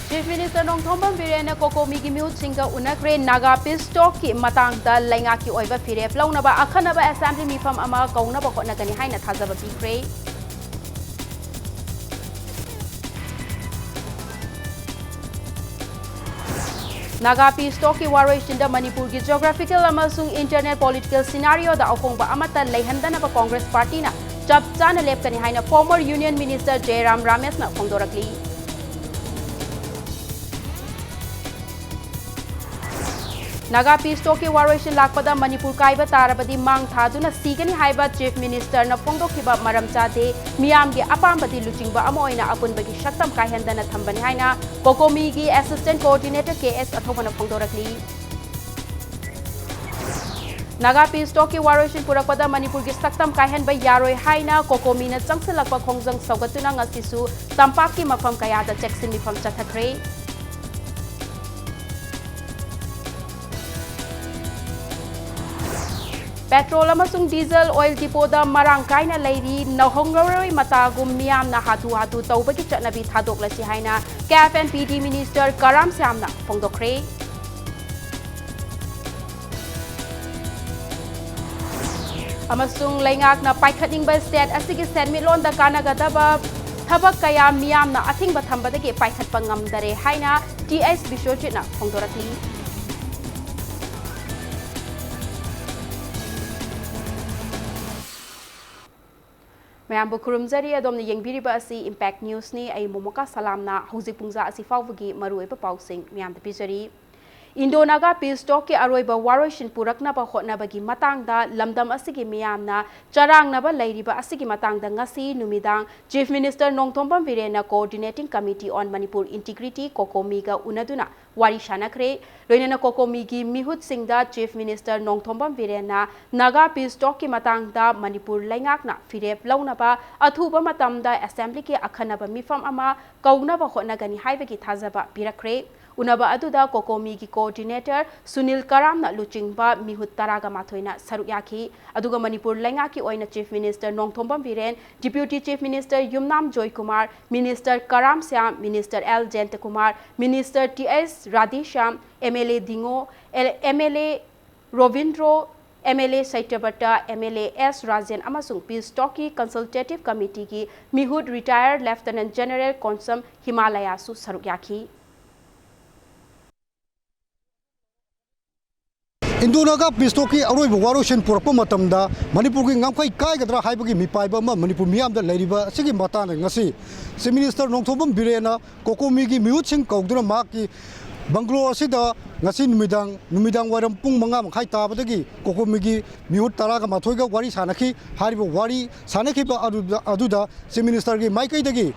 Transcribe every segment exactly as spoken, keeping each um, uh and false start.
Chief Minister Nongthombam ꯕꯤꯔꯦꯟꯅ ꯀꯣꯀꯣꯃꯤꯒꯤ ꯃꯤꯍꯨꯠꯁꯤꯡꯒ ꯎꯅꯈ꯭ꯔꯦ꯫ Naga peace talkꯀꯤ ꯃꯇꯥꯡꯗ ꯂꯩꯉꯥꯛꯀꯤ ꯑꯣꯏꯕ ꯐꯤꯔꯦꯞ ꯂꯧꯅꯕ ꯑꯈꯟꯅꯕ assembly ꯃꯤꯐꯝ ꯑꯃ ꯀꯧꯅꯕ ꯍꯣꯠꯅꯒꯅꯤ ꯍꯥꯏꯅ ꯊꯥꯖꯕ ꯄꯤꯈ꯭ꯔꯦ꯫ ꯅꯥꯒꯥ peace talkꯀꯤ ꯋꯥꯔꯣꯏꯁꯤꯟꯗ ꯃꯅꯤꯄꯨꯔꯒꯤ geographical ꯑꯃꯁꯨꯡ internal political scenarioꯗ ꯑꯍꯣꯡꯕ ꯑꯃꯠꯇ ꯂꯩꯍꯟꯗꯅꯕ Congress partyꯅ ꯆꯞ ꯆꯥꯅ ꯂꯦꯞꯀꯅꯤ ꯍꯥꯏꯅ former Union Minister ꯖꯦꯔꯥꯝ ꯔꯥꯃꯦꯁꯅ ꯐꯣꯡꯗꯣꯔꯛꯂꯤ꯫ ꯅꯥꯒꯥ peace talkꯀꯤ ꯋꯥꯔꯣꯏꯁꯤꯟ ꯂꯥꯛꯄꯗ ꯃꯅꯤꯄꯨꯔ ꯀꯥꯏꯕ ꯇꯥꯔꯕꯗꯤ ꯃꯥꯡ ꯊꯥꯗꯨꯅ ꯁꯤꯒꯅꯤ ꯍꯥꯏꯕ Chief Ministerꯅ ꯐꯣꯡꯗꯣꯛꯈꯤꯕ ꯃꯔꯝ ꯆꯥꯗꯦ꯫ ꯃꯤꯌꯥꯝꯒꯤ ꯑꯄꯥꯝꯕꯗꯤ ꯂꯨꯆꯤꯡꯕ ꯑꯃ ꯑꯣꯏꯅ ꯑꯄꯨꯟꯕꯒꯤ ꯁꯛꯇꯝ ꯀꯥꯏꯍꯟꯗꯅ ꯊꯝꯕꯅꯤ ꯍꯥꯏꯅ ꯀꯣꯀꯣꯃꯤꯒꯤ Assistant Coordinator ꯀꯦ ꯑꯦꯁ ꯑꯊꯧꯕꯅ ꯐꯣꯡꯗꯣꯔꯛꯂꯤ꯫ ꯅꯥꯒꯥ peace talkꯀꯤ ꯋꯥꯔꯣꯏꯁꯤꯟ ꯄꯨꯔꯛꯄꯗ ꯃꯅꯤꯄꯨꯔꯒꯤ ꯁꯛꯇꯝ ꯀꯥꯏꯍꯟꯕ ꯌꯥꯔꯣꯏ ꯍꯥꯏꯅ ꯀꯣꯀꯣꯃꯤꯅ ꯆꯪꯁꯤꯜꯂꯛꯄ ꯈꯣꯡꯖꯪ ꯁꯧꯒꯠꯇꯨꯅ ꯉꯁꯤꯁꯨ ꯇꯝꯄꯥꯛꯀꯤ ꯃꯐꯝ ꯀꯌꯥꯗ ꯆꯦꯛꯁꯤꯟ ꯃꯤꯐꯝ ꯆꯠꯊꯈ꯭ꯔꯦ꯫ Petrol ꯑꯃꯁꯨꯡ diesel oil depotꯗ ꯃꯔꯥꯡ ꯀꯥꯏꯅ ꯂꯩꯔꯤ꯫ ꯅꯧꯍꯧꯔꯔꯣꯏ ꯃꯇꯥꯒꯨꯝ ꯃꯤꯌꯥꯝꯅ ꯍꯥꯊꯨ ꯍꯥꯊꯨ ꯇꯧꯕꯒꯤ ꯆꯠꯅꯕꯤ ꯊꯥꯗꯣꯛꯂꯁꯤ ꯍꯥꯏꯅ CAF and PD Minister ꯀꯔꯥꯝ ꯁ꯭ꯌꯥꯝꯅ ꯐꯣꯡꯗꯣꯛꯈ꯭ꯔꯦ꯫ ꯑꯃꯁꯨꯡ ꯂꯩꯉꯥꯛꯅ ꯄꯥꯏꯈꯠꯅꯤꯡꯕ state ꯑꯁꯤꯒꯤ ꯁꯦꯟꯃꯤꯠꯂꯣꯟꯗ ꯀꯥꯟꯅꯒꯗꯕ ꯊꯕꯛ ꯀꯌꯥ ꯃꯤꯌꯥꯝꯅ ꯑꯊꯤꯡꯕ ꯊꯝꯕꯗꯒꯤ ꯄꯥꯏꯈꯠꯄ ꯉꯝꯗꯔꯦ ꯍꯥꯏꯅ ꯇꯤ ꯑꯩꯆ ꯕꯤꯁ꯭ꯋꯖꯤꯠꯅ ꯐꯣꯡꯗꯣꯔꯛꯂꯤ꯫ ꯃꯌꯥꯝꯕꯨ ꯈꯨꯔꯨꯝꯖꯔꯤ꯫ ꯑꯗꯣꯝꯅ ꯌꯦꯡꯕꯤꯔꯤꯕ ꯑꯁꯤ Impact Newsꯅꯤ꯫ ꯑꯩ ꯃꯣꯃꯣꯀꯥ ꯁꯂꯥꯝꯅ ꯍꯧꯖꯤꯛ ꯄꯨꯡꯖꯥ ꯑꯁꯤ ꯐꯥꯎꯕꯒꯤ ꯃꯔꯨꯑꯣꯏꯕ ꯄꯥꯎꯁꯤꯡ ꯃꯌꯥꯝꯗ ꯄꯤꯖꯔꯤ꯫ Indo-Naga peace talkꯀꯤ ꯑꯔꯣꯏꯕ ꯋꯥꯔꯣꯏꯁꯤꯟ ꯄꯨꯔꯛꯅꯕ ꯍꯣꯠꯅꯕꯒꯤ ꯃꯇꯥꯡꯗ ꯂꯝꯗꯝ ꯑꯁꯤꯒꯤ ꯃꯤꯌꯥꯝꯅ ꯆꯔꯥꯡꯅꯕ ꯂꯩꯔꯤꯕ ꯑꯁꯤꯒꯤ ꯃꯇꯥꯡꯗ ꯉꯁꯤ ꯅꯨꯃꯤꯗꯥꯡ Chief Minister Nongthombam ꯕꯤꯔꯦꯟꯅ Coordinating Committee on Manipur Integrity, ꯀꯣꯀꯣꯃꯤꯒ ꯎꯅꯗꯨꯅ ꯋꯥꯔꯤ ꯁꯥꯅꯈ꯭ꯔꯦ꯫ ꯂꯣꯏꯅꯅ ꯀꯣꯀꯣꯃꯤꯒꯤ ꯃꯤꯍꯨꯠꯁꯤꯡꯗ Chief Minister Nongthombam ꯕꯤꯔꯦꯟꯅ Naga peace talkꯀꯤ ꯃꯇꯥꯡꯗ ꯃꯅꯤꯄꯨꯔ ꯂꯩꯉꯥꯛꯅ ꯐꯤꯔꯦꯞ ꯂꯧꯅꯕ ꯑꯊꯨꯕ ꯃꯇꯝꯗ assemblyꯒꯤ ꯑꯈꯟꯅꯕ ꯃꯤꯐꯝ ꯑꯃ ꯀꯧꯅꯕ ꯍꯣꯠꯅꯒꯅꯤ ꯍꯥꯏꯕꯒꯤ ꯊꯥꯖꯕ ꯄꯤꯔꯛꯈ꯭ꯔꯦ꯫ ꯎꯅꯕ ꯑꯗꯨꯗ ꯀꯣꯀꯣꯃꯤꯒꯤ coordinator ꯁꯨꯅꯤꯜ ꯀꯔꯥꯝꯅ ꯂꯨꯆꯤꯡꯕ ꯃꯤꯍꯨꯠ ꯇꯔꯥꯒ ꯃꯥꯊꯣꯏꯅ ꯁꯔꯨꯛ ꯌꯥꯈꯤ꯫ ꯑꯗꯨꯒ ꯃꯅꯤꯄꯨꯔ ꯂꯩꯉꯥꯛꯀꯤ ꯑꯣꯏꯅ Chief Minister Nongthombam Biren, Deputy Chief Minister Yumnam Joykumar, Minister Karam Shyam, Minister L Jayantakumar, Minister T S Radheshyam, M L A Dingo, L-, M L A Robindro, M L A Satyabrata, M L A S Rajen ꯑꯃꯁꯨꯡ Peace Talk ꯀꯤ Consultative Committee ꯒꯤ ꯃꯤꯍꯨꯠ retired Lieutenant General ꯀꯣꯟꯁꯝ ꯍꯤꯃꯥꯂꯌꯥꯁꯨ ꯁꯔꯨꯛ ꯌꯥꯈꯤ꯫ Indo Naga Peace Talk ꯀꯤ ꯑꯔꯣꯏꯕ ꯋꯥꯔꯣꯏꯁꯤꯟ ꯄꯨꯔꯛꯄ ꯃꯇꯝꯗ ꯃꯅꯤꯄꯨꯔꯒꯤ ꯉꯝꯈꯩ ꯀꯥꯏꯒꯗ꯭ꯔꯥ ꯍꯥꯏꯕꯒꯤ ꯃꯤꯄꯥꯏꯕ ꯑꯃ ꯃꯅꯤꯄꯨꯔ ꯃꯤꯌꯥꯝꯗ ꯂꯩꯔꯤꯕ ꯑꯁꯤꯒꯤ ꯃꯇꯥꯡꯗ ꯉꯁꯤ Chief Minister ꯅꯣꯡꯊꯣꯝꯕꯝ ꯕꯤꯔꯦꯟꯅ ꯀꯣꯀꯣꯃꯤꯒꯤ ꯃꯤꯍꯨꯠꯁꯤꯡ ꯀꯧꯗꯨꯅ ꯃꯍꯥꯛꯀꯤ bungalow ꯑꯁꯤꯗ ꯉꯁꯤ ꯅꯨꯃꯤꯗꯥꯡ, ꯅꯨꯃꯤꯗꯥꯡ ꯋꯥꯏꯔꯝ ꯄꯨꯡ ꯃꯉꯥ ꯃꯈꯥꯏ ꯇꯥꯕꯗꯒꯤ ꯀꯣꯀꯣꯃꯤꯒꯤ ꯃꯤꯍꯨꯠ ꯇꯔꯥꯒ ꯃꯥꯊꯣꯏꯒ ꯋꯥꯔꯤ ꯁꯥꯟꯅꯈꯤ꯫ ꯍꯥꯏꯔꯤꯕ ꯋꯥꯔꯤ ꯁꯥꯟꯅꯈꯤꯕ ꯑꯗꯨꯗ, ꯑꯗꯨꯗ Chief Minister ꯒꯤ ꯃꯥꯏꯀꯩꯗꯒꯤ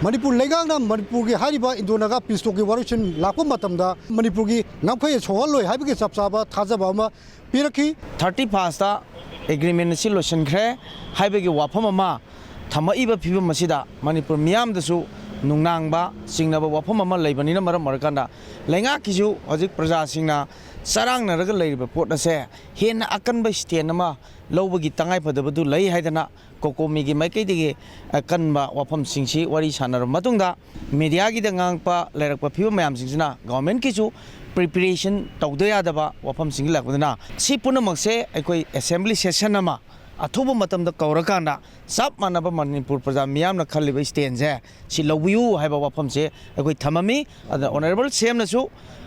ꯃꯅꯤꯄꯨꯔ ꯂꯩꯉꯥꯛꯅ ꯃꯅꯤꯄꯨꯔꯒꯤ ꯍꯥꯏꯔꯤꯕ ꯏꯟꯗꯣ ꯅꯥꯒꯥ Peace Talk ꯀꯤ ꯋꯥꯔꯣꯏꯁꯤꯟ ꯂꯥꯛꯄ ꯃꯇꯝꯗ ꯃꯅꯤꯄꯨꯔꯒꯤ ꯉꯝꯈꯩ ꯁꯣꯛꯍꯜꯂꯣꯏ ꯍꯥꯏꯕꯒꯤ ꯆꯞ ꯆꯥꯕ ꯊꯥꯖꯕ ꯑꯃ ꯄꯤꯔꯛꯈꯤ꯫ Thirty first ꯇ agreement ꯑꯁꯤ ꯂꯣꯏꯁꯤꯟꯈ꯭ꯔꯦ ꯍꯥꯏꯕꯒꯤ ꯋꯥꯐꯝ ꯑꯃ ꯊꯝꯃꯛꯏꯕ ꯐꯤꯕꯝ ꯑꯁꯤꯗ ꯃꯅꯤꯄꯨꯔ ꯃꯤꯌꯥꯝꯗꯁꯨ ꯅꯨꯡꯅꯥꯡꯕ ꯆꯤꯡꯅꯕ ꯋꯥꯐꯝ ꯑꯃ ꯂꯩꯕꯅꯤꯅ ꯃꯔꯝ ꯑꯣꯏꯔꯀꯥꯟꯗ ꯂꯩꯉꯥꯛꯀꯤꯁꯨ ꯍꯧꯖꯤꯛ ꯄ꯭ꯔꯖꯥꯁꯤꯡꯅ ꯆꯔꯥꯡꯅꯔꯒ ꯂꯩꯔꯤꯕ ꯄꯣꯠ ꯑꯁꯦ ꯍꯦꯟꯅ ꯑꯀꯟꯕ stand ꯑꯃ ꯂꯧꯕꯒꯤ ꯇꯉꯥꯏꯐꯗꯕꯗꯨ ꯂꯩ ꯍꯥꯏꯗꯅ ꯀꯣꯀꯣꯃꯤꯒꯤ ꯃꯥꯏꯀꯩꯗꯒꯤ ꯑꯀꯟꯕ ꯋꯥꯐꯝꯁꯤꯡꯁꯤ ꯋꯥꯔꯤ ꯁꯥꯟꯅꯔꯕ ꯃꯇꯨꯡꯗ media ꯒꯤꯗ ꯉꯥꯡꯉꯛꯄ ꯂꯩꯔꯛꯄ ꯐꯤꯕꯝ ꯃꯌꯥꯝꯁꯤꯡꯁꯤꯅ government ꯀꯤꯁꯨ preparation ꯇꯧꯗ ꯌꯥꯗꯕ ꯋꯥꯐꯝꯁꯤꯡ ꯂꯥꯛꯄꯗꯨꯅ ꯁꯤ ꯄꯨꯝꯅꯃꯛꯁꯦ ꯑꯩꯈꯣꯏ assembly session ꯑꯃ ꯑꯊꯨꯕ ꯃꯇꯝꯗ ꯀꯧꯔꯀꯥꯟꯗ ꯆꯞ ꯃꯥꯟꯅꯕ ꯃꯅꯤꯄꯨꯔ ꯄ꯭ꯔꯖꯥ ꯃꯤꯌꯥꯝꯅ ꯈꯜꯂꯤꯕ stand ꯁꯦ ꯁꯤ ꯂꯧꯕꯤꯌꯨ ꯍꯥꯏꯕ ꯋꯥꯐꯝꯁꯦ ꯑꯩꯈꯣꯏ ꯊꯝꯃꯝꯃꯤ꯫ ꯑꯗꯨꯅ Honourable C M ꯅꯁꯨ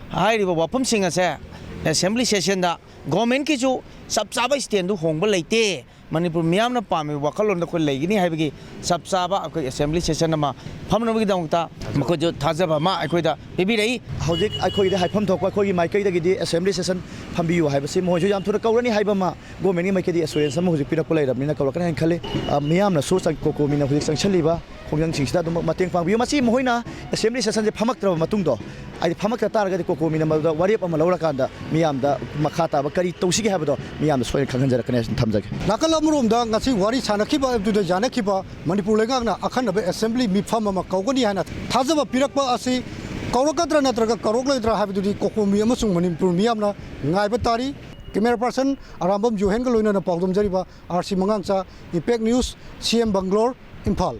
ꯍꯥꯏꯔꯤꯕ ꯋꯥꯐꯝꯁꯤꯡ ꯑꯁꯦ assembly session ꯗ government ꯀꯤꯁꯨ ꯆꯞ ꯆꯥꯕ stand ꯗꯨ ꯍꯣꯡꯕ ꯂꯩꯇꯦ, ꯃꯅꯤꯄꯨꯔ ꯃꯤꯌꯥꯝꯅ ꯄꯥꯝꯃꯤꯕ ꯋꯥꯈꯜꯂꯣꯟꯗ ꯑꯩꯈꯣꯏ ꯂꯩꯒꯅꯤ ꯍꯥꯏꯕꯒꯤ ꯆꯞ ꯆꯥꯕ ꯑꯩꯈꯣꯏ assembly session ꯑꯃ ꯐꯝꯅꯕꯒꯤꯗꯃꯛꯇ ꯃꯈꯣꯏꯁꯨ ꯊꯥꯖꯕ ꯑꯃ ꯑꯩꯈꯣꯏꯗ ꯄꯤꯕꯤꯔꯛꯏ꯫ ꯍꯧꯖꯤꯛ ꯑꯩꯈꯣꯏꯒꯤꯗꯤ ꯍꯥꯏꯐꯝ ꯊꯣꯛꯄ ꯑꯩꯈꯣꯏꯒꯤ ꯃꯥꯏꯀꯩꯗꯒꯤꯗꯤ assembly session ꯐꯝꯕꯤꯌꯨ ꯍꯥꯏꯕꯁꯤ ꯃꯈꯣꯏꯁꯨ ꯌꯥꯝ ꯊꯨꯅ ꯀꯧꯔꯅꯤ ꯍꯥꯏꯕ ꯑꯃ government ꯀꯤ ꯃꯥꯏꯀꯩꯗꯒꯤ assurance ꯑꯃ ꯍꯧꯖꯤꯛ ꯄꯤꯔꯛꯄ ꯂꯩꯔꯕꯅꯤꯅ ꯀꯧꯔꯛꯀꯅꯤ ꯍꯥꯏꯅ ꯈꯜꯂꯤ꯫ ꯑ, ꯃꯤꯌꯥꯝꯅꯁꯨ ꯆꯪ-, ꯀꯣꯀꯣꯃꯤꯅ ꯍꯧꯖꯤꯛ ꯆꯪꯁꯤꯜꯂꯤꯕ ꯈꯣꯡꯖꯪꯁꯤꯡꯁꯤꯗ ꯑꯗꯨꯝ ꯃꯇꯦꯡ ꯄꯥꯡꯕꯤꯌꯨ꯫ ꯃꯁꯤ ꯃꯈꯣꯏꯅ assembly session ꯁꯦ ꯐꯝꯃꯛꯇ꯭ꯔꯕ ꯃꯇꯨꯡꯗꯣ, ꯍꯥꯏꯗꯤ ꯐꯝꯃꯛꯇ ꯇꯥꯔꯒꯗꯤ ꯀꯣꯀꯣꯃꯤꯅ ꯃꯗꯨꯗ ꯋꯥꯔꯦꯞ ꯑꯃ ꯂꯧꯔꯀꯥꯟꯗ ꯃꯤꯌꯥꯝꯗ ꯃꯈꯥ ꯇꯥꯕ ꯀꯔꯤ ꯇꯧꯁꯤꯒꯦ ꯍꯥꯏꯕꯗꯣ ꯃꯤꯌꯥꯝꯗ ꯁꯣꯏꯗꯅ ꯈꯪꯍꯟꯖꯔꯛꯀꯅꯤ ꯍꯥꯏꯅ ꯊꯝꯖꯒꯦ꯫ ꯅꯥꯀꯜ ꯑꯃꯔꯣꯝꯗ ꯉꯁꯤ ꯋꯥꯔꯤ ꯁꯥꯟꯅꯈꯤꯕ ꯑꯗꯨꯗ ꯌꯥꯅꯈꯤꯕ ꯃꯅꯤꯄꯨꯔ ꯂꯩꯉꯥꯛꯅ ꯑꯈꯟꯅꯕ assembly ꯃꯤꯐꯝ ꯑꯃ ꯀꯧꯒꯅꯤ ꯍꯥꯏꯅ ꯊꯥꯖꯕ ꯄꯤꯔꯛꯄ ꯑꯁꯤ ꯀꯧꯔꯛꯀꯗ꯭ꯔꯥ ꯅꯠꯇ꯭ꯔꯒ ꯀꯧꯔꯛꯂꯣꯏꯗ꯭ꯔꯥ ꯍꯥꯏꯕꯗꯨꯗꯤ ꯀꯣꯀꯣꯃꯤ ꯑꯃꯁꯨꯡ ꯃꯅꯤꯄꯨꯔ ꯃꯤꯌꯥꯝꯅ ꯉꯥꯏꯕ ꯇꯥꯔꯤ꯫ ꯀꯦꯃꯦꯔꯥ ꯄꯥꯔꯁꯟ ꯑꯔꯥꯝꯕꯝ ꯖꯣꯍꯦꯟꯒ ꯂꯣꯏꯅꯅ ꯄꯥꯎꯗꯝꯖꯔꯤꯕ ꯑꯥꯔ ꯁꯤ ꯃꯉꯥꯡꯆꯥ, ꯏꯝꯄꯦꯛ ꯅ꯭ꯌꯨꯁ, ꯁꯤ ꯑꯦꯝ ꯕꯪꯒ꯭ꯂꯣꯔ, ꯏꯝꯐꯥꯜ꯫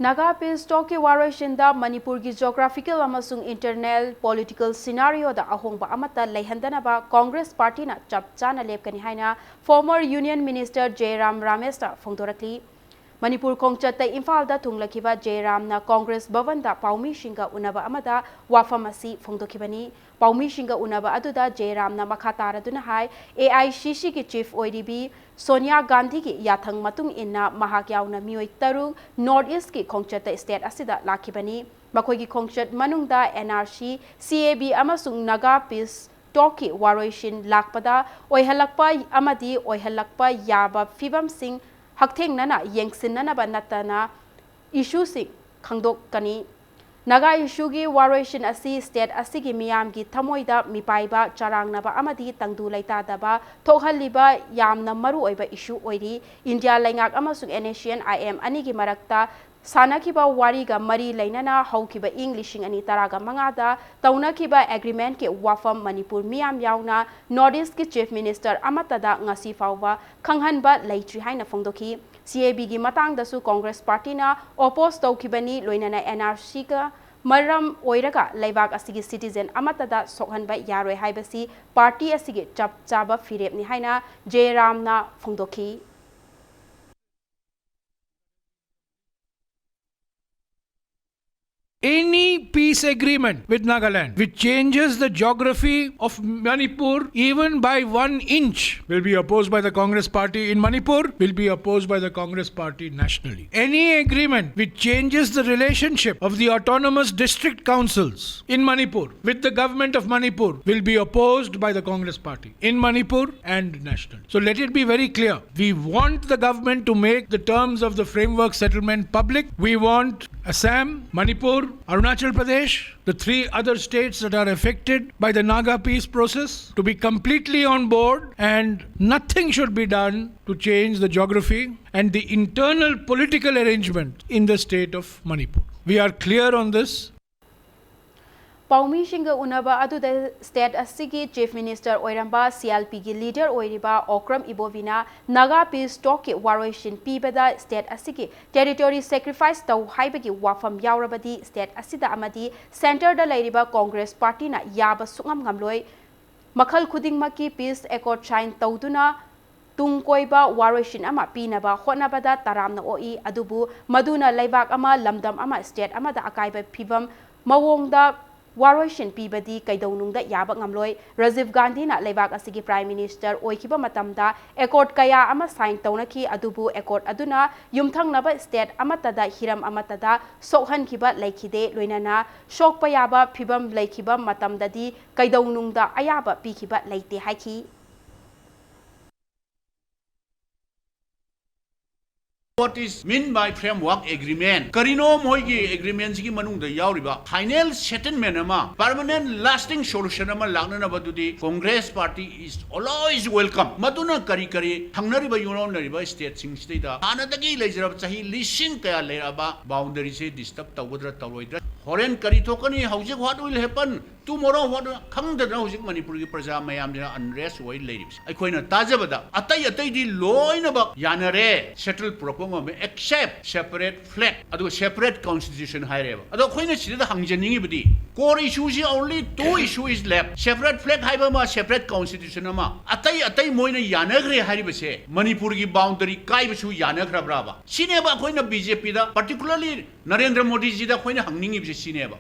ꯅꯥꯒꯥ ꯄꯤꯁ ꯇꯣꯛꯀꯤ ꯋꯥꯔꯣꯏꯁꯤꯟꯗ ꯃꯅꯤꯄꯨꯔꯒꯤ ꯖꯣꯒ꯭ꯔꯥꯐꯤꯀꯦꯜ ꯑꯃꯁꯨꯡ ꯏꯟꯇꯔꯅꯦꯜ ꯄꯣꯂꯤꯇꯤꯀꯦꯜ ꯁꯤꯅꯥꯔꯤꯑꯣꯗ ꯑꯍꯣꯡꯕ ꯑꯃꯠꯇ ꯂꯩꯍꯟꯗꯅꯕ ꯀꯣꯡꯒ꯭ꯔꯦꯁ ꯄꯥꯔꯇꯤꯅ ꯆꯞ ꯆꯥꯅ ꯂꯦꯞꯀꯅꯤ ꯍꯥꯏꯅ ꯐꯣꯔꯃꯔ ꯌꯨꯅꯤꯌꯟ ꯃꯤꯅꯤꯁꯇꯔ ꯖꯦꯔꯥꯝ ꯔꯥꯃꯦꯁꯅ ꯐꯣꯡꯗꯣꯔꯛꯂꯤ꯫ ꯃꯅꯤꯄꯨꯔ ꯈꯣꯡꯆꯠꯇ ꯏꯝꯐꯥꯜꯗ ꯊꯨꯡꯂꯈꯤꯕ ꯖꯦꯔꯥꯝꯅ ꯀꯣꯡꯒ꯭ꯔꯦꯁ ꯚꯕꯟꯗ ꯄꯥꯎꯃꯤꯁꯤꯡꯒ ꯎꯅꯕ ꯑꯃꯗ ꯋꯥꯐꯝ ꯑꯁꯤ ꯐꯣꯡꯗꯣꯛꯈꯤꯕꯅꯤ꯫ ꯄꯥꯎꯃꯤꯁꯤꯡꯒ ꯎꯅꯕ ꯑꯗꯨꯗ ꯖꯦꯔꯥꯝꯅ ꯃꯈꯥ ꯇꯥꯔꯗꯨꯅ ꯍꯥꯏ, ꯑꯦ ꯑꯥꯏ ꯁꯤ ꯁꯤꯒꯤ ꯆꯤꯐ ꯑꯣꯏꯔꯤꯕꯤ ꯁꯣꯅꯤꯌꯥ ꯒꯥꯟꯙꯤꯒꯤ ꯌꯥꯊꯪ ꯃꯇꯨꯡ ꯏꯟꯅ ꯃꯍꯥꯛ ꯌꯥꯎꯅ ꯃꯤꯑꯣꯏ ꯇꯔꯨꯛ ꯅꯣꯔꯠ ꯏꯁꯀꯤ ꯈꯣꯡꯆꯠꯇ ꯁ꯭ꯇꯦꯠ ꯑꯁꯤꯗ ꯂꯥꯛꯈꯤꯕꯅꯤ꯫ ꯃꯈꯣꯏꯒꯤ ꯈꯣꯡꯆꯠ ꯃꯅꯨꯡꯗ ꯑꯦꯟ ꯑꯥꯔ ꯁꯤ, ꯁꯤ ꯑꯦ ꯕꯤ ꯑꯃꯁꯨꯡ ꯅꯥꯒꯥ ꯄꯤꯁ ꯇꯣꯛꯀꯤ ꯋꯥꯔꯣꯏꯁꯤꯟ ꯂꯥꯛꯄꯗ ꯑꯣꯏꯍꯜꯂꯛꯄ ꯑꯃꯗꯤ ꯑꯣꯏꯍꯜꯂꯛꯄ ꯌꯥꯕ ꯐꯤꯕꯝꯁꯤꯡ ꯍꯛꯊꯦꯡꯅꯅ ꯌꯦꯡꯁꯤꯟꯅꯅꯕ ꯅꯠꯇꯅ ꯏꯁꯨꯁꯤꯡ ꯈꯪꯗꯣꯛꯀꯅꯤ꯫ ꯅꯥꯒꯥ ꯏꯁꯨꯒꯤ ꯋꯥꯔꯣꯏꯁꯤꯟ ꯑꯁꯤ ꯁ꯭ꯇꯦꯠ ꯑꯁꯤꯒꯤ ꯃꯤꯌꯥꯝꯒꯤ ꯊꯃꯣꯏꯗ ꯃꯤꯄꯥꯏꯕ, ꯆꯔꯥꯡꯅꯕ ꯑꯃꯗꯤ ꯇꯪꯗꯨ ꯂꯩꯇꯥꯗꯕ ꯊꯣꯛꯍꯜꯂꯤꯕ ꯌꯥꯝꯅ ꯃꯔꯨꯑꯣꯏꯕ ꯏꯁꯨ ꯑꯣꯏꯔꯤ꯫ ꯏꯟꯗꯤꯌꯥ ꯂꯩꯉꯥꯛ ꯑꯃꯁꯨꯡ and S C and I M ꯑꯅꯤꯒꯤ ꯃꯔꯛꯇ ꯁꯥꯟꯅꯈꯤꯕ ꯋꯥꯔꯤꯒ ꯃꯔꯤ ꯂꯩꯅꯅ ꯍꯧꯈꯤꯕ ꯏꯪ ꯂꯤꯁꯤꯡ ꯑꯅꯤ ꯇꯔꯥꯒ ꯃꯉꯥꯗ ꯇꯧꯅꯈꯤꯕ ꯑꯦꯒ꯭ꯔꯤꯃꯦꯟꯠꯀꯤ ꯋꯥꯐꯝ ꯃꯅꯤꯄꯨꯔ ꯃꯤꯌꯥꯝ ꯌꯥꯎꯅ ꯅꯣꯔꯠ ꯏꯁꯀꯤ ꯆꯤꯐ ꯃꯤꯅꯤꯁꯇꯔ ꯑꯃꯠꯇꯗ ꯉꯁꯤ ꯐꯥꯎꯕ ꯈꯪꯍꯟꯕ ꯂꯩꯇ꯭ꯔꯤ ꯍꯥꯏꯅ ꯐꯣꯡꯗꯣꯛꯈꯤ꯫ ꯁꯤ ꯑꯦ ꯕꯤꯒꯤ ꯃꯇꯥꯡꯗꯁꯨ ꯀꯣꯡꯒ꯭ꯔꯦꯁ ꯄꯥꯔꯇꯤꯅ ꯑꯣꯄꯣꯖ ꯇꯧꯈꯤꯕꯅꯤ, ꯂꯣꯏꯅꯅ ꯑꯦꯟ ꯑꯥꯔ ꯁꯤꯒ ꯃꯔꯝ ꯑꯣꯏꯔꯒ ꯂꯩꯕꯥꯛ ꯑꯁꯤꯒꯤ ꯁꯤꯇꯤꯖꯦꯟ ꯑꯃꯠꯇꯗ ꯁꯣꯛꯍꯟꯕ ꯌꯥꯔꯣꯏ ꯍꯥꯏꯕꯁꯤ ꯄꯥꯔꯇꯤ ꯑꯁꯤꯒꯤ ꯆꯞ ꯆꯥꯕ ꯐꯤꯔꯦꯞꯅꯤ ꯍꯥꯏꯅ ꯖꯦ ꯔꯥꯝꯅ ꯐꯣꯡꯗꯣꯛꯈꯤ꯫ Any peace agreement with Nagaland which changes the geography of Manipur even by one inch will be opposed by the Congress party in Manipur, will be opposed by the Congress party nationally. Any agreement which changes the relationship of the autonomous district councils in Manipur with the government of Manipur will be opposed by the Congress party in Manipur and nationally. So let it be very clear. We want the government to make the terms of the framework settlement public. We want Assam, Manipur, Arunachal Pradesh, the three other states that are affected by the Naga peace process, to be completely on board, and nothing should be done to change the geography and the internal political arrangement in the state of Manipur. We are clear on this. ꯄꯥꯎꯃꯤꯁꯤꯡꯒ ꯎꯅꯕ ꯑꯗꯨꯗ state ꯑꯁꯤꯒꯤ Chief Minister ꯑꯣꯏꯔꯝꯕ C L Pꯒꯤ leader ꯑꯣꯏꯔꯤꯕ Okram ꯏꯕꯣꯕꯤꯅ Naga Peace Talkꯀꯤ ꯋꯥꯔꯣꯏꯁꯤꯟ ꯄꯤꯕꯗ state ꯑꯁꯤꯒꯤ territory sacrifice ꯇꯧ ꯍꯥꯏꯕꯒꯤ ꯋꯥꯐꯝ ꯌꯥꯎꯔꯕꯗꯤ state ꯑꯁꯤꯗ ꯑꯃꯗꯤ centreꯗ ꯂꯩꯔꯤꯕ Congress partyꯅ ꯌꯥꯕ ꯁꯨꯡꯉꯝ ꯉꯝꯂꯣꯏ꯫ ꯃꯈꯜ ꯈꯨꯗꯤꯡꯃꯛꯀꯤ peace accord sign ꯇꯧꯗꯨꯅ ꯇꯨꯡ ꯀꯣꯏꯕ ꯋꯥꯔꯣꯏꯁꯤꯟ ꯑꯃ ꯄꯤꯅꯕ ꯍꯣꯠꯅꯕꯗ ꯇꯔꯥꯝꯅ ꯑꯣꯛꯏ, ꯑꯗꯨꯕꯨ ꯃꯗꯨꯅ ꯂꯩꯕꯥꯛ ꯑꯃ, ꯂꯝꯗꯝ ꯑꯃ, state ꯑꯃꯗ ꯑꯀꯥꯏꯕ ꯐꯤꯕꯝ ꯃꯑꯣꯡꯗ ꯋꯥꯔꯣꯏꯁꯤꯟ ꯄꯤꯕꯗꯤ ꯀꯩꯗꯧꯅꯨꯡꯗ ꯌꯥꯕ ꯉꯝꯂꯣꯏ꯫ ꯔꯥꯖꯤꯚ ꯒꯥꯟꯙꯤꯅ ꯂꯩꯕꯥꯛ ꯑꯁꯤꯒꯤ Prime Minister ꯑꯣꯏꯈꯤꯕ ꯃꯇꯝꯗ accord ꯀꯌꯥ ꯑꯃ sign ꯇꯧꯅꯈꯤ, ꯑꯗꯨꯕꯨ accord ꯑꯗꯨꯅ ꯌꯨꯝꯊꯪꯅꯕ state ꯑꯃꯠꯇꯗ ꯍꯤꯔꯝ ꯑꯃꯠꯇꯗ ꯁꯣꯛꯍꯟꯈꯤꯕ ꯂꯩꯈꯤꯗꯦ, ꯂꯣꯏꯅꯅ ꯁꯣꯛꯄ ꯌꯥꯕ ꯐꯤꯕꯝ ꯂꯩꯈꯤꯕ ꯃꯇꯝꯗꯗꯤ ꯀꯩꯗꯧꯅꯨꯡꯗ ꯑꯌꯥꯕ ꯄꯤꯈꯤꯕ ꯂꯩꯇꯦ ꯍꯥꯏꯈꯤ꯫ What is mean by framework agreement? ꯀꯔꯤꯅꯣ ꯃꯣꯏꯒꯤ agreement ꯁꯤꯒꯤ ꯃꯅꯨꯡꯗ ꯌꯥꯎꯔꯤꯕ? Final settlement ꯑꯃ, permanent lasting solution ꯑꯃ ꯂꯥꯛꯅꯅꯕꯗꯨꯗꯤ Congress party is always welcome꯫ ꯃꯗꯨꯅ ꯀꯔꯤ ꯀꯔꯤ ꯊꯪꯅꯔꯤꯕ ꯌꯨꯝꯂꯣꯟꯅꯔꯤꯕ state ꯁꯤꯡꯁꯤꯗꯩꯗ ꯍꯥꯟꯅꯗꯒꯤ ꯂꯩꯖꯔꯕ ꯆꯍꯤ ꯂꯤꯁꯤꯡ ꯀꯌꯥ ꯂꯩꯔꯛꯑꯕ boundary ꯁꯦ disturb ꯇꯧꯒꯗ꯭ꯔꯥ ꯇꯧꯔꯣꯏꯗ꯭ꯔꯥ? ꯍꯣꯔꯦꯟ ꯀꯔꯤ ꯊꯣꯛꯀꯅꯤ? ꯍꯧꯖꯤꯛ what will happen? Tomorrow what? ꯈꯪꯗꯅ ꯍꯧꯖꯤꯛ ꯃꯅꯤꯄꯨꯔꯒꯤ ꯄ꯭ꯔꯖꯥ ꯃꯌꯥꯝꯁꯤꯅ unrest ꯑꯣꯏ ꯂꯩꯔꯤꯕꯁꯦ꯫ ꯑꯩꯈꯣꯏꯅ ꯇꯥꯖꯕꯗ ꯑꯇꯩ ꯑꯇꯩꯗꯤ ꯂꯣꯏꯅꯃꯛ ꯌꯥꯅꯔꯦ, settle ꯄꯨꯔꯛꯄ ꯉꯝꯃꯦ, except separate flag ꯑꯗꯨꯒ separate constitution ꯍꯥꯏꯔꯦꯕ꯫ ꯑꯗꯣ ꯑꯩꯈꯣꯏꯅ ꯁꯤꯗ ꯍꯪꯖꯅꯤꯡꯉꯤꯕꯗꯤ core issue ꯁꯤ only two issue is left, separate flag ꯍꯥꯏꯕ ꯑꯃ, separate constitution ꯑꯃ꯫ ꯑꯇꯩ ꯑꯇꯩ ꯃꯣꯏꯅ ꯌꯥꯅꯈ꯭ꯔꯦ ꯍꯥꯏꯔꯤꯕꯁꯦ ꯃꯅꯤꯄꯨꯔꯒꯤ boundary ꯀꯥꯏꯕꯁꯨ ꯌꯥꯅꯈ꯭ꯔꯕ꯭ꯔꯥꯕ? ꯁꯤꯅꯦꯕ ꯑꯩꯈꯣꯏꯅ BJP ꯗ, particularly ꯅꯔꯦꯟꯗ꯭ꯔ ꯃꯣꯗꯤꯖꯤꯗ ꯑꯩꯈꯣꯏꯅ ꯍꯪꯅꯤꯡꯉꯤꯕꯁꯦ ꯁꯤꯅꯦꯕ꯫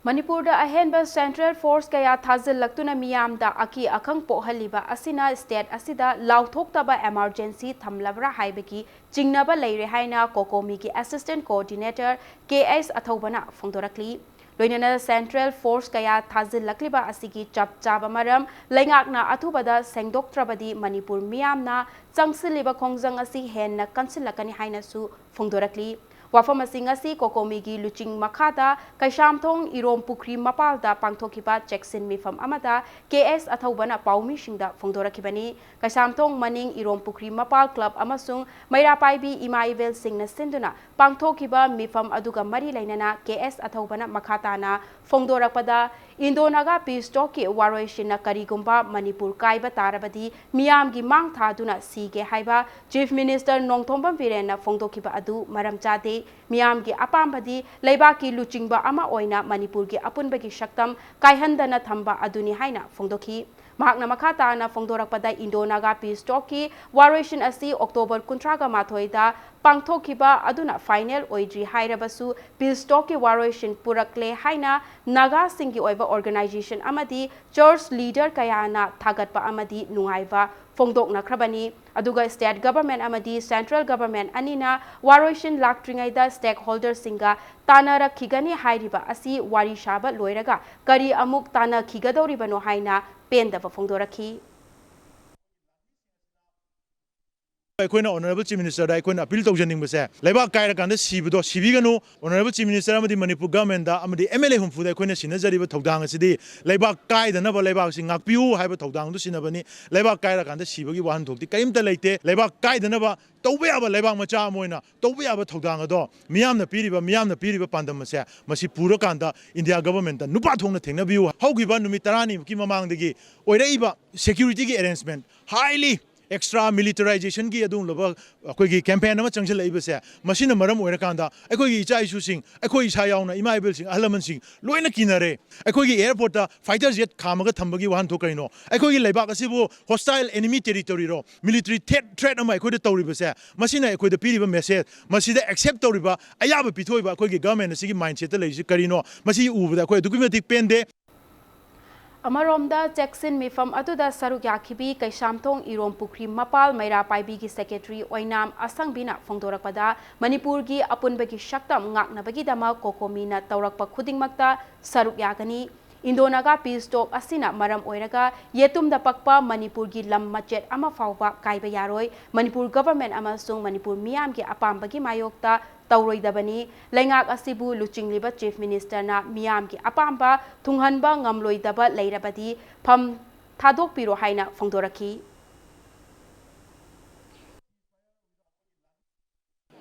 ꯃꯅꯤꯄꯨꯔꯗ ꯑꯍꯦꯟꯕ central force ꯀꯌꯥ ꯊꯥꯖꯤꯜꯂꯛꯇꯨꯅ ꯃꯤꯌꯥꯝꯗ ꯑꯀꯤ ꯑꯈꯪ ꯄꯣꯛꯍꯜꯂꯤꯕ ꯑꯁꯤꯅ state ꯑꯁꯤꯗ ꯂꯥꯎꯊꯣꯛꯇꯕ emergency ꯊꯝꯂꯕ꯭ꯔꯥ ꯍꯥꯏꯕꯒꯤ ꯆꯤꯡꯅꯕ ꯂꯩꯔꯦ ꯍꯥꯏꯅ COCOMI ꯒꯤ Assistant Coordinator K S ꯑꯊꯧꯕꯅ ꯐꯣꯡꯗꯣꯔꯛꯂꯤ꯫ ꯂꯣꯏꯅꯅ central force ꯀꯌꯥ ꯊꯥꯖꯤꯜꯂꯛꯂꯤꯕ ꯑꯁꯤꯒꯤ ꯆꯞ ꯆꯥꯕ ꯃꯔꯝ ꯂꯩꯉꯥꯛꯅ ꯑꯊꯨꯕꯗ ꯁꯦꯡꯗꯣꯛꯇ꯭ꯔꯕꯗꯤ ꯃꯅꯤꯄꯨꯔ ꯃꯤꯌꯥꯝꯅ ꯆꯪꯁꯤꯜꯂꯤꯕ ꯈꯣꯡꯖꯪ ꯑꯁꯤ ꯍꯦꯟꯅ ꯀꯟꯁꯤꯜꯂꯛꯀꯅꯤ ꯍꯥꯏꯅꯁꯨ ꯐꯣꯡꯗꯣꯔꯛꯂꯤ꯫ ꯋꯥꯐꯝ ꯑꯁꯤ ꯉꯁꯤ ꯀꯣꯀꯣꯃꯤꯒꯤ ꯂꯨꯆꯤꯡ ꯃꯈꯥꯗ ꯀꯩꯁꯥꯝꯊꯣꯡ ꯏꯔꯣꯝ ꯄꯨꯈ꯭ꯔꯤ ꯃꯄꯥꯜꯗ ꯄꯥꯡꯊꯣꯛꯈꯤꯕ ꯆꯦꯛꯁꯤꯟ ꯃꯤꯐꯝ ꯑꯃꯗ ꯀꯦ ꯑꯦꯁ ꯑꯊꯧꯕꯅ ꯄꯥꯎꯃꯤꯁꯤꯡꯗ ꯐꯣꯡꯗꯣꯔꯛꯈꯤꯕꯅꯤ꯫ ꯀꯩꯁꯥꯝꯊꯣꯡ ꯃꯅꯤꯡ ꯏꯔꯣꯝ ꯄꯨꯈ꯭ꯔꯤ ꯃꯄꯥꯜ ꯀ꯭ꯂꯕ ꯑꯃꯁꯨꯡ ꯃꯩꯔꯥ ꯄꯥꯏꯕꯤ ꯏꯃꯥ ꯏꯕꯦꯜꯁꯤꯡꯅ ꯁꯤꯟꯗꯨꯅ ꯄꯥꯡꯊꯣꯛꯈꯤꯕ ꯃꯤꯐꯝ ꯑꯗꯨꯒ ꯃꯔꯤ ꯂꯩꯅꯅ ꯀꯦ ꯑꯦꯁ ꯑꯊꯧꯕꯅ ꯃꯈꯥ ꯇꯥꯅ ꯐꯣꯡꯗꯣꯔꯛꯄꯗ, ꯏꯟꯗꯣ ꯅꯥꯒꯥ ꯄꯤꯁ ꯇꯣꯛꯀꯤ ꯋꯥꯔꯣꯏꯁꯤꯟꯅ ꯀꯔꯤꯒꯨꯝꯕ ꯃꯅꯤꯄꯨꯔ ꯀꯥꯏꯕ ꯇꯥꯔꯕꯗꯤ ꯃꯤꯌꯥꯝꯒꯤ ꯃꯥꯡ ꯊꯥꯗꯨꯅ ꯁꯤꯒꯦ ꯍꯥꯏꯕ ꯆꯤꯐ ꯃꯤꯅꯤꯁꯇꯔ ꯅꯣꯡꯊꯣꯝꯕꯝ ꯕꯤꯔꯦꯟꯅ ꯐꯣꯡꯗꯣꯛꯈꯤꯕ ꯑꯗꯨ ꯃꯔꯝ ꯆꯥꯗꯦ꯫ ꯃꯤꯌꯥꯝꯒꯤ ꯑꯄꯥꯝꯕꯗꯤ ꯂꯩꯕꯥꯛꯀꯤ ꯂꯨꯆꯤꯡꯕ ꯑꯃ ꯑꯣꯏꯅ ꯃꯅꯤꯄꯨꯔꯒꯤ ꯑꯄꯨꯟꯕꯒꯤ ꯁꯛꯇꯝ ꯀꯥꯏꯍꯟꯗꯅ ꯊꯝꯕ ꯑꯗꯨꯅꯤ ꯍꯥꯏꯅ ꯐꯣꯡꯗꯣꯛꯈꯤ꯫ ꯃꯍꯥꯛꯅ ꯃꯈꯥ ꯇꯥꯅ ꯐꯣꯡꯗꯣꯔꯛꯄꯗ, ꯏꯟꯗꯣ ꯅꯥꯒꯥ ꯄꯤꯁ ꯇꯣꯛꯀꯤ ꯋꯥꯔꯣꯏꯁꯤꯟ ꯑꯁꯤ ꯑꯣꯛꯇꯣꯕꯔ ꯀꯨꯟꯊ꯭ꯔꯥꯒ ꯃꯥꯊꯣꯏꯗ ꯄꯥꯡꯊꯣꯛꯈꯤꯕ ꯑꯗꯨꯅ ꯐꯥꯏꯅꯦꯜ ꯑꯣꯏꯗ꯭ꯔꯤ ꯍꯥꯏꯔꯕꯁꯨ, ꯄꯤꯁ ꯇꯣꯛꯀꯤ ꯋꯥꯔꯣꯏꯁꯤꯟ ꯄꯨꯔꯛꯂꯦ ꯍꯥꯏꯅ ꯅꯥꯒꯥꯁꯤꯡꯒꯤ ꯑꯣꯏꯕ ꯑꯣꯔꯒꯅꯥꯏꯖꯦꯁꯟ ꯑꯃꯗꯤ ꯆꯔꯆ ꯂꯤꯗꯔ ꯀꯌꯥꯅ ꯊꯥꯒꯠꯄ ꯑꯃꯗꯤ ꯅꯨꯡꯉꯥꯏꯕ ꯐꯣꯡꯗꯣꯛꯅꯈ꯭ꯔꯕꯅꯤ꯫ ꯑꯗꯨꯒ ꯁ꯭ꯇꯦꯠ ꯒꯚꯔꯟꯃꯦꯟꯠ ꯑꯃꯗꯤ ꯁꯦꯟꯇ꯭ꯔꯦꯜ ꯒꯚꯔꯟꯃꯦꯟꯠ ꯑꯅꯤꯅ ꯋꯥꯔꯣꯏꯁꯤꯟ ꯂꯥꯛꯇ꯭ꯔꯤꯉꯩꯗ ꯁ꯭ꯇꯦꯛ ꯍꯣꯜꯗꯔꯁꯤꯡꯒ ꯇꯥꯟꯅꯔꯛꯈꯤꯒꯅꯤ ꯍꯥꯏꯔꯤꯕ ꯑꯁꯤ ꯋꯥꯔꯤ ꯁꯥꯕ ꯂꯣꯏꯔꯒ ꯀꯔꯤ ꯑꯃꯨꯛ ꯇꯥꯟꯅꯈꯤꯒꯗꯧꯔꯤꯕꯅꯣ ꯍꯥꯏꯅ ꯄꯦꯟꯗꯕ ꯐꯣꯡꯗꯣꯔꯛꯈꯤ꯫ ꯑꯩꯈꯣꯏꯅ ꯑꯣꯅꯔꯦꯕꯜ ꯆꯤꯐ ꯃꯤꯅꯤꯁꯇꯔꯗ ꯑꯩꯈꯣꯏꯅ ꯑꯄꯤꯜ ꯇꯧꯖꯅꯤꯡꯕꯁꯦ, ꯂꯩꯕꯥꯛ ꯀꯥꯏꯔꯀꯥꯟꯗ ꯁꯤꯕꯗꯣ ꯁꯤꯕꯤꯒꯅꯨ꯫ ꯑꯣꯅꯔꯦꯕꯜ ꯆꯤꯐ ꯃꯤꯅꯤꯁꯇꯔ ꯑꯃꯗꯤ ꯃꯅꯤꯄꯨꯔ ꯒꯚꯔꯟꯃꯦꯟꯠꯇ ꯑꯃꯗꯤ ꯑꯦꯝ ꯑꯦꯜ ꯑꯦ ꯍꯨꯝꯐꯨꯗ ꯑꯩꯈꯣꯏꯅ ꯁꯤꯟꯅꯖꯔꯤꯕ ꯊꯧꯗꯥꯡ ꯑꯁꯤꯗꯤ ꯂꯩꯕꯥꯛ ꯀꯥꯏꯗꯅꯕ, ꯂꯩꯕꯥꯛꯁꯤ ꯉꯥꯛꯄꯤꯌꯨ ꯍꯥꯏꯕ ꯊꯧꯗꯥꯡꯗꯨ ꯁꯤꯟꯅꯕꯅꯤ꯫ ꯂꯩꯕꯥꯛ ꯀꯥꯏꯔꯀꯥꯟꯗ ꯁꯤꯕꯒꯤ ꯋꯥꯍꯟꯊꯣꯛꯇꯤ ꯀꯔꯤꯝꯇ ꯂꯩꯇꯦ꯫ ꯂꯩꯕꯥꯛ ꯀꯥꯏꯗꯅꯕ ꯇꯧꯕ ꯌꯥꯕ, ꯂꯩꯕꯥꯛ ꯃꯆꯥ ꯑꯃ ꯑꯣꯏꯅ ꯇꯧꯕ ꯌꯥꯕ ꯊꯧꯗꯥꯡ ꯑꯗꯣ ꯃꯤꯌꯥꯝꯅ ꯄꯤꯔꯤꯕ, ꯃꯤꯌꯥꯝꯅ ꯄꯤꯔꯤꯕ ꯄꯥꯟꯗꯝ ꯑꯁꯦ, ꯃꯁꯤ ꯄꯨꯔꯀꯥꯟꯗ ꯏꯟꯗꯤꯌꯥ ꯒꯚꯔꯟꯃꯦꯟꯠꯇ ꯅꯨꯄꯥ ꯊꯣꯛꯅ ꯊꯦꯡꯅꯕꯤꯌꯨ꯫ ꯍꯧꯈꯤꯕ ꯅꯨꯃꯤꯠ ꯇꯔꯥꯅꯤꯃꯨꯛꯀꯤ ꯃꯃꯥꯡꯗꯒꯤ ꯑꯣꯏꯔꯛꯏꯕ ꯁꯦꯀ꯭ꯌꯨꯔꯤꯇꯤꯒꯤ ꯑꯦꯔꯦꯟꯖꯃꯦꯟꯠ, ꯍꯥꯏꯂꯤ ꯑꯦꯛꯁꯇ꯭ꯔꯥ ꯃꯤꯂꯤꯇꯔꯥꯏꯖꯦꯁꯟꯒꯤ ꯑꯗꯨꯒꯨꯝꯂꯕ ꯑꯩꯈꯣꯏꯒꯤ ꯀꯦꯝꯄꯦꯟ ꯑꯃ ꯆꯪꯁꯤꯜꯂꯛꯏꯕꯁꯦ, ꯃꯁꯤꯅ ꯃꯔꯝ ꯑꯣꯏꯔꯀꯥꯟꯗ ꯑꯩꯈꯣꯏꯒꯤ ꯏꯆꯥ ꯏꯁꯨꯁꯤꯡ, ꯑꯩꯈꯣꯏ ꯏꯁꯥ ꯌꯥꯎꯅ ꯏꯃꯥ ꯏꯕꯦꯜꯁꯤꯡ, ꯑꯍꯜ ꯂꯃꯟꯁꯤꯡ ꯂꯣꯏꯅ ꯀꯤꯅꯔꯦ꯫ ꯑꯩꯈꯣꯏꯒꯤ ꯑꯦꯌꯔꯄꯣꯔꯠꯇ ꯐꯥꯏꯇꯔ ꯖꯦꯠ ꯈꯥꯝꯃꯒ ꯊꯝꯕꯒꯤ ꯋꯥꯍꯟꯊꯣꯛ ꯀꯔꯤꯅꯣ? ꯑꯩꯈꯣꯏꯒꯤ ꯂꯩꯕꯥꯛ ꯑꯁꯤꯕꯨ ꯍꯣꯁꯇꯥꯏꯜ ꯑꯦꯅꯤꯃꯤ ꯇꯦꯔꯤꯇꯣꯔꯤꯔꯣ, ꯃꯤꯂꯤꯇꯔꯤ ꯊ꯭ꯔꯦꯠ, ꯊ꯭ꯔꯦꯠ ꯑꯃ ꯑꯩꯈꯣꯏꯗ ꯇꯧꯔꯤꯕꯁꯦ, ꯃꯁꯤꯅ ꯑꯩꯈꯣꯏꯗ ꯄꯤꯔꯤꯕ ꯃꯦꯁꯦꯖ, ꯃꯁꯤꯗ ꯑꯦꯛꯁꯦꯞ ꯇꯧꯔꯤꯕ, ꯑꯌꯥꯕ ꯄꯤꯊꯣꯛꯏꯕ ꯑꯩꯈꯣꯏꯒꯤ ꯒꯚꯔꯟꯃꯦꯟꯠ ꯑꯁꯤꯒꯤ ꯃꯥꯏꯟꯁꯦꯠꯇ ꯂꯩꯔꯤꯁꯤ ꯀꯔꯤꯅꯣ? ꯃꯁꯤ ꯎꯕꯗ ꯑꯩꯈꯣꯏ ꯑꯗꯨꯛꯀꯤ ꯃꯇꯤꯛ ꯄꯦꯟꯗꯦ꯫ ꯑꯃꯔꯣꯝꯗ, ꯆꯦꯛꯁꯤꯟ ꯃꯤꯐꯝ ꯑꯗꯨꯗ ꯁꯔꯨꯛ ꯌꯥꯈꯤꯕꯤ ꯀꯩꯁꯥꯝꯊꯣꯡ ꯏꯔꯣꯝ ꯄꯨꯈ꯭ꯔꯤ ꯃꯄꯥꯜ ꯃꯩꯔꯥ ꯄꯥꯏꯕꯤꯒꯤ ꯁꯦꯀ꯭ꯔꯦꯇꯔꯤ ꯑꯣꯏꯅꯥꯝ ꯑꯁꯪꯕꯤꯅ ꯐꯣꯡꯗꯣꯔꯛꯄꯗ, ꯃꯅꯤꯄꯨꯔꯒꯤ ꯑꯄꯨꯟꯕꯒꯤ ꯁꯛꯇꯝ ꯉꯥꯛꯅꯕꯒꯤꯗꯃꯛ ꯀꯣꯀꯣꯃꯤꯅ ꯇꯧꯔꯛꯄ ꯈꯨꯗꯤꯡꯃꯛꯇ ꯁꯔꯨꯛ ꯌꯥꯒꯅꯤ꯫ ꯏꯟꯗꯣ ꯅꯥꯒꯥ ꯄꯤꯁ ꯇꯣꯛ ꯑꯁꯤꯅ ꯃꯔꯝ ꯑꯣꯏꯔꯒ ꯌꯦꯇꯨꯝꯗ ꯄꯛꯄ ꯃꯅꯤꯄꯨꯔꯒꯤ ꯂꯝ ꯃꯆꯦꯠ ꯑꯃ ꯐꯥꯎꯕ ꯀꯥꯏꯕ ꯌꯥꯔꯣꯏ꯫ ꯃꯅꯤꯄꯨꯔ ꯒꯚꯔꯟꯃꯦꯟꯠ ꯑꯃꯁꯨꯡ ꯃꯅꯤꯄꯨꯔ ꯃꯤꯌꯥꯝꯒꯤ ꯑꯄꯥꯝꯕꯒꯤ ꯃꯥꯌꯣꯛꯇ ꯇꯧꯔꯣꯏꯗꯕꯅꯤ꯫ ꯂꯩꯉꯥꯛ ꯑꯁꯤꯕꯨ ꯂꯨꯆꯤꯡꯂꯤꯕ Chief Ministerꯅ ꯃꯤꯌꯥꯝꯒꯤ ꯑꯄꯥꯝꯕ ꯊꯨꯡꯍꯟꯕ ꯉꯝꯂꯣꯏꯗꯕ ꯂꯩꯔꯕꯗꯤ ꯐꯝ ꯊꯥꯗꯣꯛꯄꯤꯔꯣ ꯍꯥꯏꯅ ꯐꯣꯡꯗꯣꯔꯛꯈꯤ꯫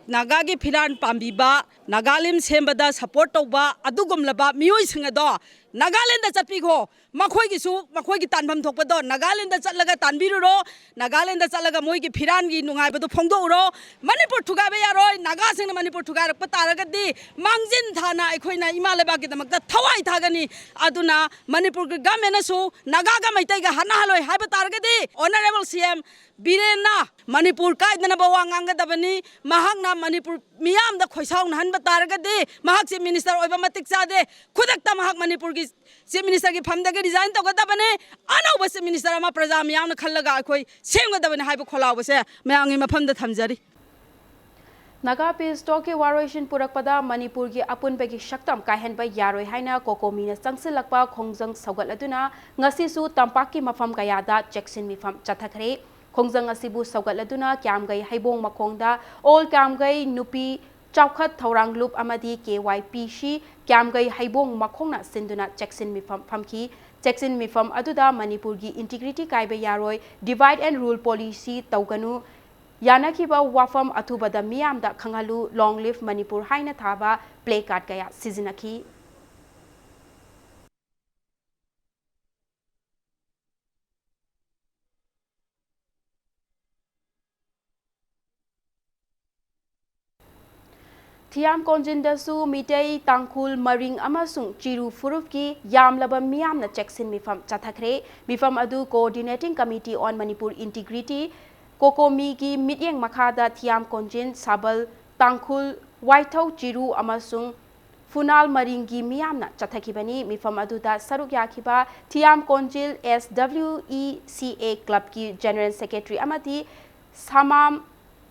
ꯅꯥꯒꯥꯒꯤ ꯐꯤꯔꯥꯟ ꯄꯥꯝꯕꯤꯕ, ꯅꯥꯒꯥꯂꯦꯟ ꯁꯦꯝꯕꯗ support ꯇꯧꯕ ꯑꯗꯨꯒꯨꯝꯂꯕ ꯃꯤꯑꯣꯏꯁꯤꯡ ꯑꯗꯣ ꯅꯥꯒꯥꯂꯦꯟꯗ ꯆꯠꯄꯤꯈꯣ꯫ ꯃꯈꯣꯏꯒꯤꯁꯨ ꯃꯈꯣꯏꯒꯤ ꯇꯥꯟꯐꯝ ꯊꯣꯛꯄꯗꯣ ꯅꯥꯒꯥꯂꯦꯟꯗ ꯆꯠꯂꯒ ꯇꯥꯟꯕꯤꯔꯨꯔꯣ꯫ ꯅꯥꯒꯥꯂꯦꯟꯗ ꯆꯠꯂꯒ ꯃꯣꯏꯒꯤ ꯐꯤꯔꯥꯟꯒꯤ ꯅꯨꯡꯉꯥꯏꯕꯗꯨ ꯐꯣꯡꯗꯣꯛꯎꯔꯣ꯫ ꯃꯅꯤꯄꯨꯔ ꯊꯨꯒꯥꯏꯕ ꯌꯥꯔꯣꯏ꯫ ꯅꯥꯒꯥꯁꯤꯡꯅ ꯃꯅꯤꯄꯨꯔ ꯊꯨꯒꯥꯏꯔꯛꯄ ꯇꯥꯔꯒꯗꯤ ꯃꯥꯡꯖꯤꯟ ꯊꯥꯅ ꯑꯩꯈꯣꯏꯅ ꯏꯃꯥ ꯂꯩꯕꯥꯛꯀꯤꯗꯃꯛꯇ ꯊꯋꯥꯏ ꯊꯥꯒꯅꯤ꯫ ꯑꯗꯨꯅ ꯃꯅꯤꯄꯨꯔꯒꯤ governmentꯅꯁꯨ ꯅꯥꯒꯥꯒ ꯃꯩꯇꯩꯒ ꯍꯥꯠꯅꯍꯜꯂꯣꯏ ꯍꯥꯏꯕ ꯇꯥꯔꯒꯗꯤ Honourable CM ꯕꯤꯔꯦꯟꯅ ꯃꯅꯤꯄꯨꯔ ꯀꯥꯏꯗꯅꯕ ꯋꯥ ꯉꯥꯡꯒꯗꯕꯅꯤ꯫ ꯃꯍꯥꯛꯅ ꯃꯅꯤꯄꯨꯔ ꯃꯤꯌꯥꯝꯗ ꯈꯣꯏꯁꯥꯎꯅꯍꯟꯕ ꯇꯥꯔꯒꯗꯤ ꯃꯍꯥꯛ Chief Minister ꯑꯣꯏꯕ ꯃꯇꯤꯛ ꯆꯥꯗꯦ꯫ ꯈꯨꯗꯛꯇ ꯃꯍꯥꯛ ꯃꯅꯤꯄꯨꯔꯒꯤ Chief Ministerꯒꯤ ꯐꯝꯗꯒꯤ resign ꯇꯧꯒꯗꯕꯅꯤ꯫ ꯑꯅꯧꯕ Chief Minister ꯑꯃ ꯄ꯭ꯔꯖꯥ ꯃꯤꯌꯥꯝꯅ ꯈꯜꯂꯒ ꯑꯩꯈꯣꯏ ꯁꯦꯝꯒꯗꯕꯅꯤ ꯍꯥꯏꯕ ꯈꯣꯜꯂꯥꯎꯕꯁꯦ ꯃꯌꯥꯝꯒꯤ ꯃꯐꯝꯗ ꯊꯝꯖꯔꯤ꯫ Naga Peace Talkꯀꯤ ꯋꯥꯔꯣꯏꯁꯤꯟ ꯄꯨꯔꯛꯄꯗ ꯃꯅꯤꯄꯨꯔꯒꯤ ꯑꯄꯨꯟꯕꯒꯤ ꯁꯛꯇꯝ ꯀꯥꯏꯍꯟꯕ ꯌꯥꯔꯣꯏ ꯍꯥꯏꯅ ꯀꯣꯀꯣꯃꯤꯅ ꯆꯪꯁꯤꯜꯂꯛꯄ ꯈꯣꯡꯖꯪ ꯁꯧꯒꯠꯂꯗꯨꯅ ꯉꯁꯤꯁꯨ ꯇꯝꯄꯥꯛꯀꯤ ꯃꯐꯝ ꯀꯌꯥꯗ ꯆꯦꯛꯁꯤꯟ ꯃꯤꯐꯝ ꯆꯠꯊꯈ꯭ꯔꯦ꯫ ꯈꯣꯡꯖꯪ ꯑꯁꯤꯕꯨ ꯁꯧꯒꯠꯂꯗꯨꯅ ꯀ꯭ꯌꯥꯝꯒꯩ ꯍꯩꯕꯣꯡ ꯃꯈꯣꯡꯗ All ꯀ꯭ꯌꯥꯝꯒꯩ ꯅꯨꯄꯤ ꯆꯥꯎꯈꯠ ꯊꯧꯔꯥꯡ ꯂꯨꯞ ꯑꯃꯗꯤ KYPC ꯀ꯭ꯌꯥꯝꯒꯩ ꯍꯩꯕꯣꯡ ꯃꯈꯣꯡꯅ ꯁꯤꯟꯗꯨꯅ ꯆꯦꯛꯁꯤꯟ ꯃꯤꯐꯝ ꯐꯝꯈꯤ꯫ ꯆꯦꯛꯁꯤꯟ ꯃꯤꯐꯝ ꯑꯗꯨꯗ ꯃꯅꯤꯄꯨꯔꯒꯤ integrity ꯀꯥꯏꯕ ꯌꯥꯔꯣꯏ, divide and rule policy ꯇꯧꯒꯅꯨ, ꯌꯥꯅꯈꯤꯕ ꯋꯥꯐꯝ ꯑꯊꯨꯕꯗ ꯃꯤꯌꯥꯝꯗ ꯈꯪꯍꯜꯂꯨ, Long Live Manipur ꯍꯥꯏꯅ ꯊꯥꯕ placard ꯀꯌꯥ ꯁꯤꯖꯤꯟꯅꯈꯤ꯫ ꯊꯤꯌꯥꯝ ꯀꯣꯟꯖꯤꯟꯗꯁꯨ ꯃꯤꯇꯩ, ꯇꯥꯡꯈꯨꯜ, ꯃꯔꯤꯡ ꯑꯃꯁꯨꯡ ꯆꯤꯔꯨ ꯐꯨꯔꯨꯞꯀꯤ ꯌꯥꯝꯂꯕ ꯃꯤꯌꯥꯝꯅ ꯆꯦꯛꯁꯤꯟ ꯃꯤꯐꯝ ꯆꯠꯊꯈ꯭ꯔꯦ꯫ ꯃꯤꯐꯝ ꯑꯗꯨ Coordinating Committee on Manipur Integrity, ꯀꯣꯀꯣꯃꯤꯒꯤ ꯃꯤꯠꯌꯦꯡ ꯃꯈꯥꯗ ꯊꯤꯌꯥꯝ ꯀꯣꯟꯖꯤꯟ, ꯁꯥꯕꯜ, ꯇꯥꯡꯈꯨꯜ, ꯋꯥꯏꯊꯧ, ꯆꯤꯔꯨ ꯑꯃꯁꯨꯡ ꯐꯨꯅꯥꯜ ꯃꯔꯤꯡꯒꯤ ꯃꯤꯌꯥꯝꯅ ꯆꯠꯊꯈꯤꯕꯅꯤ꯫ ꯃꯤꯐꯝ ꯑꯗꯨꯗ ꯁꯔꯨꯛ ꯌꯥꯈꯤꯕ ꯊꯤꯌꯥꯝ ꯀꯣꯟꯖꯤꯜ SWECA clubꯀꯤ General Secretary ꯑꯃꯗꯤ ꯁꯥꯃꯥꯝ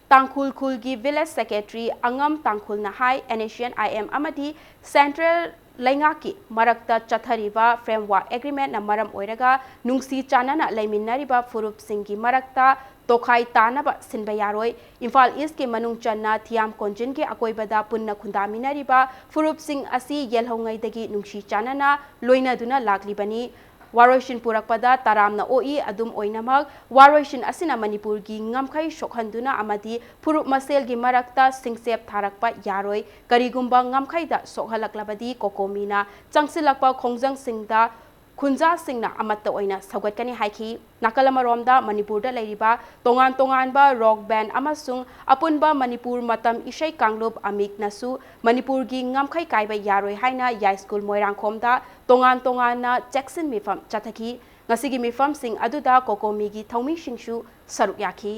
ꯇꯥꯡꯈꯨꯜ ꯈꯨꯜꯒꯤ Village Secretary ꯑꯉꯝ ꯇꯥꯡꯈꯨꯜꯅ ꯍꯥꯏ, NSCN-IM ꯑꯃꯗꯤ Central ꯂꯩꯉꯥꯛꯀꯤ ꯃꯔꯛꯇ ꯆꯠꯊꯔꯤꯕ Framework Agreementꯅ ꯃꯔꯝ ꯑꯣꯏꯔꯒ ꯅꯨꯡꯁꯤ ꯆꯥꯟꯅꯅ ꯂꯩꯃꯤꯟꯅꯔꯤꯕ ꯐꯨꯔꯨꯞꯁꯤꯡꯒꯤ ꯃꯔꯛꯇ ꯇꯣꯈꯥꯏ ꯇꯥꯅꯕ ꯁꯤꯟꯕ ꯌꯥꯔꯣꯏ꯫ ꯏꯝꯐꯥꯜ ꯏꯁꯀꯤ ꯃꯅꯨꯡ ꯆꯟꯅ ꯊꯤꯌꯥꯝ ꯀꯣꯟꯖꯤꯟꯒꯤ ꯑꯀꯣꯏꯕꯗ ꯄꯨꯟꯅ ꯈꯨꯟꯗꯥꯃꯤꯟꯅꯔꯤꯕ ꯐꯨꯔꯨꯞꯁꯤꯡ ꯑꯁꯤ ꯌꯦꯜꯍꯧꯉꯩꯗꯒꯤ ꯅꯨꯡꯁꯤ ꯆꯥꯟꯅꯅ ꯂꯣꯏꯅꯗꯨꯅ ꯂꯥꯛꯂꯤꯕꯅꯤ꯫ ꯋꯥꯔꯣꯏꯁꯤꯟ ꯄꯨꯔꯛꯄꯗ ꯇꯔꯥꯝꯅ ꯑꯣꯛꯏ꯫ ꯑꯗꯨꯝ ꯑꯣꯏꯅꯃꯛ, ꯋꯥꯔꯣꯏꯁꯤꯟ ꯑꯁꯤꯅ ꯃꯅꯤꯄꯨꯔꯒꯤ ꯉꯝꯈꯩ ꯁꯣꯛꯍꯟꯗꯨꯅ ꯑꯃꯗꯤ ꯐꯨꯔꯨꯞ ꯃꯁꯦꯜꯒꯤ ꯃꯔꯛꯇ ꯁꯤꯡꯆꯦꯞ ꯊꯥꯔꯛꯄ ꯌꯥꯔꯣꯏ꯫ ꯀꯔꯤꯒꯨꯝꯕ ꯉꯝꯈꯩꯗ ꯁꯣꯛꯍꯜꯂꯛꯂꯕꯗꯤ, ꯀꯣꯀꯣꯃꯤꯅ ꯆꯪꯁꯤꯜꯂꯛꯄ ꯈꯣꯡꯖꯪꯁꯤꯡꯗ ꯈꯨꯟꯖꯥꯁꯤꯡꯅ ꯑꯃꯠꯇ ꯑꯣꯏꯅ ꯁꯧꯒꯠꯀꯅꯤ ꯍꯥꯏꯈꯤ꯫ ꯅꯥꯀꯜ ꯑꯃꯔꯣꯝꯗ, ꯃꯅꯤꯄꯨꯔꯗ ꯂꯩꯔꯤꯕ ꯇꯣꯉꯥꯟ ꯇꯣꯉꯥꯟꯕ ꯔꯣꯛ ꯕꯦꯟ ꯑꯃꯁꯨꯡ ꯑꯄꯨꯟꯕ ꯃꯅꯤꯄꯨꯔ ꯃꯇꯝ ꯏꯁꯩ ꯀꯥꯡꯂꯨꯞ ꯑꯃꯤꯛꯅꯁꯨ ꯃꯅꯤꯄꯨꯔꯒꯤ ꯉꯝꯈꯩ ꯀꯥꯏꯕ ꯌꯥꯔꯣꯏ ꯍꯥꯏꯅ ꯌꯥꯏꯁ꯭ꯀꯨꯜ ꯃꯣꯏꯔꯥꯡꯈꯣꯝꯗ ꯇꯣꯉꯥꯟ ꯇꯣꯉꯥꯟꯅ ꯆꯦꯛꯁꯤꯟ ꯃꯤꯐꯝ ꯆꯠꯊꯈꯤ꯫ ꯉꯁꯤꯒꯤ ꯃꯤꯐꯝꯁꯤꯡ ꯑꯗꯨꯗ ꯀꯣꯀꯣꯃꯤꯒꯤ ꯊꯧꯃꯤꯁꯤꯡꯁꯨ ꯁꯔꯨꯛ ꯌꯥꯈꯤ꯫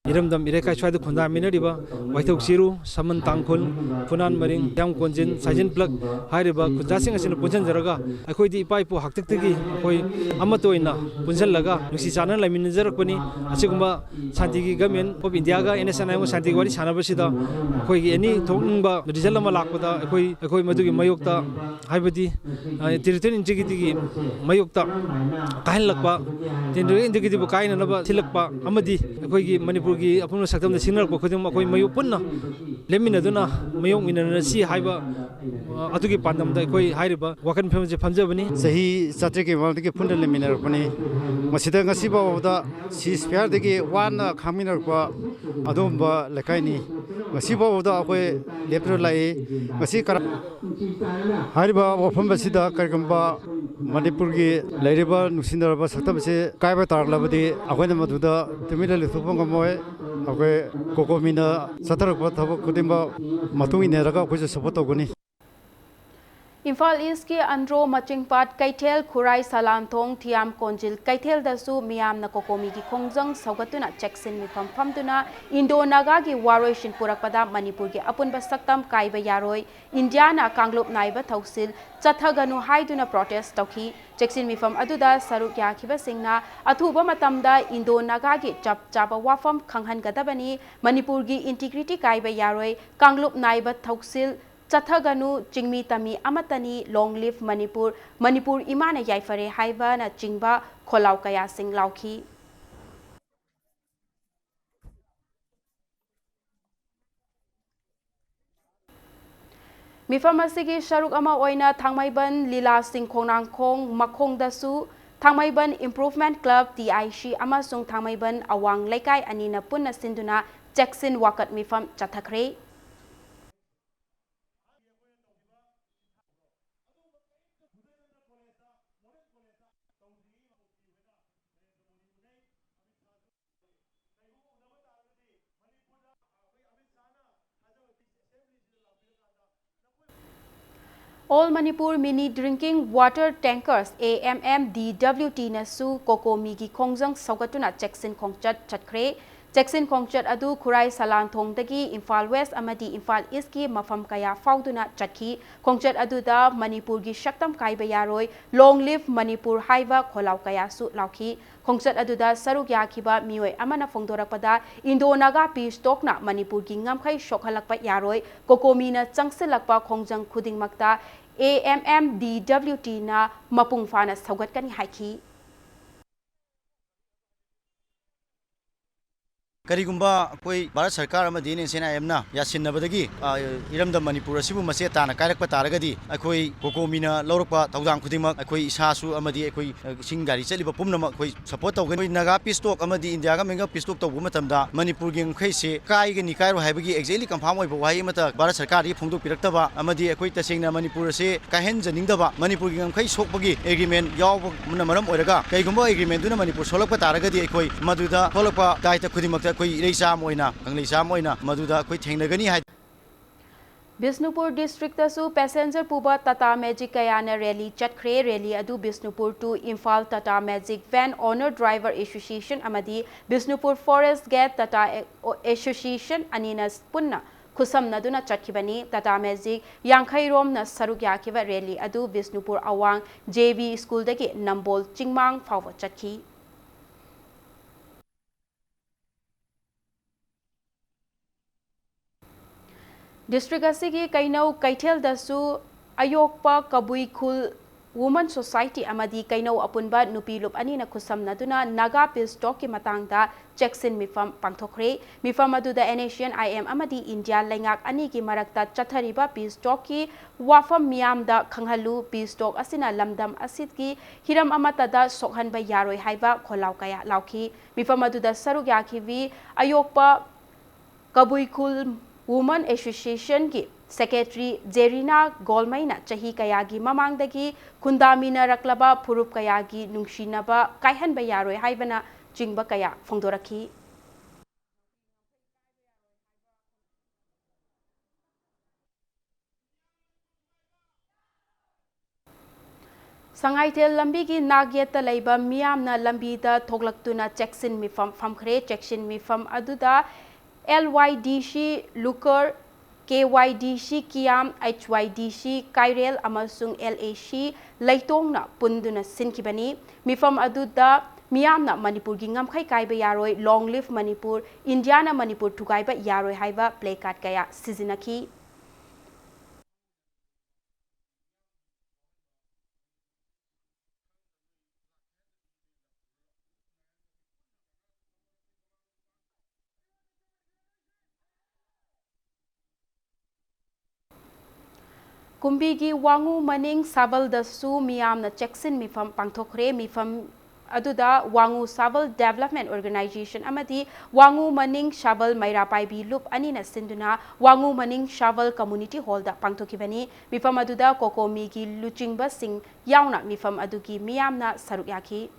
ꯏꯔꯝꯗꯝ ꯏꯔꯩꯀꯥꯏ ꯁ꯭ꯋꯥꯏꯗ ꯈꯨꯟꯗꯥꯃꯤꯟꯅꯔꯤꯕ ꯋꯥꯏꯊꯧ ꯆꯤꯔꯨ, ꯁꯃꯟ ꯇꯥꯡꯈꯨꯜ, ꯐꯨꯅꯥꯟ ꯃꯔꯤꯡ, ꯍꯤꯌꯥꯝ ꯀꯣꯟꯖꯤꯟ, ꯁꯥꯏꯖꯤꯟ ꯄ꯭ꯂꯛ ꯍꯥꯏꯔꯤꯕ ꯈꯨꯟꯖꯥꯁꯤꯡ ꯑꯁꯤꯅ ꯄꯨꯟꯁꯤꯟꯖꯔꯒ ꯑꯩꯈꯣꯏꯗꯤ ꯏꯄꯥ ꯏꯄꯨ ꯍꯥꯛꯇꯛꯇꯒꯤ ꯑꯩꯈꯣꯏ ꯑꯃꯠꯇ ꯑꯣꯏꯅ ꯄꯨꯟꯁꯤꯜꯂꯒ ꯅꯨꯡꯁꯤ ꯆꯥꯟꯅꯅ ꯂꯩꯃꯤꯟꯅꯖꯔꯛꯄꯅꯤ꯫ ꯑꯁꯤꯒꯨꯝꯕ ꯁꯥꯟꯇꯤꯒꯤ Government of India ꯒ N S N I M ꯒ ꯁꯥꯟꯇꯤꯒꯤ ꯋꯥꯔꯤ ꯁꯥꯟꯅꯕꯁꯤꯗ ꯑꯩꯈꯣꯏꯒꯤ ꯑꯦꯅꯤ ꯊꯣꯛꯅꯤꯡꯕ ꯔꯤꯖꯜ ꯑꯃ ꯂꯥꯛꯄꯗ ꯑꯩꯈꯣꯏ ꯑꯩꯈꯣꯏ ꯃꯗꯨꯒꯤ ꯃꯥꯌꯣꯛꯇ ꯍꯥꯏꯕꯗꯤ ꯇꯦꯔꯤꯇꯣꯔꯤꯌꯦꯜ ꯏꯟꯇꯤꯒ꯭ꯔꯤꯇꯤꯒꯤ ꯃꯥꯌꯣꯛꯇ ꯀꯥꯏꯍꯜꯂꯛꯄ, ꯇꯦꯔꯤꯇꯣꯔꯤꯌꯦꯜ ꯏꯟꯇꯤꯒ꯭ꯔꯤꯇꯤꯕꯨ ꯀꯥꯏꯅꯅꯕ ꯊꯤꯜꯂꯛꯄ ꯑꯃꯗꯤ ꯑꯩꯈꯣꯏꯒꯤ ꯃꯅꯤꯄꯨꯔꯒꯤ ꯑꯄꯨꯟꯕ ꯁꯛꯇꯝꯗ ꯁꯤꯡꯅꯔꯛꯄ ꯈꯨꯗꯤꯡꯃꯛ ꯑꯩꯈꯣꯏ ꯃꯥꯌꯣꯛ ꯄꯨꯟꯅ ꯂꯦꯞꯃꯤꯟꯅꯗꯨꯅ ꯃꯥꯌꯣꯛꯃꯤꯟꯅꯔꯁꯤ ꯍꯥꯏꯕ ꯑꯗꯨꯒꯤ ꯄꯥꯟꯗꯝꯗ ꯑꯩꯈꯣꯏ ꯍꯥꯏꯔꯤꯕ ꯋꯥꯀꯠ ꯃꯤꯐꯝ ꯑꯁꯤ ꯐꯝꯖꯕꯅꯤ꯫ ꯆꯍꯤ ꯆꯥꯇ꯭ꯔꯦꯠꯀꯤ ꯃꯃꯥꯡꯗꯒꯤ ꯄꯨꯟꯅ ꯂꯩꯃꯤꯟꯅꯔꯛꯄꯅꯤ꯫ ꯃꯁꯤꯗ ꯉꯁꯤ ꯐꯥꯎꯕꯗ ꯁꯤꯖ ꯐꯌꯥꯔꯗꯒꯤ ꯋꯥꯅ ꯈꯥꯡꯃꯤꯟꯅꯔꯛꯄ ꯑꯗꯨꯒꯨꯝꯕ ꯂꯩꯀꯥꯏꯅꯤ꯫ ꯉꯁꯤ ꯐꯥꯎꯕꯗ ꯑꯩꯈꯣꯏ ꯂꯦꯞꯇꯨꯅ ꯂꯥꯛꯏ꯫ ꯉꯁꯤ ꯀꯔ-, ꯍꯥꯏꯔꯤꯕ ꯋꯥꯐꯝ ꯑꯁꯤꯗ ꯀꯔꯤꯒꯨꯝꯕ ꯃꯅꯤꯄꯨꯔꯒꯤ ꯂꯩꯔꯤꯕ ꯅꯨꯡꯁꯤꯅꯔꯕ ꯁꯛꯇꯝ ꯑꯁꯤ ꯀꯥꯏꯕ ꯇꯥꯔꯛꯂꯕꯗꯤ ꯑꯩꯈꯣꯏꯅ ꯃꯗꯨꯗ ꯇꯨꯃꯤꯟꯅ ꯂꯩꯊꯣꯛꯄ ꯉꯝꯃꯣꯏ꯫ ꯑꯩꯈꯣꯏ ꯀꯣꯀꯣꯃꯤꯅ ꯆꯠꯊꯔꯛꯄ ꯊꯕꯛ ꯈꯨꯗꯤꯡꯃꯛ ꯃꯇꯨꯡ ꯏꯟꯅꯔꯒ ꯑꯩꯈꯣꯏꯁꯨ ꯁꯄꯣꯔꯠ ꯇꯧꯒꯅꯤ꯫ ꯏꯝꯐꯥꯜ ꯏꯁꯀꯤ ꯑꯟꯗ꯭ꯔꯣ, ꯃꯆꯤꯡꯄꯥꯠ, ꯀꯩꯊꯦꯜ, ꯈꯨꯔꯥꯏ, ꯁꯂꯥꯟꯊꯣꯡ, ꯊꯤꯌꯥꯝ ꯀꯣꯟꯖꯤꯜ ꯀꯩꯊꯦꯜꯗꯁꯨ ꯃꯤꯌꯥꯝꯅ ꯀꯣꯀꯣꯃꯤꯒꯤ ꯈꯣꯡꯖꯪ ꯁꯧꯒꯠꯇꯨꯅ ꯆꯦꯛꯁꯤꯟ ꯃꯤꯐꯝ ꯐꯝꯗꯨꯅ ꯏꯟꯗꯣ ꯅꯥꯒꯥꯒꯤ ꯋꯥꯔꯣꯏꯁꯤꯟ ꯄꯨꯔꯛꯄꯗ ꯃꯅꯤꯄꯨꯔꯒꯤ ꯑꯄꯨꯟꯕ ꯁꯛꯇꯝ ꯀꯥꯏꯕ ꯌꯥꯔꯣꯏ, ꯏꯟꯗꯤꯌꯥꯅ ꯀꯥꯡꯂꯨꯞ ꯅꯥꯏꯕ ꯊꯧꯁꯤꯜ ꯆꯠꯊꯒꯅꯨ ꯍꯥꯏꯗꯨꯅ ꯄ꯭ꯔꯣꯇꯦꯁ ꯇꯧꯈꯤ꯫ ꯆꯦꯛꯁꯤꯟ ꯃꯤꯐꯝ ꯑꯗꯨꯗ ꯁꯔꯨꯛ ꯌꯥꯈꯤꯕꯁꯤꯡꯅ ꯑꯊꯨꯕ ꯃꯇꯝꯗ ꯏꯟꯗꯣ ꯅꯥꯒꯥꯒꯤ ꯆꯞ ꯆꯥꯕ ꯋꯥꯐꯝ ꯈꯪꯍꯟꯒꯗꯕꯅꯤ, ꯃꯅꯤꯄꯨꯔꯒꯤ ꯏꯟꯇꯤꯒ꯭ꯔꯤꯇꯤ ꯀꯥꯏꯕ ꯌꯥꯔꯣꯏ, ꯀꯥꯡꯂꯨꯞ ꯅꯥꯏꯕ ꯊꯧꯁꯤꯜ ꯆꯠꯊꯒꯅꯨ, ꯆꯤꯡꯃꯤ ꯇꯝꯃꯤ ꯑꯃꯠꯇꯅꯤ, Long live Manipur, ꯃꯅꯤꯄꯨꯔ ꯏꯃꯥꯅ ꯌꯥꯏꯐꯔꯦ ꯍꯥꯏꯕꯅꯆꯤꯡꯕ ꯈꯣꯜꯂꯥꯎ ꯀꯌꯥꯁꯤꯡ ꯂꯥꯎꯈꯤ꯫ ꯃꯤꯐꯝ ꯑꯁꯤꯒꯤ ꯁꯔꯨꯛ ꯑꯃ ꯑꯣꯏꯅ ꯊꯥꯡꯃꯩꯕꯟ ꯂꯤꯂꯥ ꯁꯤꯡ ꯈꯣꯡꯅꯥꯡꯈꯣꯡ ꯃꯈꯣꯡꯗꯁꯨ ꯊꯥꯡꯃꯩꯕꯟ Improvement Club, T I C, ꯑꯃꯁꯨꯡ ꯊꯥꯡꯃꯩꯕꯟ ꯑꯋꯥꯡ ꯂꯩꯀꯥꯏ ꯑꯅꯤꯅ ꯄꯨꯟꯅ ꯁꯤꯟꯗꯨꯅ ꯆꯦꯛꯁꯤꯟ ꯋꯥꯀꯠ ꯃꯤꯐꯝ ꯆꯠꯊꯈ꯭ꯔꯦ꯫ All Manipur Mini Drinking Water Tankers, A M M D W T, ꯅꯁꯨ ꯀꯣꯀꯣꯃꯤꯒꯤ ꯈꯣꯡꯖꯪ ꯁꯧꯒꯠꯇꯨꯅ ꯆꯦꯛꯁꯤꯟ ꯈꯣꯡꯆꯠ ꯆꯠꯈ꯭ꯔꯦ꯫ ꯆꯦꯛꯁꯤꯟ ꯈꯣꯡꯆꯠ ꯑꯗꯨ ꯈꯨꯔꯥꯏ ꯁꯂꯥꯟꯊꯣꯡꯗꯒꯤ ꯏꯝꯐꯥꯜ West ꯑꯃꯗꯤ ꯏꯝꯐꯥꯜ East ꯀꯤ ꯃꯐꯝ ꯀꯌꯥ ꯐꯥꯎꯗꯨꯅ ꯆꯠꯈꯤ꯫ ꯈꯣꯡꯆꯠ ꯑꯗꯨꯗ ꯃꯅꯤꯄꯨꯔꯒꯤ ꯁꯛꯇꯝ ꯀꯥꯏꯕ ꯌꯥꯔꯣꯏ, Long Live Manipur ꯍꯥꯏꯕ ꯈꯣꯜꯂꯥꯎ ꯀꯌꯥꯁꯨ ꯂꯥꯎꯈꯤ꯫ ꯈꯣꯡꯆꯠ ꯑꯗꯨꯗ ꯁꯔꯨꯛ ꯌꯥꯈꯤꯕ ꯃꯤꯑꯣꯏ ꯑꯃꯅ ꯐꯣꯡꯗꯣꯔꯛꯄꯗ, Indo Naga Peace Talk ꯅ ꯃꯅꯤꯄꯨꯔꯒꯤ ꯉꯝꯈꯩ ꯁꯣꯛꯍꯜꯂꯛꯄ ꯌꯥꯔꯣꯏ, ꯀꯣꯀꯣꯃꯤꯅ ꯆꯪꯁꯤꯜꯂꯛꯄ ꯈꯣꯡꯖꯪ ꯈꯨꯗꯤꯡꯃꯛꯇ A M M D W T ꯅ ꯃꯄꯨꯡ ꯐꯥꯅ ꯁꯧꯒꯠꯀꯅꯤ ꯍꯥꯏꯈꯤ꯫ ꯀꯔꯤꯒꯨꯝꯕ ꯑꯩꯈꯣꯏ ꯚꯥꯔꯠ ꯁꯔꯀꯥꯔ ꯑꯃꯗꯤ N S N I M ꯅ ꯌꯥꯁꯤꯟꯅꯕꯗꯒꯤ, ꯑ, ꯏꯔꯝꯗꯝ ꯃꯅꯤꯄꯨꯔ ꯑꯁꯤꯕꯨ ꯃꯆꯦꯠ ꯇꯥꯅ ꯀꯥꯏꯔꯛꯄ ꯇꯥꯔꯒꯗꯤ, ꯑꯩꯈꯣꯏ ꯀꯣꯀꯣꯃꯤꯅ ꯂꯧꯔꯛꯄ ꯊꯧꯗꯥꯡ ꯈꯨꯗꯤꯡꯃꯛ ꯑꯩꯈꯣꯏ ꯏꯁꯥꯁꯨ ꯑꯃꯗꯤ ꯑꯩꯈꯣꯏ, ꯑ, ꯏꯁꯤꯡ ꯒꯥꯔꯤ ꯆꯠꯂꯤꯕ ꯄꯨꯝꯅꯃꯛ ꯑꯩꯈꯣꯏ support ꯇꯧꯒꯅꯤ꯫ ꯑꯩꯈꯣꯏ Naga Peace Talk ꯑꯃꯗꯤ India Government ꯒ Peace Talk ꯇꯧꯕ ꯃꯇꯝꯗ ꯃꯅꯤꯄꯨꯔꯒꯤ ꯉꯝꯈꯩꯁꯦ ꯀꯥꯏꯒꯅꯤ ꯀꯥꯏꯔꯣꯏ ꯍꯥꯏꯕꯒꯤ exactly confirm ꯑꯣꯏꯕ ꯋꯥꯍꯩ ꯑꯃꯠꯇ ꯚꯥꯔꯠ ꯁꯔꯀꯥꯔꯗꯒꯤ ꯐꯣꯡꯗꯣꯛꯄꯤꯔꯛꯇꯕ ꯑꯃꯗꯤ ꯑꯩꯈꯣꯏ ꯇꯁꯦꯡꯅ ꯃꯅꯤꯄꯨꯔ ꯑꯁꯦ ꯀꯥꯏꯍꯟꯖꯅꯤꯡꯗꯕ, ꯃꯅꯤꯄꯨꯔꯒꯤ ꯉꯝꯈꯩ ꯁꯣꯛꯄꯒꯤ agreement ꯌꯥꯎꯕꯅ ꯃꯔꯝ ꯑꯣꯏꯔꯒ, ꯀꯩꯒꯨꯝꯕ agreement ꯗꯨꯅ ꯃꯅꯤꯄꯨꯔ ꯁꯣꯛꯂꯛꯄ ꯇꯥꯔꯒꯗꯤ, ꯑꯩꯈꯣꯏ ꯃꯗꯨꯗ ꯊꯣꯛꯂꯛꯄ ꯗꯥꯏꯇ ꯈꯨꯗꯤꯡꯃꯛꯇ ꯑꯩꯈꯣꯏ ꯏꯔꯩꯆꯥ ꯑꯃ ꯑꯣꯏꯅ, ꯀꯪꯂꯩꯆꯥ ꯑꯃ ꯑꯣꯏꯅ ꯃꯗꯨꯗ ꯑꯩꯈꯣꯏ ꯊꯦꯡꯅꯒꯅꯤ ꯍꯥꯏ꯫ ꯕꯤꯁꯅꯨꯄꯨꯔ district ꯇꯁꯨ passenger ꯄꯨꯕ Tata Magic ꯀꯌꯥꯅ rally ꯆꯠꯈ꯭ꯔꯦ꯫ Rally ꯑꯗꯨ Bishnupur to Imphal Tata Magic Van Owner Driver Association ꯑꯃꯗꯤ Bishnupur Forest Gate Tata Association ꯑꯅꯤꯅ ꯄꯨꯟꯅ ꯈꯨꯠꯁꯝꯅꯗꯨꯅ ꯆꯠꯈꯤꯕꯅꯤ꯫ Tata Magic ꯌꯥꯡꯈꯩ ꯔꯣꯝꯅ ꯁꯔꯨꯛ ꯌꯥꯈꯤꯕ rally ꯑꯗꯨ ꯕꯤꯁꯅꯨꯄꯨꯔ ꯑꯋꯥꯡ J V school ꯗꯒꯤ ꯅꯝꯕꯣꯜ ꯆꯤꯡꯃꯥꯡ ꯐꯥꯎꯕ ꯆꯠꯈꯤ꯫ District ꯑꯁꯤꯒꯤ ꯀꯩꯅꯧ ꯀꯩꯊꯦꯜꯗꯁꯨ ꯑꯌꯣꯛꯄ ꯀꯕꯨꯏ ꯈꯨꯜ Women Society ꯑꯃꯗꯤ ꯀꯩꯅꯧ ꯑꯄꯨꯟꯕ ꯅꯨꯄꯤ ꯂꯨꯞ ꯑꯅꯤꯅ ꯈꯨꯠꯁꯝꯅꯗꯨꯅ ꯅꯥꯒꯥ peace talkꯀꯤ ꯃꯇꯥꯡꯗ ꯆꯦꯛꯁꯤꯟ ꯃꯤꯐꯝ ꯄꯥꯡꯊꯣꯛꯈ꯭ꯔꯦ꯫ ꯃꯤꯐꯝ ꯑꯗꯨꯗ NSCN IM ꯑꯃꯗꯤ ꯏꯟꯗꯤꯌꯥ ꯂꯩꯉꯥꯛ ꯑꯅꯤꯒꯤ ꯃꯔꯛꯇ ꯆꯠꯊꯔꯤꯕ peace talkꯀꯤ ꯋꯥꯐꯝ ꯃꯤꯌꯥꯝꯗ ꯈꯪꯍꯜꯂꯨ, peace talk ꯑꯁꯤꯅ ꯂꯝꯗꯝ ꯑꯁꯤꯒꯤ ꯍꯤꯔꯝ ꯑꯃꯠꯇꯗ ꯁꯣꯛꯍꯟꯕ ꯌꯥꯔꯣꯏ ꯍꯥꯏꯕ ꯈꯣꯜꯂꯥꯎ ꯀꯌꯥ ꯂꯥꯎꯈꯤ꯫ ꯃꯤꯐꯝ ꯑꯗꯨꯗ ꯁꯔꯨꯛ ꯌꯥꯈꯤꯕꯤ ꯑꯌꯣꯛꯄ ꯀꯕꯨꯏ ꯈꯨꯜ Women Associationꯒꯤ secretary ꯖꯦꯔꯤꯅꯥ ꯒꯣꯜꯃꯩꯅ ꯆꯍꯤ ꯀꯌꯥꯒꯤ ꯃꯃꯥꯡꯗꯒꯤ ꯈꯨꯟꯗꯥꯃꯤꯟꯅꯔꯛꯂꯕ ꯐꯨꯔꯨꯞ ꯀꯌꯥꯒꯤ ꯅꯨꯡꯁꯤꯅꯕ ꯀꯥꯏꯍꯟꯕ ꯌꯥꯔꯣꯏ ꯍꯥꯏꯕꯅ ꯆꯤꯡꯕ ꯀꯌꯥ ꯐꯣꯡꯗꯣꯔꯛꯈꯤ꯫ ꯁꯉꯥꯏꯊꯦꯜ ꯂꯝꯕꯤꯒꯤ ꯅꯥꯛ ꯌꯦꯠꯇ ꯂꯩꯕ ꯃꯤꯌꯥꯝꯅ ꯂꯝꯕꯤꯗ ꯊꯣꯛꯂꯛꯇꯨꯅ ꯆꯦꯛꯁꯤꯟ ꯃꯤꯐꯝ ꯐꯝꯈ꯭ꯔꯦ꯫ ꯆꯦꯛꯁꯤꯟ ꯃꯤꯐꯝ ꯑꯗꯨꯗ LYDC ꯂꯨꯀꯔ, KYDC ꯀꯤꯌꯥꯝ, HYDC ꯀꯥꯏꯔꯦꯜ ꯑꯃꯁꯨꯡ LAC ꯂꯩꯇꯣꯡꯅ ꯄꯨꯟꯗꯨꯅ ꯁꯤꯟꯈꯤꯕꯅꯤ꯫ ꯃꯤꯐꯝ ꯑꯗꯨꯗ ꯃꯤꯌꯥꯝꯅ "ꯃꯅꯤꯄꯨꯔꯒꯤ ꯉꯝꯈꯩ ꯀꯥꯏꯕ ꯌꯥꯔꯣꯏ", "Long live ꯃꯅꯤꯄꯨꯔ", "ꯏꯟꯗꯤꯌꯥꯅ ꯃꯅꯤꯄꯨꯔ ꯊꯨꯒꯥꯏꯕ ꯌꯥꯔꯣꯏ" ꯍꯥꯏꯕ placard ꯀꯌꯥ ꯁꯤꯖꯤꯟꯅꯈꯤ꯫ ꯀꯨꯝꯕꯤꯒꯤ ꯋꯥꯉꯨ ꯃꯅꯤꯡ ꯁꯥꯕꯜꯗꯁꯨ ꯃꯤꯌꯥꯝꯅ ꯆꯦꯛꯁꯤꯟ ꯃꯤꯐꯝ ꯄꯥꯡꯊꯣꯛꯈ꯭ꯔꯦ꯫ ꯃꯤꯐꯝ ꯑꯗꯨꯗ ꯋꯥꯉꯨ ꯁꯥꯕꯜ Development Organisation ꯑꯃꯗꯤ ꯋꯥꯉꯨ ꯃꯅꯤꯡ ꯁꯥꯕꯜ ꯃꯩꯔꯥ ꯄꯥꯏꯕꯤ ꯂꯨꯞ ꯑꯅꯤꯅ ꯁꯤꯟꯗꯨꯅ ꯋꯥꯉꯨ ꯃꯅꯤꯡ ꯁꯥꯕꯜ Community Hallꯗ ꯄꯥꯡꯊꯣꯛꯈꯤꯕꯅꯤ꯫ ꯃꯤꯐꯝ ꯑꯗꯨꯗ ꯀꯣꯀꯣꯃꯤꯒꯤ ꯂꯨꯆꯤꯡꯕꯁꯤꯡ ꯌꯥꯎꯅ ꯃꯤꯐꯝ ꯑꯗꯨꯒꯤ ꯃꯤꯌꯥꯝꯅ ꯁꯔꯨꯛ ꯌꯥꯈꯤ꯫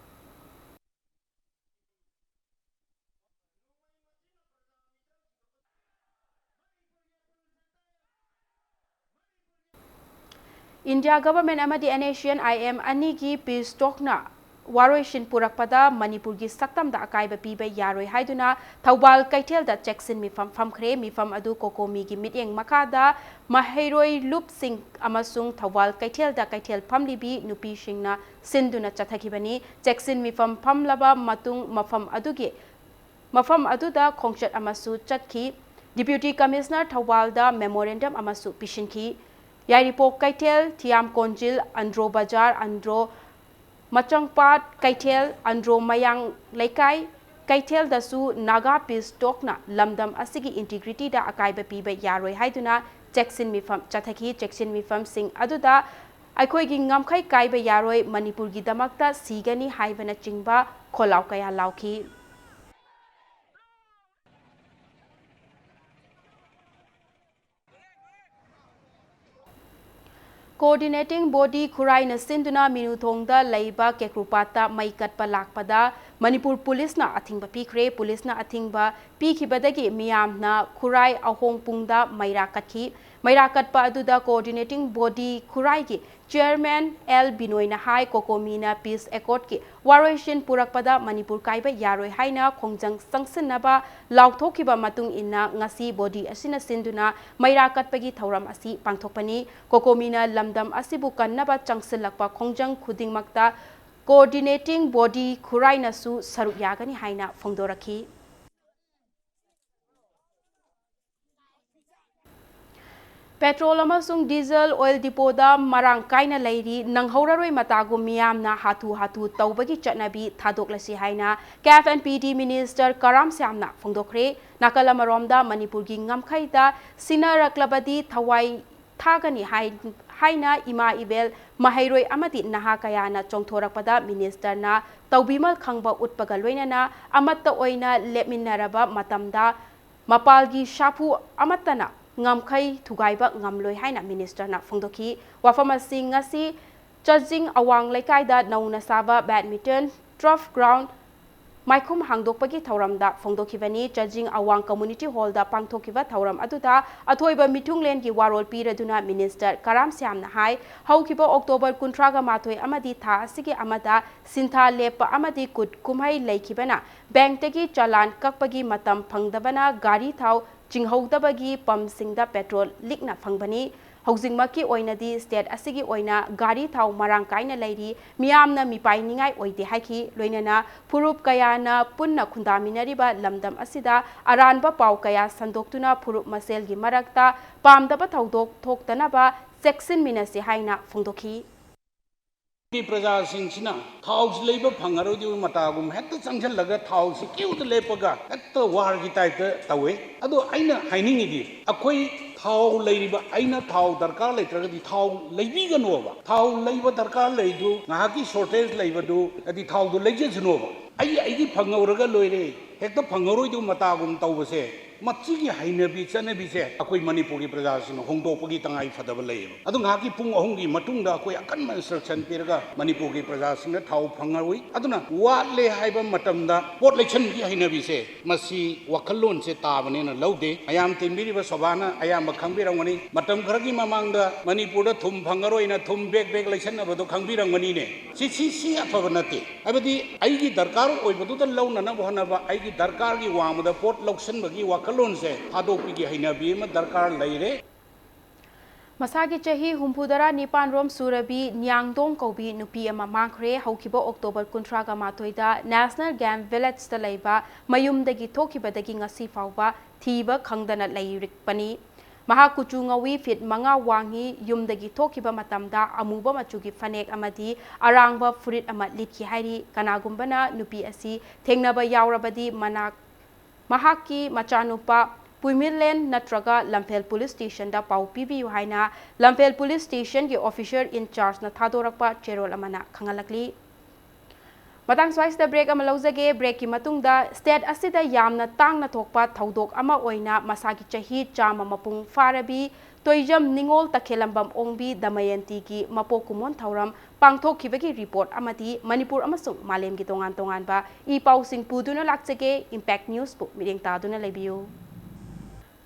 ꯏꯟꯗꯤꯌꯥ government ꯑꯃꯗꯤ NSCN IM ꯑꯅꯤꯒꯤ peace talkꯅ ꯋꯥꯔꯣꯏꯁꯤꯟ ꯄꯨꯔꯛꯄꯗ ꯃꯅꯤꯄꯨꯔꯒꯤ ꯁꯛꯇꯝꯗ ꯑꯀꯥꯏꯕ ꯄꯤꯕ ꯌꯥꯔꯣꯏ ꯍꯥꯏꯗꯨꯅ ꯊꯧꯕꯥꯜ ꯀꯩꯊꯦꯜꯗ ꯆꯦꯛꯁꯤꯟ ꯃꯤꯐꯝ ꯐꯝꯈ꯭ꯔꯦ꯫ ꯃꯤꯐꯝ ꯑꯗꯨ ꯀꯣꯀꯣꯃꯤꯒꯤ ꯃꯤꯠꯌꯦꯡ ꯃꯈꯥꯗ ꯃꯍꯩꯔꯣꯏ ꯂꯨꯞꯁꯤꯡ ꯑꯃꯁꯨꯡ ꯊꯧꯕꯥꯜ ꯀꯩꯊꯦꯜꯗ ꯀꯩꯊꯦꯜ ꯐꯝꯂꯤꯕꯤ ꯅꯨꯄꯤꯁꯤꯡꯅ ꯁꯤꯟꯗꯨꯅ ꯆꯠꯊꯈꯤꯕꯅꯤ꯫ ꯆꯦꯛꯁꯤꯟ ꯃꯤꯐꯝ ꯐꯝꯂꯕ ꯃꯇꯨꯡ ꯃꯐꯝ ꯑꯗꯨꯒꯤ ꯃꯐꯝ ꯑꯗꯨꯗ ꯈꯣꯡꯆꯠ ꯑꯃꯁꯨ ꯆꯠꯈꯤ꯫ Deputy Commissioner ꯊꯧꯕꯥꯜꯗ memorandum ꯑꯃꯁꯨ ꯄꯤꯁꯤꯟꯈꯤ꯫ ꯌꯥꯏꯔꯤꯄꯣꯛ ꯀꯩꯊꯦꯜ, ꯊꯤꯌꯥꯝ ꯀꯣꯟꯖꯤꯜ, ꯑꯟꯗ꯭ꯔꯣ ꯕꯖꯥꯔ, ꯑꯟꯗ꯭ꯔꯣ ꯃꯆꯪꯄꯥꯠ ꯀꯩꯊꯦꯜ, ꯑꯟꯗ꯭ꯔꯣ ꯃꯌꯥꯡ ꯂꯩꯀꯥꯏ ꯀꯩꯊꯦꯜꯗꯁꯨ Naga Peace Talkꯅ ꯂꯝꯗꯝ ꯑꯁꯤꯒꯤ integrityꯗ ꯑꯀꯥꯏꯕ ꯄꯤꯕ ꯌꯥꯔꯣꯏ ꯍꯥꯏꯗꯨꯅ ꯆꯦꯛꯁꯤꯟ ꯃꯤꯐꯝ ꯆꯠꯊꯈꯤ꯫ ꯆꯦꯛꯁꯤꯟ ꯃꯤꯐꯝꯁꯤꯡ ꯑꯗꯨꯗ ꯑꯩꯈꯣꯏꯒꯤ ꯉꯝꯈꯩ ꯀꯥꯏꯕ ꯌꯥꯔꯣꯏ, ꯃꯅꯤꯄꯨꯔꯒꯤꯗꯃꯛꯇ ꯁꯤꯒꯅꯤ ꯍꯥꯏꯕꯅꯆꯤꯡꯕ ꯈꯣꯜꯂꯥꯎ ꯀꯌꯥ ꯂꯥꯎꯈꯤ꯫ Coordinating Body ꯈꯨꯔꯥꯏꯅ ꯁꯤꯟꯗꯨꯅ ꯃꯤꯅꯨꯊꯣꯡꯗ ꯂꯩꯕ ꯀꯦꯀ꯭ꯔꯨꯄꯥꯠꯇ ꯃꯩ ꯀꯠꯄ ꯂꯥꯛꯄꯗ ꯃꯅꯤꯄꯨꯔ ꯄꯨꯂꯤꯁꯅ ꯑꯊꯤꯡꯕ ꯄꯤꯈ꯭ꯔꯦ꯫ ꯄꯨꯂꯤꯁꯅ ꯑꯊꯤꯡꯕ ꯄꯤꯈꯤꯕꯗꯒꯤ ꯃꯤꯌꯥꯝꯅ ꯈꯨꯔꯥꯏ ꯑꯍꯣꯡꯄꯨꯡꯗ ꯃꯩꯔꯥ ꯀꯠꯈꯤ꯫ ꯃꯩꯔꯥ ꯀꯠꯄ ꯑꯗꯨꯗ Coordinating Body ꯈꯨꯔꯥꯏꯒꯤ Chairman ꯑꯦꯜ ꯕꯤꯅꯣꯏꯅ ꯍꯥꯏ, ꯀꯣꯀꯣꯃꯤꯅ Peace Accordꯀꯤ ꯋꯥꯔꯣꯏꯁꯤꯟ ꯄꯨꯔꯛꯄꯗ ꯃꯅꯤꯄꯨꯔ ꯀꯥꯏꯕ ꯌꯥꯔꯣꯏ ꯍꯥꯏꯅ ꯈꯣꯡꯖꯪ ꯆꯪꯁꯤꯟꯅꯕ ꯂꯥꯎꯊꯣꯛꯈꯤꯕ ꯃꯇꯨꯡ ꯏꯟꯅ ꯉꯁꯤ body ꯑꯁꯤꯅ ꯁꯤꯟꯗꯨꯅ ꯃꯩꯔꯥ ꯀꯠꯄꯒꯤ ꯊꯧꯔꯝ ꯑꯁꯤ ꯄꯥꯡꯊꯣꯛꯄꯅꯤ꯫ ꯀꯣꯀꯣꯃꯤꯅ ꯂꯝꯗꯝ ꯑꯁꯤꯕꯨ ꯀꯟꯅꯕ ꯆꯪꯁꯤꯜꯂꯛꯄ ꯈꯣꯡꯖꯪ ꯈꯨꯗꯤꯡꯃꯛꯇ Coordinating Body ꯈꯨꯔꯥꯏꯅꯁꯨ ꯁꯔꯨꯛ ꯌꯥꯒꯅꯤ ꯍꯥꯏꯅ ꯐꯣꯡꯗꯣꯔꯛꯈꯤ꯫ Petrol ꯑꯃꯁꯨꯡ diesel oil depotꯗ ꯃꯔꯥꯡ ꯀꯥꯏꯅ ꯂꯩꯔꯤ, ꯅꯪꯍꯧꯔꯔꯣꯏ ꯃꯇꯥꯒꯨꯝ ꯃꯤꯌꯥꯝꯅ ꯍꯥꯊꯨ ꯍꯥꯊꯨ ꯇꯧꯕꯒꯤ ꯆꯠꯅꯕꯤ ꯊꯥꯗꯣꯛꯂꯁꯤ ꯍꯥꯏꯅ CAF and PD Minister ꯀꯔꯥꯝ ꯁ꯭ꯌꯥꯝꯅ ꯐꯣꯡꯗꯣꯛꯈ꯭ꯔꯦ꯫ ꯅꯥꯀꯜ ꯑꯃꯔꯣꯝꯗ ꯃꯅꯤꯄꯨꯔꯒꯤ ꯉꯝꯈꯩꯗ ꯁꯤꯟꯅꯔꯛꯂꯕꯗꯤ ꯊꯋꯥꯏ ꯊꯥꯒꯅꯤ ꯍꯥꯏ-, ꯍꯥꯏꯅ ꯏꯃꯥ ꯏꯕꯦꯜ, ꯃꯍꯩꯔꯣꯏ ꯑꯃꯗꯤ ꯅꯍꯥ ꯀꯌꯥꯅ ꯆꯣꯡꯊꯣꯔꯛꯄꯗ Ministerꯅ ꯇꯧꯕꯤꯃꯜ ꯈꯪꯕ ꯎꯠꯄꯒ ꯂꯣꯏꯅꯅ ꯑꯃꯠꯇ ꯑꯣꯏꯅ ꯂꯦꯞꯃꯤꯟꯅꯔꯕ ꯃꯇꯝꯗ ꯃꯄꯥꯜꯒꯤ ꯁꯥꯐꯨ ꯑꯃꯠꯇꯅ ꯉꯝꯈꯩ ꯊꯨꯒꯥꯏꯕ ꯉꯝꯂꯣꯏ ꯍꯥꯏꯅ Ministerꯅ ꯐꯣꯡꯗꯣꯛꯈꯤ꯫ ꯋꯥꯐꯝ ꯑꯁꯤ ꯉꯁꯤ ꯆꯥꯖꯤꯡ ꯑꯋꯥꯡ ꯂꯩꯀꯥꯏꯗ ꯅꯧꯅ ꯁꯥꯕ badminton turf ground ꯃꯥꯏꯈꯨꯝ ꯍꯥꯡꯗꯣꯛꯄꯒꯤ ꯊꯧꯔꯝꯗ ꯐꯣꯡꯗꯣꯛꯈꯤꯕꯅꯤ꯫ ꯆꯥꯖꯤꯡ ꯑꯋꯥꯡ Community Hallꯗ ꯄꯥꯡꯊꯣꯛꯈꯤꯕ ꯊꯧꯔꯝ ꯑꯗꯨꯗ ꯑꯊꯣꯏꯕ ꯃꯤꯊꯨꯡꯂꯦꯟꯒꯤ ꯋꯥꯔꯣꯜ ꯄꯤꯔꯗꯨꯅ Minister ꯀꯔꯥꯝ ꯁ꯭ꯌꯥꯝꯅ ꯍꯥꯏ, ꯍꯧꯈꯤꯕ October ꯀꯨꯟꯊ꯭ꯔꯥꯒ ꯃꯥꯊꯣꯏ ꯑꯃꯗꯤ ꯊꯥ ꯑꯁꯤꯒꯤ ꯑꯃꯗ ꯁꯤꯟꯊꯥ ꯂꯦꯞꯄ ꯑꯃꯗꯤ ꯀꯨꯠ ꯀꯨꯝꯍꯩ ꯂꯩꯈꯤꯕꯅ bankꯇꯒꯤ ꯆꯂꯥꯟ ꯀꯛꯄꯒꯤ ꯃꯇꯝ ꯐꯪꯗꯕꯅ ꯒꯥꯔꯤ ꯊꯥꯎ ꯆꯤꯡꯍꯧꯗꯕꯒꯤ pumpꯁꯤꯡꯗ petrol ꯂꯤꯛꯅ ꯐꯪꯕꯅꯤ꯫ ꯍꯧꯖꯤꯛꯃꯛꯀꯤ ꯑꯣꯏꯅꯗꯤ state ꯑꯁꯤꯒꯤ ꯑꯣꯏꯅ ꯒꯥꯔꯤ ꯊꯥꯎ ꯃꯔꯥꯡ ꯀꯥꯏꯅ ꯂꯩꯔꯤ, ꯃꯤꯌꯥꯝꯅ ꯃꯤꯄꯥꯏꯅꯤꯡꯉꯥꯏ ꯑꯣꯏꯗꯦ ꯍꯥꯏꯈꯤ꯫ ꯂꯣꯏꯅꯅ ꯐꯨꯔꯨꯞ ꯀꯌꯥꯅ ꯄꯨꯟꯅ ꯈꯨꯟꯗꯥꯃꯤꯟꯅꯔꯤꯕ ꯂꯝꯗꯝ ꯑꯁꯤꯗ ꯑꯔꯥꯟꯕ ꯄꯥꯎ ꯀꯌꯥ ꯁꯟꯗꯣꯛꯇꯨꯅ ꯐꯨꯔꯨꯞ ꯃꯁꯦꯜꯒꯤ ꯃꯔꯛꯇ ꯄꯥꯝꯗꯕ ꯊꯧꯗꯣꯛ ꯊꯣꯛꯇꯅꯕ ꯆꯦꯛꯁꯤꯟꯃꯤꯟꯅꯁꯤ ꯍꯥꯏꯅ ꯐꯣꯡꯗꯣꯛꯈꯤ꯫ ꯄ꯭ꯔꯖꯥꯁꯤꯡꯁꯤꯅ ꯊꯥꯎꯁꯤ ꯂꯩꯕ ꯐꯪꯉꯔꯣꯏꯗꯕ ꯃꯇꯥꯒꯨꯝ ꯍꯦꯛꯇ ꯆꯪꯁꯤꯜꯂꯒ ꯊꯥꯎꯁꯤ ꯀ꯭ꯌꯨꯗ ꯂꯦꯞꯄꯒ ꯍꯦꯛꯇ ꯋꯥꯔꯒꯤ ꯇꯥꯏꯞꯇ ꯇꯧꯋꯦ꯫ ꯑꯗꯣ ꯑꯩꯅ ꯍꯥꯏꯅꯤꯡꯉꯤꯗꯤ, ꯑꯩꯈꯣꯏ ꯊꯥꯎ ꯂꯩꯔꯤꯕ, ꯑꯩꯅ ꯊꯥꯎ ꯗꯔꯀꯥꯔ ꯂꯩꯇ꯭ꯔꯒꯗꯤ ꯊꯥꯎ ꯂꯩꯕꯤꯒꯅꯣꯕ꯫ ꯊꯥꯎ ꯂꯩꯕ ꯗꯔꯀꯥꯔ ꯂꯩꯗꯨ, ꯉꯥꯏꯍꯥꯛꯀꯤ ꯁꯣꯔꯇꯦꯖ ꯂꯩꯕꯗꯨ, ꯍꯥꯏꯗꯤ ꯊꯥꯎꯗꯨ ꯂꯩꯖꯁꯅꯣꯕ꯫ ꯑꯩ ꯑꯩꯒꯤ ꯐꯪꯍꯧꯔꯒ ꯂꯣꯏꯔꯦ, ꯍꯦꯛꯇ ꯐꯪꯍꯧꯔꯣꯏꯗꯧ ꯃꯇꯥꯒꯨꯝ ꯇꯧꯕꯁꯦ, ꯃꯁꯤꯒꯤ ꯍꯩꯅꯕꯤ ꯆꯠꯅꯕꯤꯁꯦ ꯑꯩꯈꯣꯏ ꯃꯅꯤꯄꯨꯔꯒꯤ ꯄ꯭ꯔꯖꯥꯁꯤꯡꯅ ꯍꯣꯡꯗꯣꯛꯄꯒꯤ ꯇꯉꯥꯏ ꯐꯗꯕ ꯂꯩꯌꯦꯕ꯫ ꯑꯗꯨ ꯉꯥꯏꯍꯥꯛꯀꯤ ꯄꯨꯡ ꯑꯍꯨꯝꯒꯤ ꯃꯇꯨꯡꯗ ꯑꯩꯈꯣꯏ ꯑꯀꯟꯕ ꯏꯟꯁꯇ꯭ꯔꯛꯁꯟ ꯄꯤꯔꯒ ꯃꯅꯤꯄꯨꯔꯒꯤ ꯄ꯭ꯔꯖꯥꯁꯤꯡꯅ ꯊꯥꯎ ꯐꯪꯍꯧꯏ꯫ ꯑꯗꯨꯅ ꯋꯥꯠꯂꯦ ꯍꯥꯏꯕ ꯃꯇꯝꯗ ꯄꯣꯠ ꯂꯩꯁꯟꯕꯒꯤ ꯍꯩꯅꯕꯤꯁꯦ, ꯃꯁꯤ ꯋꯥꯈꯜꯂꯣꯟꯁꯦ ꯇꯥꯕꯅꯦꯅ ꯂꯧꯗꯦ꯫ ꯃꯌꯥꯝ ꯇꯤꯟꯕꯤꯔꯤꯕ ꯁꯣꯚꯥꯅ ꯑꯌꯥꯝꯕ ꯈꯪꯕꯤꯔꯝꯒꯅꯤ꯫ ꯃꯇꯝ ꯈꯔꯒꯤ ꯃꯃꯥꯡꯗ ꯃꯅꯤꯄꯨꯔꯗ ꯊꯨꯝ ꯐꯪꯉꯔꯣꯏꯅ ꯊꯨꯝ ꯕꯦꯛ ꯕꯦꯛ ꯂꯩꯁꯟꯅꯕꯗꯣ ꯈꯪꯕꯤꯔꯝꯒꯅꯤꯅꯦ꯫ ꯁꯤ, ꯁꯤ, ꯁꯤ ꯑꯐꯕ ꯅꯠꯇꯦ꯫ ꯍꯥꯏꯕꯗꯤ ꯑꯩꯒꯤ ꯗꯔꯀꯥꯔ ꯑꯣꯏꯕꯗꯨꯗ ꯂꯧꯅꯅꯕ ꯍꯣꯠꯅꯕ, ꯑꯩꯒꯤ ꯗꯔꯀꯥꯔꯒꯤ ꯋꯥꯡꯃꯗ ꯄꯣꯠ ꯂꯧꯁꯟꯕꯒꯤ ꯋꯥꯈꯜꯂꯣꯟꯁꯦ ꯊꯥꯗꯣꯛꯄꯤꯒꯤ ꯍꯩꯅꯕꯤ ꯑꯃ ꯗꯔꯀꯥꯔ ꯂꯩꯔꯦ꯫ ꯃꯁꯥꯒꯤ ꯆꯍꯤ ꯍꯨꯝꯐꯨꯇꯔꯥ ꯅꯤꯄꯥꯟ ꯔꯣꯝ ꯁꯨꯔꯕꯤ ꯅꯤꯌꯥꯡꯗꯣꯡ ꯀꯧꯕꯤ ꯅꯨꯄꯤ ꯑꯃ ꯃꯥꯡꯈ꯭ꯔꯦ꯫ ꯍꯧꯈꯤꯕ ꯑꯣꯛꯇꯣꯕꯔ ꯀꯨꯟꯊ꯭ꯔꯥꯒ ꯃꯥꯊꯣꯏꯗ ꯅꯦꯁꯅꯦꯜ ꯒꯦꯝ ꯚꯤꯂꯦꯖꯇ ꯂꯩꯕ ꯃꯌꯨꯝꯗꯒꯤ ꯊꯣꯛꯈꯤꯕꯗꯒꯤ ꯉꯁꯤ ꯐꯥꯎꯕ ꯊꯤꯕ ꯈꯪꯗꯅ ꯂꯩꯔꯤꯕꯅꯤ꯫ ꯃꯍꯥꯛ ꯀꯨꯆꯨ ꯉꯧꯏ, ꯐꯤꯠ ꯃꯉꯥ ꯋꯥꯡꯏ, ꯌꯨꯝꯗꯒꯤ ꯊꯣꯛꯈꯤꯕ ꯃꯇꯝꯗ ꯑꯃꯨꯕ ꯃꯆꯨꯒꯤ ꯐꯅꯦꯛ ꯑꯃꯗꯤ ꯑꯔꯥꯡꯕ ꯐꯨꯔꯤꯠ ꯑꯃ ꯂꯤꯠꯈꯤ ꯍꯥꯏꯔꯤ꯫ ꯀꯅꯥꯒꯨꯝꯕꯅ ꯅꯨꯄꯤ ꯑꯁꯤ ꯊꯦꯡꯅꯕ ꯌꯥꯎꯔꯕꯗꯤ ꯃꯅꯥꯛ ꯃꯍꯥꯛꯀꯤ ꯃꯆꯥꯅꯨꯄꯥ ꯄꯨꯏꯃꯤꯂꯦꯟ ꯅꯠꯇ꯭ꯔꯒ ꯂꯝꯐꯦꯜ ꯄꯨꯂꯤꯁ ꯁ꯭ꯇꯦꯁꯟꯗ ꯄꯥꯎ ꯄꯤꯕꯤꯌꯨ ꯍꯥꯏꯅ ꯂꯝꯐꯦꯜ ꯄꯨꯂꯤꯁ ꯁ꯭ꯇꯦꯁꯟꯒꯤ ꯑꯣꯐꯤꯁꯔ ꯏꯟ ꯆꯥꯔꯖꯅ ꯊꯥꯗꯣꯔꯛꯄ ꯆꯦꯔꯣꯜ ꯑꯃꯅ ꯈꯪꯍꯜꯂꯛꯂꯤ꯫ ꯃꯇꯥꯡ ꯁ꯭ꯋꯥꯏꯁꯤꯗ ꯕ꯭ꯔꯦꯛ ꯑꯃ ꯂꯧꯖꯒꯦ꯫ ꯕ꯭ꯔꯦꯛꯀꯤ ꯃꯇꯨꯡꯗ ꯁ꯭ꯇꯦꯠ ꯑꯁꯤꯗ ꯌꯥꯝꯅ ꯇꯥꯡꯅ ꯊꯣꯛꯄ ꯊꯧꯗꯣꯛ ꯑꯃ ꯑꯣꯏꯅ ꯃꯁꯥꯒꯤ ꯆꯍꯤ ꯆꯥꯝꯃ ꯃꯄꯨꯡ ꯐꯥꯔꯕꯤ ꯇꯣꯏꯖꯝ ꯅꯤꯉꯣꯜ ꯇꯈꯦꯂꯝꯕꯝ ꯑꯣꯡꯕꯤ ꯗꯃꯌꯟꯇꯤꯒꯤ ꯃꯄꯣꯛ ꯀꯨꯝꯑꯣꯟ ꯊꯧꯔꯝ ꯄꯥꯡꯊꯣꯛꯈꯤꯕꯒꯤ ꯔꯤꯄꯣꯔꯠ ꯑꯃꯗꯤ ꯃꯅꯤꯄꯨꯔ ꯑꯃꯁꯨꯡ ꯃꯥꯂꯦꯝꯒꯤ ꯇꯣꯉꯥꯟ ꯇꯣꯉꯥꯟꯕ ꯏ ꯄꯥꯎꯁꯤꯡ ꯄꯨꯗꯨꯅ ꯂꯥꯛꯆꯒꯦ꯫ ꯏꯝꯄꯦꯛ ꯅ꯭ꯌꯨꯁꯄꯨ ꯃꯤꯠꯌꯦꯡ ꯇꯥꯗꯨꯅ ꯂꯩꯕꯤꯌꯨ꯫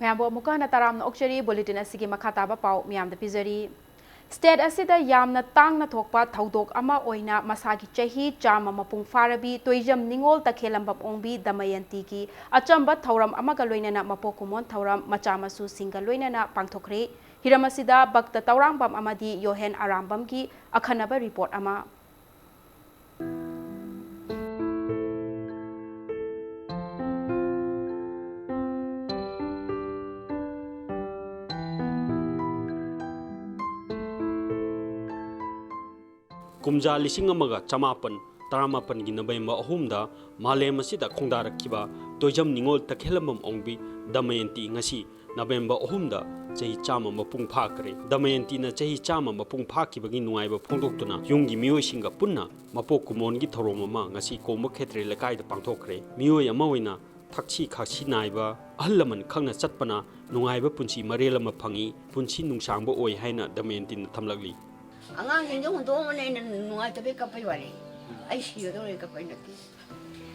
ꯃꯌꯥꯝꯕꯨ ꯑꯃꯨꯛꯀ ꯍꯟꯅ ꯇꯔꯥꯝꯅ ꯑꯣꯛꯆꯔꯤ꯫ ꯕꯨꯂꯦꯇꯤꯟ ꯑꯁꯤꯒꯤ ꯃꯈꯥ ꯇꯥꯕ ꯄꯥꯎ ꯃꯤꯌꯥꯝꯗ ꯄꯤꯖꯔꯤ꯫ ꯁ꯭ꯇꯦꯠ ꯑꯁꯤꯗ ꯌꯥꯝꯅ ꯇꯥꯡꯅ ꯊꯣꯛꯄ ꯊꯧꯗꯣꯛ ꯑꯃ ꯑꯣꯏꯅ ꯃꯁꯥꯒꯤ ꯆꯍꯤ ꯆꯥꯝꯃ ꯃꯄꯨꯡ ꯐꯥꯔꯕꯤ ꯇꯣꯏꯖꯝ ꯅꯤꯉꯣꯜ ꯇꯈꯦꯂꯝꯕꯝ ꯑꯣꯡꯕꯤ ꯗꯃꯌꯟꯇꯤꯒꯤ ꯑꯆꯝꯕ ꯊꯧꯔꯝ ꯑꯃꯒ ꯂꯣꯏꯅꯅ ꯃꯄꯣꯛ ꯀꯨꯝꯑꯣꯟ ꯊꯧꯔꯝ ꯃꯆꯥ ꯃꯁꯨꯁꯤꯡꯒ ꯂꯣꯏꯅꯅ ꯄꯥꯡꯊꯣꯛꯈ꯭ꯔꯦ꯫ ꯍꯤꯔꯝ ꯑꯁꯤꯗ ꯚꯛꯇ ꯇꯧꯔꯥꯡꯕꯝ ꯑꯃꯗꯤ ꯌꯣꯍꯦꯟ ꯑꯔꯥꯝꯕꯝꯒꯤ ꯑꯈꯟꯅꯕ ꯔꯤꯄꯣꯔꯠ ꯑꯃ꯫ ꯀꯨꯝꯖꯥ ꯂꯤꯁꯤꯡ ꯑꯃꯒ ꯆꯃꯥꯄꯟ ꯇꯔꯥꯃꯥꯄꯟꯒꯤ ꯅꯕꯦꯝꯕꯔ ꯑꯍꯨꯝꯗ ꯃꯥꯂꯦꯝ ꯑꯁꯤꯗ ꯈꯣꯡꯗꯥꯔꯛꯈꯤꯕ ꯇꯣꯏꯖꯝ ꯅꯤꯉꯣꯜ ꯇꯈꯦꯜꯂꯝꯕꯝ ꯑꯣꯡꯕꯤ ꯗꯃꯌꯟꯇꯤ ꯉꯁꯤ ꯅꯕꯦꯝꯕꯔ ꯑꯍꯨꯝꯗ ꯆꯍꯤ ꯆꯥꯝꯃ ꯃꯄꯨꯡ ꯐꯥꯈ꯭ꯔꯦ꯫ ꯗꯃꯌꯟꯇꯤꯅ ꯆꯍꯤ ꯆꯥꯝꯃ ꯃꯄꯨꯡ ꯐꯥꯈꯤꯕꯒꯤ ꯅꯨꯡꯉꯥꯏꯕ ꯐꯣꯡꯗꯣꯛꯇꯨꯅ ꯌꯨꯝꯒꯤ ꯃꯤꯑꯣꯏꯁꯤꯡꯒ ꯄꯨꯟꯅ ꯃꯄꯣꯛ ꯀꯨꯝꯑꯣꯟꯒꯤ ꯊꯧꯔꯝ ꯑꯃ ꯉꯁꯤ ꯀꯣꯝꯕ ꯈꯦꯇ꯭ꯔꯤ ꯂꯩꯀꯥꯏꯗ ꯄꯥꯡꯊꯣꯛꯈ꯭ꯔꯦ꯫ ꯃꯤꯑꯣꯏ ꯑꯃ ꯑꯣꯏꯅ ꯊꯛꯁꯤ ꯈꯥꯁꯤ ꯅꯥꯏꯕ, ꯑꯍꯜ ꯂꯃꯟ ꯈꯪꯅ ꯆꯠꯄꯅ ꯅꯨꯡꯉꯥꯏꯕ ꯄꯨꯟꯁꯤ ꯃꯔꯦꯜ ꯑꯃ ꯐꯪꯏ, ꯄꯨꯟꯁꯤ ꯅꯨꯡꯁꯥꯡꯕ ꯑꯣꯏ ꯍꯥꯏꯅ ꯗꯃꯌꯟꯇꯤꯅ ꯊꯝꯂꯛꯂꯤ꯫ ꯑꯉꯥꯡꯁꯤꯡꯁꯦ ꯍꯨꯟꯗꯣꯛꯑꯝꯕꯅꯦ, ꯑꯩꯅ ꯅꯨꯡꯉꯥꯏꯇꯕꯩ ꯀꯞꯄꯩ ꯋꯥꯅꯤ꯫ ꯑꯩ ꯁꯤꯒꯗꯧꯔꯦ ꯀꯞꯄꯩ ꯅꯠꯇꯦ꯫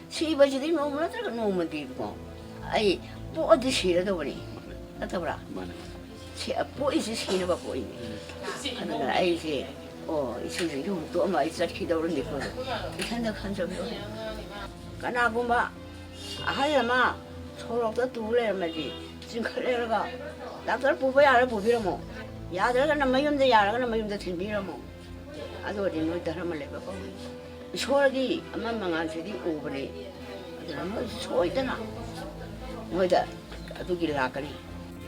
ꯁꯤꯕꯁꯤꯗꯤ ꯅꯣꯡꯃ ꯅꯠꯇ꯭ꯔꯒ ꯅꯣꯡꯃꯗꯤꯀꯣ, ꯑꯩ ꯄꯣꯛꯑꯗꯤ ꯁꯤꯔꯗꯧꯕꯅꯤ, ꯅꯠꯇꯕ꯭ꯔꯥ? ꯃꯥꯅꯦ꯫ ꯁꯤ-, ꯄꯣꯛꯏꯁꯤ ꯁꯤꯅꯕ ꯄꯣꯛꯏꯅꯤ꯫ ꯑꯗꯨꯅ ꯑꯩꯁꯦ, ꯑꯣ, ꯏꯁꯨꯁꯤꯡꯁꯦ ꯍꯨꯟꯗꯣꯛꯑꯝꯕ ꯑꯩ ꯆꯠꯈꯤꯗꯧꯔꯅꯤꯀꯣ, ꯏꯊꯟꯗ ꯈꯟꯖꯕꯗꯣ꯫ ꯀꯅꯥꯒꯨꯝꯕ ꯑꯍꯜ ꯑꯃ ꯁꯣꯔꯣꯛꯇ ꯇꯨ ꯂꯩꯔꯝꯃꯗꯤ, ꯆꯤꯡꯈꯠꯂꯒ, "ꯗꯥꯛꯇꯔ ꯄꯨꯕ ꯌꯥꯔ ꯄꯨꯕꯤꯔꯝꯃꯣ, ꯌꯥꯗ꯭ꯔꯒꯅ ꯃꯌꯨꯝꯗ, ꯌꯥꯔꯒꯅ ꯃꯌꯨꯝꯗ ꯊꯤꯟꯕꯤꯔꯝꯃꯣ꯫ ꯑꯗꯨ ꯑꯣꯏꯔꯗꯤ ꯅꯣꯏ ꯙꯔꯃ ꯂꯩꯕ ꯀꯧꯏ꯫ ꯏꯁꯣꯔꯒꯤ ꯑꯃ ꯃꯉꯥꯜꯁꯤꯗꯤ ꯎꯕꯅꯤ꯫ ꯑꯗꯨꯅ ꯅꯣꯏ ꯁꯣꯏꯗꯅ ꯅꯣꯏꯗ ꯑꯗꯨꯒꯤ ꯂꯥꯛꯀꯅꯤ"꯫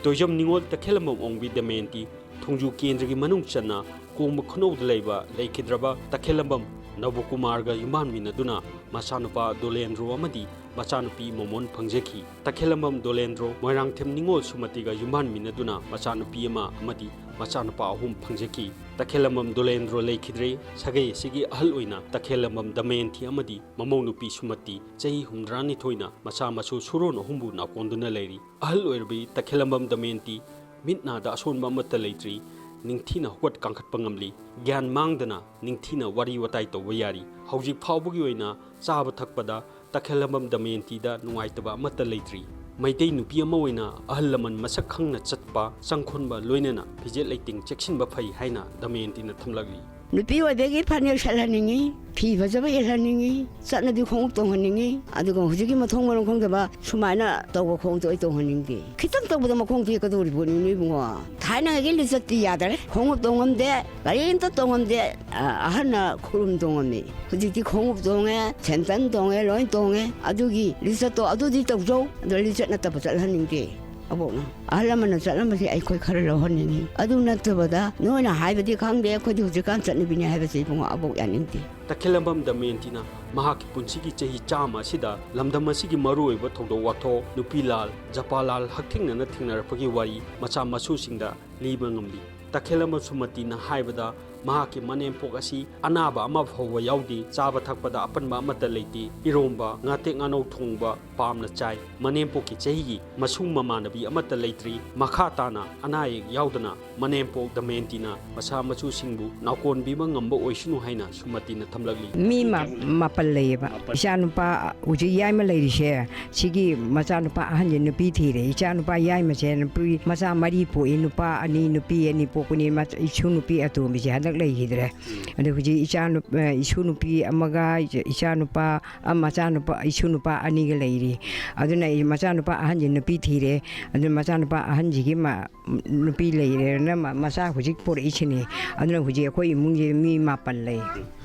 ꯇꯣꯏꯖꯝ ꯅꯤꯉꯣꯜ ꯇꯈꯦꯜꯂꯝꯕꯝ ꯑꯣꯡꯕꯤ ꯗꯃꯌꯟꯇꯤ ꯊꯣꯡꯖꯨ ꯀꯦꯟꯗ꯭ꯔꯒꯤ ꯃꯅꯨꯡ ꯆꯟꯅ ꯀꯣꯡꯕ ꯈꯨꯅꯧꯗ ꯂꯩꯕ ꯂꯩꯈꯤꯗ꯭ꯔꯕ ꯇꯈꯦꯜꯂꯝꯕꯝ ꯅꯕꯀꯨꯃꯥꯔꯒ ꯌꯨꯝꯕꯥꯟꯃꯤꯟꯅꯗꯨꯅ ꯃꯆꯥꯅꯨꯄꯥ ꯗꯣꯂꯦꯟꯗ꯭ꯔꯣ ꯑꯃꯗꯤ ꯃꯆꯥꯅꯨꯄꯤ ꯃꯣꯃꯣꯟ ꯐꯪꯖꯈꯤ꯫ ꯇꯈꯦꯜꯂꯝꯕꯝ ꯗꯣꯂꯦꯟꯗ꯭ꯔꯣ ꯃꯣꯏꯔꯥꯡꯊꯦꯝ ꯅꯤꯉꯣꯜ ꯁꯨꯃꯇꯤꯒ ꯌꯨꯝꯕꯥꯟꯃꯤꯟꯅꯗꯨꯅ ꯃꯆꯥꯅꯨꯄꯤ ꯑꯃ ꯑꯃꯗꯤ ꯃꯆꯥꯅꯨꯄꯥ ꯑꯍꯨꯝ ꯐꯪꯖꯈꯤ꯫ ꯇꯈꯦꯜꯂꯝꯕꯝ ꯗꯣꯂꯦꯟꯗ꯭ꯔꯣ ꯂꯩꯈꯤꯗ꯭ꯔꯦ꯫ ꯁꯥꯒꯩ ꯑꯁꯤꯒꯤ ꯑꯍꯜ ꯑꯣꯏꯅ ꯇꯈꯦꯜꯂꯝꯕꯝ ꯗꯃꯌꯟꯊꯤ ꯑꯃꯗꯤ ꯃꯃꯧ ꯅꯨꯄꯤ ꯁꯨꯃꯇꯤ ꯆꯍꯤ ꯍꯨꯝꯗ꯭ꯔꯥꯅꯤꯊꯣꯏꯅ ꯃꯆꯥ ꯃꯁꯨ ꯁꯨꯔꯣꯟ ꯑꯍꯨꯝꯕꯨ ꯅꯥꯀꯣꯟꯗꯨꯅ ꯂꯩꯔꯤ꯫ ꯑꯍꯜ ꯑꯣꯏꯔꯕꯤ ꯇꯈꯦꯜꯂꯝꯕꯝ ꯗꯃꯌꯟꯇꯤ ꯃꯤꯠ ꯅꯥꯗ ꯑꯁꯣꯟꯕ ꯑꯃꯠꯇ ꯂꯩꯇ꯭ꯔꯤ꯫ ꯅꯤꯡꯊꯤꯅ ꯍꯧꯒꯠ ꯀꯥꯡꯈꯠꯄ ꯉꯝꯂꯤ꯫ ꯒ꯭ꯌꯥꯟ ꯃꯥꯡꯗꯅ ꯅꯤꯡꯊꯤꯅ ꯋꯥꯔꯤ ꯋꯥꯇꯥꯏ ꯇꯧꯕ ꯌꯥꯔꯤ꯫ ꯍꯧꯖꯤꯛ ꯐꯥꯎꯕꯒꯤ ꯑꯣꯏꯅ ꯆꯥꯕ ꯊꯛꯄꯗ ꯇꯈꯦꯜꯂꯝꯕꯝ ꯗꯃꯌꯟꯇꯤꯗ ꯅꯨꯡꯉꯥꯏꯇꯕ ꯑꯃꯠꯇ ꯂꯩꯇ꯭ꯔꯤ꯫ ꯃꯩꯇꯩ ꯅꯨꯄꯤ ꯑꯃ ꯑꯣꯏꯅ ꯑꯍꯜ ꯂꯃꯟ ꯃꯁꯛ ꯈꯪꯅ ꯆꯠꯄ, ꯆꯪꯈꯣꯟꯕ, ꯂꯣꯏꯅꯅ ꯐꯤꯖꯦꯠ ꯂꯩꯇꯦꯡ ꯆꯦꯛꯁꯤꯟꯕ ꯐꯩ ꯍꯥꯏꯅ ꯗꯃꯌꯟꯇꯤꯅ ꯊꯝꯂꯛꯂꯤ꯫ ꯅꯨꯄꯤ ꯑꯣꯏꯕꯒꯤ ꯐꯅꯦꯛ ꯁꯦꯠꯍꯟꯅꯤꯡꯉꯤ, ꯐꯤ ꯐꯖꯕ ꯏꯜꯍꯟꯅꯤꯡꯉꯤ, ꯆꯠꯅꯕꯤ ꯈꯣꯡꯎꯞ ꯇꯣꯡꯍꯟꯅꯤꯡꯉꯤ, ꯑꯗꯨꯒ ꯍꯧꯖꯤꯛꯀꯤ ꯃꯊꯣꯡ ꯃꯔꯝ ꯈꯪꯗꯕ ꯁꯨꯃꯥꯏꯅ ꯇꯧꯕ ꯈꯣꯡꯎꯞꯇꯣ ꯑꯩ ꯇꯣꯡꯍꯟꯅꯤꯡꯗꯦ꯫ ꯈꯤꯇꯪ ꯇꯧꯕꯗ ꯃꯈꯣꯡ ꯇꯦꯛꯀꯗꯧꯔꯤꯕꯣꯅꯤ ꯅꯣꯏꯕꯨꯡꯉꯣ꯫ ꯊꯥꯏꯅꯉꯩꯒꯤ ꯂꯤꯆꯠꯇꯤ ꯌꯥꯗꯔꯦ꯫ ꯈꯣꯡꯎꯞ ꯇꯣꯡꯉꯝꯗꯦ, ꯀꯔꯤꯝꯇ ꯇꯣꯡꯉꯝꯗꯦ꯫ ꯑ-, ꯑꯍꯟꯅ ꯈꯨꯔꯨꯝ ꯇꯣꯡꯉꯝꯃꯤ꯫ ꯍꯧꯖꯤꯛꯇꯤ ꯈꯣꯡꯎꯞ ꯇꯣꯡꯉꯦ, ꯁꯦꯟꯗꯟ ꯇꯣꯡꯉꯦ, ꯂꯣꯏ ꯇꯣꯡꯉꯦ꯫ ꯑꯗꯨꯒꯤ ꯂꯤꯆꯠꯇꯣ ꯑꯗꯨꯗꯤ ꯇꯧꯖꯧ, ꯑꯗꯣ ꯂꯤꯆꯠ ꯅꯠꯇꯕ ꯆꯠꯍꯟꯅꯤꯡꯗꯦ꯫ ꯑꯕꯣꯛꯅ ꯑꯍꯜ ꯂꯃꯟꯅ ꯆꯠꯂꯝꯕꯁꯦ ꯑꯩꯈꯣꯏ ꯈꯔ ꯂꯧꯍꯟꯅꯤꯡꯉꯤ꯫ ꯑꯗꯨ ꯅꯠꯇꯕꯗ ꯅꯣꯏꯅ ꯍꯥꯏꯕꯗꯤ ꯈꯪꯗꯦ, ꯑꯩꯈꯣꯏꯗꯤ ꯍꯧꯖꯤꯛꯀꯥꯟ ꯆꯠꯅꯕꯤꯅꯦ ꯍꯥꯏꯕꯁꯦ ꯏꯕꯨꯡꯉꯣ ꯑꯕꯣꯛ ꯌꯥꯅꯤꯡꯗꯦ꯫ ꯇꯈꯦꯂꯝꯕꯝ ꯗꯃꯌꯟꯇꯤꯅ ꯃꯍꯥꯛꯀꯤ ꯄꯨꯟꯁꯤꯒꯤ ꯆꯍꯤ ꯆꯥꯝꯃ ꯑꯁꯤꯗ ꯂꯝꯗꯝ ꯑꯁꯤꯒꯤ ꯃꯔꯨꯑꯣꯏꯕ ꯊꯧꯗꯣꯛ ꯋꯥꯊꯣꯛ, ꯅꯨꯄꯤ ꯂꯥꯜ, ꯖꯄꯥ ꯂꯥꯜ ꯍꯛꯊꯦꯡꯅꯅ ꯊꯦꯡꯅꯔꯛꯄꯒꯤ ꯋꯥꯔꯤ ꯃꯆꯥ ꯃꯁꯨꯁꯤꯡꯗ ꯂꯤꯕ ꯉꯝꯂꯤ꯫ ꯇꯈꯦꯂꯝꯕꯝ ꯁꯨꯃꯇꯤꯅ ꯍꯥꯏꯕꯗ, ꯃꯍꯥꯛꯀꯤ ꯃꯅꯦꯝꯄꯣꯛ ꯑꯁꯤ ꯑꯅꯥꯕ ꯑꯃ ꯐꯥꯎꯕ ꯌꯥꯎꯗꯦ, ꯆꯥꯕ ꯊꯛꯄꯗ ꯑꯄꯟꯕ ꯑꯃꯠꯇ ꯂꯩꯇꯦ, ꯏꯔꯣꯝꯕ, ꯉꯥꯇꯦꯛ ꯉꯥꯅꯧ ꯊꯣꯡꯕ ꯄꯥꯝꯅ ꯆꯥꯏ꯫ ꯃꯅꯦꯝꯄꯣꯛꯀꯤ ꯆꯍꯤꯒꯤ ꯃꯁꯨꯡ ꯃꯃꯥꯟꯅꯕꯤ ꯑꯃꯠꯇ ꯂꯩꯇ꯭ꯔꯤ꯫ ꯃꯈꯥ ꯇꯥꯅ ꯑꯅꯥ ꯑꯌꯦꯛ ꯌꯥꯎꯗꯅ ꯃꯅꯦꯝꯄꯣꯛ ꯗꯃꯌꯟꯇꯤꯅ ꯃꯆꯥ ꯃꯁꯨꯁꯤꯡꯕꯨ ꯅꯥꯎꯀꯣꯟꯕꯤꯕ ꯉꯝꯕ ꯑꯣꯏꯁꯅꯨ ꯍꯥꯏꯅ ꯁꯨꯃꯇꯤꯅ ꯊꯝꯂꯛꯂꯤ꯫ ꯃꯤ ꯃꯥ-, ꯃꯥꯄꯜ ꯂꯩꯌꯦꯕ꯫ ꯃꯥꯄꯜ꯫ ꯏꯆꯥꯅꯨꯄꯥ ꯍꯧꯖꯤꯛ ꯌꯥꯏꯃ ꯂꯩꯔꯤꯁꯦ, ꯁꯤꯒꯤ ꯃꯆꯥꯅꯨꯄꯥ ꯑꯍꯟꯁꯦ ꯅꯨꯄꯤ ꯊꯤꯔꯦ꯫ ꯏꯆꯥꯅꯨꯄꯥ ꯌꯥꯏꯃꯁꯦ ꯅꯨꯄꯤ ꯃꯆꯥ ꯃꯔꯤ ꯄꯣꯛꯏ, ꯅꯨꯄꯥ ꯑꯅꯤ, ꯅꯨꯄꯤ ꯑꯅꯤ ꯄꯣꯛꯄꯅꯤ꯫ ꯃꯆ-, ꯏꯁꯨ ꯅꯨꯄꯤ ꯑꯇꯣꯝꯕꯤꯁꯦ ꯍꯟꯗꯛ ꯂꯩꯈꯤꯗ꯭ꯔꯦ꯫ ꯎꯝ꯫ ꯑꯗꯨ ꯍꯧꯖꯤꯛ ꯏꯆꯥ ꯅꯨ-, ꯑ, ꯏꯁꯨ ꯅꯨꯄꯤ ꯑꯃꯒ ꯏꯆ-, ꯏꯆꯥꯅꯨꯄꯥ, ꯑ, ꯃꯆꯥꯅꯨꯄꯥ, ꯏꯁꯨ ꯅꯨꯄꯥ ꯑꯅꯤꯒ ꯂꯩꯔꯤ꯫ ꯑꯗꯨꯅ ꯑꯩ ꯃꯆꯥꯅꯨꯄꯥ ꯑꯍꯟꯁꯦ ꯅꯨꯄꯤ ꯊꯤꯔꯦ꯫ ꯑꯗꯨꯅ ꯃꯆꯥꯅꯨꯄꯥ ꯑꯍꯟꯁꯤꯒꯤ ꯃ-, ꯅꯨꯄꯤ ꯂꯩꯔꯦꯅ ꯃ-, ꯃꯆꯥ ꯍꯧꯖꯤꯛ ꯄꯣꯔꯛꯏꯁꯤꯅꯤ꯫ ꯑꯗꯨꯅ ꯍꯧꯖꯤꯛ ꯑꯩꯈꯣꯏ ꯏꯃꯨꯡꯁꯦ ꯃꯤ ꯃꯥꯄꯜ ꯂꯩ꯫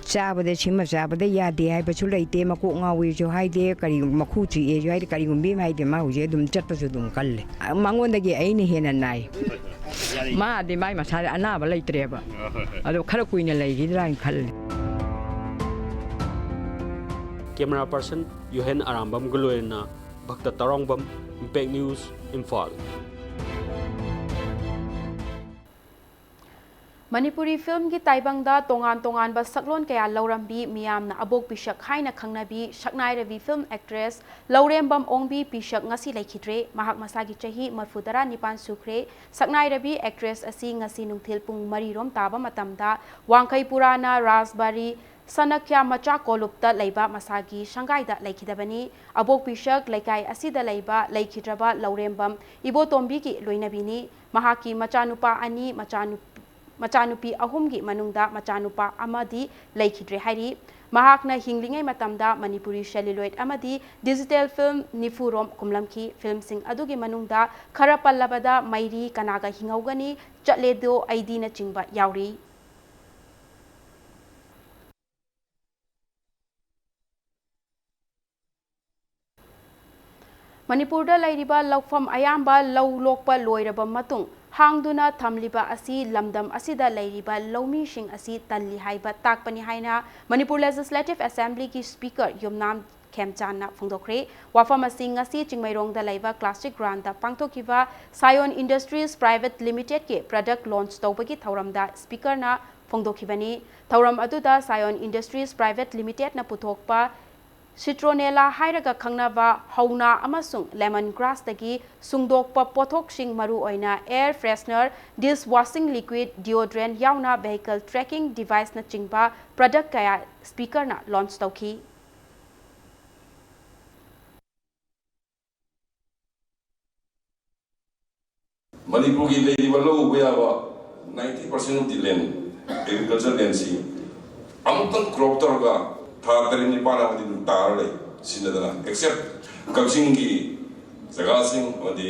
ꯆꯥꯕꯗ ꯁꯤꯃ ꯆꯥꯕꯗ ꯌꯥꯗꯦ ꯍꯥꯏꯕꯁꯨ ꯂꯩꯇꯦ, ꯃꯀꯣꯛ ꯉꯥꯎꯏꯁꯨ ꯍꯥꯏꯗꯦ, ꯀꯔꯤ ꯃꯈꯨ ꯆꯤꯛꯑꯦꯁꯨ ꯍꯥꯏꯗꯦ, ꯀꯔꯤꯒꯨꯝꯕꯤ ꯑꯃ ꯍꯥꯏꯗꯦ, ꯃꯥ ꯍꯧꯖꯤꯛ ꯑꯗꯨꯝ ꯆꯠꯄꯁꯨ ꯑꯗꯨꯝ ꯀꯜꯂꯦ꯫ ꯑ, ꯃꯉꯣꯟꯗꯒꯤ ꯑꯩꯅ ꯍꯦꯟꯅ ꯅꯥꯏ꯫ ꯃꯥꯗꯤ ꯃꯥꯏ ꯃꯁꯥꯗ ꯑꯅꯥꯕ ꯂꯩꯇ꯭ꯔꯦꯕ꯫ ꯑꯗꯣ ꯈꯔ ꯀꯨꯏꯅ ꯂꯩꯈꯤꯗ꯭ꯔꯥ ꯍꯥꯏꯅ ꯈꯜꯂꯦ꯫ ꯀꯦꯃꯦꯔꯥ ꯄꯔꯁꯟ ꯌꯨꯍꯦꯟ ꯑꯔꯥꯝꯕꯝꯒ ꯂꯣꯏꯅꯅ ꯚꯛꯇ ꯇꯔꯥꯎꯡꯕꯝ, ꯏꯝꯄꯦꯛ ꯅ꯭ꯌꯨꯁ, ꯏꯝꯐꯥꯜ꯫ ꯃꯅꯤꯄꯨꯔꯤ ꯐꯤꯜꯝꯒꯤ ꯇꯥꯏꯕꯪꯗ ꯇꯣꯉꯥꯟ ꯇꯣꯉꯥꯟꯕ ꯁꯛꯂꯣꯟ ꯀꯌꯥ ꯂꯧꯔꯝꯕꯤ, ꯃꯤꯌꯥꯝꯅ ꯑꯕꯣꯛ ꯄꯤꯁꯛ ꯍꯥꯏꯅ ꯈꯪꯅꯕꯤ ꯁꯛꯅꯥꯏꯔꯕꯤ ꯐꯤꯜꯝ ꯑꯦꯛꯇ꯭ꯔꯦꯁ ꯂꯧꯔꯦꯝꯕꯝ ꯑꯣꯡꯕꯤ ꯄꯤꯁꯛ ꯉꯁꯤ ꯂꯩꯈꯤꯗ꯭ꯔꯦ꯫ ꯃꯍꯥꯛ ꯃꯁꯥꯒꯤ ꯆꯍꯤ ꯃꯔꯤꯐꯨ ꯇꯔꯥ ꯅꯤꯄꯥꯟ ꯁꯨꯈ꯭ꯔꯦ꯫ ꯁꯛꯅꯥꯏꯔꯕꯤ ꯑꯦꯛꯇ꯭ꯔꯦꯁ ꯑꯁꯤ ꯉꯁꯤ ꯅꯨꯡꯊꯤꯜ ꯄꯨꯡ ꯃꯔꯤ ꯔꯣꯝ ꯇꯥꯕ ꯃꯇꯝꯗ ꯋꯥꯡꯈꯩ ꯄꯨꯔꯥꯅ ꯔꯥꯖꯕꯥꯔꯤ ꯁꯅꯈ꯭ꯌꯥ ꯃꯆꯥ ꯀꯣꯂꯨꯞꯇ ꯂꯩꯕ ꯃꯁꯥꯒꯤ ꯁꯪꯒꯥꯏꯗ ꯂꯩꯈꯤꯗꯕꯅꯤ꯫ ꯑꯕꯣꯛ ꯄꯤꯁꯛ ꯂꯩꯀꯥꯏ ꯑꯁꯤꯗ ꯂꯩꯕ ꯂꯩꯈꯤꯗ꯭ꯔꯕ ꯂꯧꯔꯦꯝꯕꯝ ꯏꯕꯣꯇꯣꯝꯕꯤꯒꯤ ꯂꯣꯏꯅꯕꯤꯅꯤ꯫ ꯃꯍꯥꯛꯀꯤ ꯃꯆꯥꯅꯨꯄꯥ ꯑꯅꯤ, ꯃꯆꯥꯅꯨ-, ꯃꯆꯥꯅꯨꯄꯤ ꯑꯍꯨꯝꯒꯤ ꯃꯅꯨꯡꯗ ꯃꯆꯥꯅꯨꯄꯥ ꯑꯃꯗꯤ ꯂꯩꯈꯤꯗ꯭ꯔꯦ ꯍꯥꯏꯔꯤ꯫ ꯃꯍꯥꯛꯅ ꯍꯤꯡꯂꯤꯉꯩ ꯃꯇꯝꯗ ꯃꯅꯤꯄꯨꯔꯤ celluloid ꯑꯃꯗꯤ digital film ꯅꯤꯐꯨ ꯔꯣꯝ ꯀꯨꯝꯂꯝꯈꯤ꯫ ꯐꯤꯜꯝꯁꯤꯡ ꯑꯗꯨꯒꯤ ꯃꯅꯨꯡꯗ ꯈꯔ ꯄꯜꯂꯕꯗ ꯃꯩꯔꯤ, ꯀꯅꯥꯒ ꯍꯤꯡꯍꯧꯒꯅꯤ, ꯆꯠꯂꯦꯗꯣ ꯑꯩꯗꯤꯅꯆꯤꯡꯕ ꯌꯥꯎꯔꯤ꯫ ꯃꯅꯤꯄꯨꯔꯗ ꯂꯩꯔꯤꯕ ꯂꯧꯐꯝ ꯑꯌꯥꯝꯕ ꯂꯧ ꯂꯣꯛꯄ ꯂꯣꯏꯔꯕ ꯃꯇꯨꯡ ꯍꯥꯡꯗꯨꯅ ꯊꯝꯂꯤꯕ ꯑꯁꯤ ꯂꯝꯗꯝ ꯑꯁꯤꯗ ꯂꯩꯔꯤꯕ ꯂꯧꯃꯤꯁꯤꯡ ꯑꯁꯤ ꯇꯜꯂꯤ ꯍꯥꯏꯕ ꯇꯥꯛꯄꯅꯤ ꯍꯥꯏꯅ ꯃꯅꯤꯄꯨꯔ ꯂꯦꯖꯤꯁꯂꯦꯇꯤꯚ ꯑꯦꯁꯦꯝꯕ꯭ꯂꯤꯒꯤ ꯁ꯭ꯄꯤꯀꯔ ꯌꯨꯝꯅꯥꯝ ꯈꯦꯝꯆꯥꯟꯅ ꯐꯣꯡꯗꯣꯛꯈ꯭ꯔꯦ꯫ ꯋꯥꯐꯝ ꯑꯁꯤ ꯉꯁꯤ ꯆꯤꯡꯃꯩꯔꯣꯡꯗ ꯂꯩꯕ ꯀ꯭ꯂꯥꯁꯤꯛ ꯒ꯭ꯔꯥꯎꯟꯗ ꯄꯥꯡꯊꯣꯛꯈꯤꯕ ꯁꯥꯌꯣꯟ ꯏꯟꯗꯁꯇ꯭ꯔꯤꯁ ꯄ꯭ꯔꯥꯏꯚꯦꯠ ꯂꯤꯃꯤꯇꯦꯗꯀꯤ ꯄ꯭ꯔꯗꯛ ꯂꯣꯟꯆ ꯇꯧꯕꯒꯤ ꯊꯧꯔꯝꯗ ꯁ꯭ꯄꯤꯀꯔꯅ ꯐꯣꯡꯗꯣꯛꯈꯤꯕꯅꯤ꯫ ꯊꯧꯔꯝ ꯑꯗꯨꯗ ꯁꯥꯌꯣꯟ ꯏꯟꯗꯁꯇ꯭ꯔꯤꯁ ꯄ꯭ꯔꯥꯏꯚꯦꯠ ꯂꯤꯃꯤꯇꯦꯗꯅ ꯄꯨꯊꯣꯛꯄ ꯁꯤꯇ꯭ꯔꯣꯅꯦꯂꯥ ꯍꯥꯏꯔꯒ ꯈꯪꯅꯕ ꯍꯧꯅꯥ ꯑꯃꯁꯨꯡ ꯂꯦꯃꯟ ꯒ꯭ꯔꯥꯁꯇꯒꯤ ꯁꯨꯡꯗꯣꯛꯄ ꯄꯣꯠꯊꯣꯛꯁꯤꯡ, ꯃꯔꯨꯑꯣꯏꯅ air freshener, this washing liquid, ꯗꯤꯑꯣꯗ꯭ꯔꯦꯟ ꯌꯥꯎꯅ ꯚꯦꯍꯤꯀꯜ ꯇ꯭ꯔꯦꯀꯤꯡ ꯗꯤꯚꯥꯏꯁꯅꯆꯤꯡꯕ ꯄ꯭ꯔꯗꯛ ꯀꯌꯥ ꯁ꯭ꯄꯤꯀꯔꯅ ꯂꯣꯟꯆ ꯇꯧꯈꯤ꯫ ꯃꯅꯤꯄꯨꯔꯒꯤ ꯂꯩꯔꯤꯕ ꯂꯧ ꯎꯕ ꯌꯥꯕ ninety percent of the land, agriculture landꯁꯤ ꯑꯃꯨꯛꯇꯪ ꯀ꯭ꯔꯣꯞ ꯇꯧꯔꯒ ꯊꯥ ꯇꯔꯦꯠ ꯅꯤꯄꯥꯜ ꯑꯃꯗꯤ ꯑꯗꯨꯝ ꯇꯥꯔ ꯂꯩ, ꯁꯤꯖꯤꯟꯅꯗꯅ꯫ Except ꯀꯛꯆꯤꯡꯒꯤ ꯖꯒꯥꯁꯤꯡ ꯑꯃꯗꯤ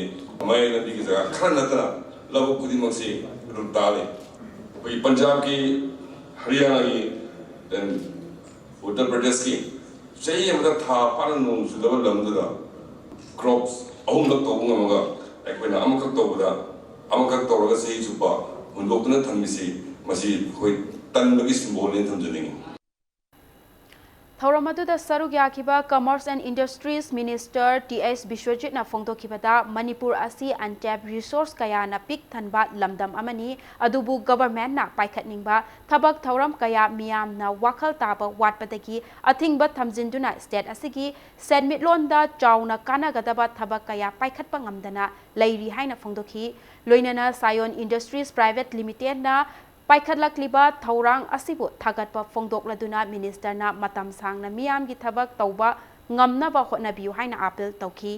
ꯃꯌꯥꯏ ꯂꯝꯕꯤꯒꯤ ꯖꯒꯥ ꯈꯔ ꯅꯠꯇꯅ ꯂꯧꯕꯨꯛ ꯈꯨꯗꯤꯡꯃꯛꯁꯤ ꯑꯗꯨꯝ ꯇꯥ ꯂꯩ꯫ ꯑꯩꯈꯣꯏꯒꯤ ꯄꯟꯖꯥꯕꯀꯤ, ꯍꯔꯤꯌꯥꯅꯥꯒꯤ, then ꯎꯠꯇꯔ ꯄ꯭ꯔꯗꯦꯁꯀꯤ ꯆꯍꯤ ꯑꯃꯗ ꯊꯥ ꯐꯥꯅ ꯅꯣꯡ ꯆꯨꯗꯕ ꯂꯝꯗꯨꯗ ꯀ꯭ꯔꯣꯞꯁ ꯑꯍꯨꯝꯂꯛ ꯇꯧꯕ ꯉꯝꯃꯒ ꯑꯩꯈꯣꯏꯅ ꯑꯃꯈꯛ ꯇꯧꯕꯗ, ꯑꯃꯈꯛ ꯇꯧꯔꯒ ꯆꯍꯤ ꯆꯨꯞꯄ ꯍꯨꯟꯗꯣꯛꯇꯨꯅ ꯊꯝꯃꯤꯁꯤ, ꯃꯁꯤ ꯑꯩꯈꯣꯏ ꯇꯟꯕꯒꯤ ꯁꯤꯝꯕꯣꯜꯅꯦꯅ ꯊꯝꯖꯅꯤꯡꯉꯤ꯫ ꯊꯧꯔꯝ ꯑꯗꯨꯗ ꯁꯔꯨꯛ ꯌꯥꯈꯤꯕ Commerce and Industries Minister T H ꯕꯤꯁ꯭ꯋꯖꯤꯠꯅ ꯐꯣꯡꯗꯣꯛꯈꯤꯕꯗ, ꯃꯅꯤꯄꯨꯔ ꯑꯁꯤ untapped resource ꯀꯌꯥꯅ ꯄꯤꯛ ꯊꯟꯕ ꯂꯝꯗꯝ ꯑꯃꯅꯤ, ꯑꯗꯨꯕꯨ ꯒꯚꯔꯟꯃꯦꯟꯠꯅ ꯄꯥꯏꯈꯠꯅꯤꯡꯕ ꯊꯕꯛ ꯊꯧꯔꯝ ꯀꯌꯥ ꯃꯤꯌꯥꯝꯅ ꯋꯥꯈꯜ ꯇꯥꯕ ꯋꯥꯠꯄꯗꯒꯤ ꯑꯊꯤꯡꯕ ꯊꯝꯖꯤꯟꯗꯨꯅ ꯁ꯭ꯇꯦꯠ ꯑꯁꯤꯒꯤ ꯁꯦꯟꯃꯤꯠꯂꯣꯟꯗ ꯆꯥꯎꯅ ꯀꯥꯟꯅꯒꯗꯕ ꯊꯕꯛ ꯀꯌꯥ ꯄꯥꯏꯈꯠꯄ ꯉꯝꯗꯅ ꯂꯩꯔꯤ ꯍꯥꯏꯅ ꯐꯣꯡꯗꯣꯛꯈꯤ꯫ ꯂꯣꯏꯅꯅ ꯁꯥꯌꯣꯟ ꯏꯟꯗꯁꯇ꯭ꯔꯤꯁ ꯄ꯭ꯔꯥꯏꯚꯦꯠ ꯂꯤꯃꯤꯇꯦꯗꯅ ꯄꯥꯏꯈꯠꯂꯛꯂꯤꯕ ꯊꯧꯔꯥꯡ ꯑꯁꯤꯕꯨ ꯊꯥꯒꯠꯄ ꯐꯣꯡꯗꯣꯛꯂꯗꯨꯅ ꯃꯤꯅꯤꯁꯇꯔꯅ ꯃꯇꯝ ꯁꯥꯡꯅ ꯃꯤꯌꯥꯝꯒꯤ ꯊꯕꯛ ꯇꯧꯕ ꯉꯝꯅꯕ ꯍꯣꯠꯅꯕꯤꯌꯨ ꯍꯥꯏꯅ ꯑꯥꯄꯤꯜ ꯇꯧꯈꯤ꯫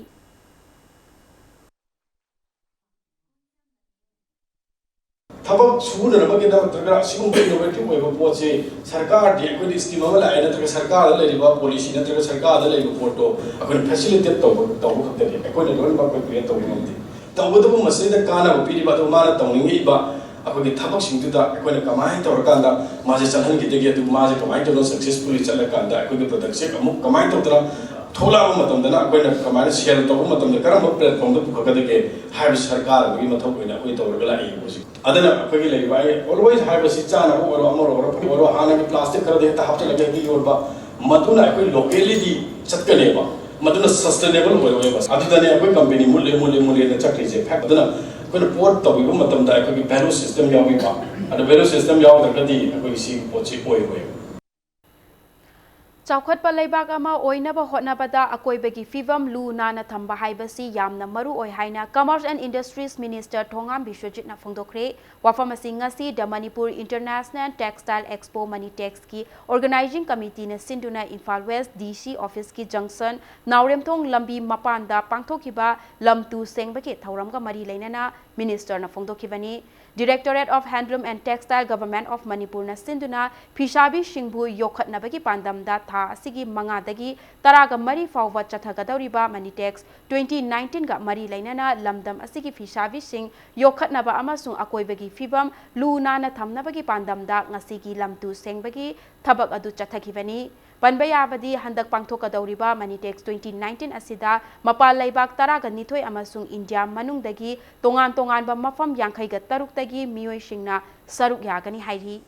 ꯊꯕꯛ ꯁꯨꯅꯅꯕꯒꯤꯗꯃꯛꯇ ꯑꯁꯤꯒꯨꯝꯕ innovative ꯑꯣꯏꯕ ꯄꯣꯠꯁꯤ ꯁꯔꯀꯥꯔꯗꯤ ꯑꯩꯈꯣꯏꯗꯤ scheme ꯑꯃ ꯂꯥꯛꯑꯦ ꯅꯠꯇ꯭ꯔꯒ ꯁꯔꯀꯥꯔꯗ ꯂꯩꯔꯤꯕ policy ꯅꯠꯇ꯭ꯔꯒ ꯁꯔꯀꯥꯔꯗ ꯂꯩꯕ ꯄꯣꯠꯇꯣ ꯑꯩꯈꯣꯏꯅ facilitate ꯇꯧꯕ, ꯇꯧꯕ ꯈꯛꯇꯅꯤ꯫ ꯑꯩꯈꯣꯏꯅ ꯂꯣꯏꯅꯃꯛ ꯑꯩꯈꯣꯏ create ꯇꯧꯕ ꯉꯝꯗꯦ꯫ ꯇꯧꯕꯇꯕꯨ ꯃꯁꯤꯗ ꯀꯥꯟꯅꯕ ꯄꯤꯔꯤꯕ ꯑꯗꯨ ꯃꯥꯅ ꯇꯧꯅꯤꯡꯉꯛꯏꯕ ꯑꯩꯈꯣꯏꯒꯤ ꯊꯕꯛꯁꯤꯡꯗꯨꯗ ꯑꯩꯈꯣꯏꯅ ꯀꯃꯥꯏꯅ ꯇꯧꯔꯀꯥꯟꯗ ꯃꯥꯁꯦ ꯆꯠꯍꯟꯈꯤꯗꯒꯦ, ꯑꯗꯨ ꯃꯥꯁꯦ ꯀꯃꯥꯏꯅ ꯇꯧꯗꯅ successfully ꯆꯠꯂꯀꯥꯟꯗ ꯑꯩꯈꯣꯏꯒꯤ product ꯁꯦ ꯑꯃꯨꯛ ꯀꯃꯥꯏꯅ ꯇꯧꯗꯅ ꯊꯣꯛꯂꯛꯑꯕ ꯃꯇꯝꯗꯅ ꯑꯩꯈꯣꯏꯅ ꯀꯃꯥꯏꯅ ꯁꯦꯜ ꯇꯧꯕ ꯃꯇꯝꯗ ꯀꯔꯝꯕ ꯄ꯭ꯂꯦꯠꯐꯣꯝꯗ ꯄꯨꯈꯠꯀꯗꯒꯦ ꯍꯥꯏꯕꯁꯤ ꯁꯔꯀꯥꯔ ꯑꯃꯒꯤ ꯃꯊꯧ ꯑꯣꯏꯅ ꯑꯩꯈꯣꯏ ꯇꯧꯔꯒ ꯂꯥꯛꯏ ꯍꯧꯖꯤꯛ꯫ ꯑꯗꯨꯅ ꯑꯩꯈꯣꯏꯒꯤ ꯂꯩꯔꯤꯕ, ꯑꯩ ꯑꯣꯜꯋꯦꯁ ꯍꯥꯏꯕꯁꯤ, ꯆꯥꯅꯕ ꯑꯣꯏꯔꯣ, ꯑꯃ ꯑꯣꯏꯔꯣ, ꯑꯣꯏꯔꯣ, ꯍꯥꯟꯅꯒꯤ ꯄ꯭ꯂꯥꯁꯇꯤꯛ ꯈꯔꯗ ꯍꯦꯛꯇ ꯍꯥꯞꯆꯤꯜꯂꯒ ꯍꯦꯛꯇ ꯌꯣꯟꯕ, ꯃꯗꯨꯅ ꯑꯩꯈꯣꯏ ꯂꯣꯀꯦꯜꯂꯤꯗꯤ ꯆꯠꯀꯅꯦꯕ, ꯃꯗꯨꯅ ꯁꯁꯇꯦꯅꯦꯕꯜ ꯑꯣꯏꯔꯣꯏꯕ꯫ ꯑꯗꯨꯗꯅꯦ ꯑꯩꯈꯣꯏ ꯀꯝꯄꯦꯅꯤ ꯃꯨꯠꯂꯦ, ꯃꯨꯠꯂꯦ, ꯃꯨꯠꯂꯦꯅ ꯆꯠꯈ꯭ꯔꯤꯁꯦ꯫ ꯐꯦꯛ ꯑꯗꯨꯅ ꯑꯩꯈꯣꯏꯅ ꯄꯣꯠ ꯇꯧꯕꯤꯕ ꯃꯇꯝꯗ ꯑꯩꯈꯣꯏꯒꯤ ꯚꯦꯂꯨ ꯁꯤꯁꯇꯦꯝ ꯌꯥꯎꯕꯤꯕ, ꯑꯗꯣ ꯚꯦꯂꯨ ꯁꯤꯁꯇꯦꯝ ꯌꯥꯎꯗ꯭ꯔꯒꯗꯤ ꯑꯩꯈꯣꯏꯒꯤ ꯁꯤꯒꯤ ꯄꯣꯠꯁꯤ ꯑꯣꯏꯔꯣꯏꯕ꯫ ꯆꯥꯎꯈꯠꯄ ꯂꯩꯕꯥꯛ ꯑꯃ ꯑꯣꯏꯅꯕ ꯍꯣꯠꯅꯕꯗ ꯑꯀꯣꯏꯕꯒꯤ ꯐꯤꯕꯝ ꯂꯨ ꯅꯥꯟꯅ ꯊꯝꯕ ꯍꯥꯏꯕꯁꯤ ꯌꯥꯝꯅ ꯃꯔꯨ ꯑꯣꯏ ꯍꯥꯏꯅ Commerce and Industries Minister ꯊꯣꯉꯥꯝ ꯕꯤꯁ꯭ꯋꯖꯤꯠꯅ ꯐꯣꯡꯗꯣꯛꯈ꯭ꯔꯦ꯫ ꯋꯥꯐꯝ ꯑꯁꯤ ꯉꯁꯤ The Manipur International Textile Expo, MANITEXꯀꯤ Organising Committeeꯅ ꯁꯤꯟꯗꯨꯅ ꯏꯝꯐꯥꯜ West DC officeꯀꯤ junction, ꯅꯥꯎꯔꯦꯝꯊꯣꯡ ꯂꯝꯕꯤ ꯃꯄꯥꯟꯗ ꯄꯥꯡꯊꯣꯛꯈꯤꯕ ꯂꯝ ꯇꯨ ꯁꯦꯡꯕꯒꯤ ꯊꯧꯔꯝꯒ ꯃꯔꯤ ꯂꯩꯅꯅ ministerꯅ ꯐꯣꯡꯗꯣꯛꯈꯤꯕꯅꯤ꯫ Directorate of Handloom and Textile, Government of Manipurꯅ ꯁꯤꯟꯗꯨꯅ ꯐꯤꯁꯥꯕꯤꯁꯤꯡꯕꯨ ꯌꯣꯛꯈꯠꯅꯕꯒꯤ ꯄꯥꯟꯗꯝꯗ ꯊꯥ ꯑꯁꯤꯒꯤ ꯃꯉꯥꯗꯒꯤ ꯇꯔꯥꯒ ꯃꯔꯤ ꯐꯥꯎꯕ ꯆꯠꯊꯒꯗꯧꯔꯤꯕ MANITEX twenty nineteenꯒ ꯃꯔꯤ ꯂꯩꯅꯅ ꯂꯝꯗꯝ ꯑꯁꯤꯒꯤ ꯐꯤꯁꯥꯕꯤꯁꯤꯡ ꯌꯣꯛꯈꯠꯅꯕ ꯑꯃꯁꯨꯡ ꯑꯀꯣꯏꯕꯒꯤ ꯐꯤꯕꯝ ꯂꯨ ꯅꯥꯟꯅ ꯊꯝꯅꯕꯒꯤ ꯄꯥꯟꯗꯝꯗ ꯉꯁꯤꯒꯤ ꯂꯝ ꯇꯨ ꯁꯦꯡꯕꯒꯤ ꯊꯕꯛ ꯑꯗꯨ ꯆꯠꯊꯈꯤꯕꯅꯤ꯫ ꯄꯟꯕ ꯌꯥꯕꯗꯤ, ꯍꯟꯗꯛ ꯄꯥꯡꯊꯣꯛꯀꯗꯧꯔꯤꯕ MANITEX twenty nineteen ꯑꯁꯤꯗ ꯃꯄꯥꯟ ꯂꯩꯕꯥꯛ ꯇꯔꯥꯒ ꯅꯤꯊꯣꯏ ꯑꯃꯁꯨꯡ ꯏꯟꯗꯤꯌꯥ ꯃꯅꯨꯡꯗꯒꯤ ꯇꯣꯉꯥꯟ ꯇꯣꯉꯥꯟꯕ ꯃꯐꯝ ꯌꯥꯡꯈꯩꯒ ꯇꯔꯨꯛꯇꯒꯤ ꯃꯤꯑꯣꯏꯁꯤꯡꯅ ꯁꯔꯨꯛ ꯌꯥꯒꯅꯤ ꯍꯥꯏꯔꯤ꯫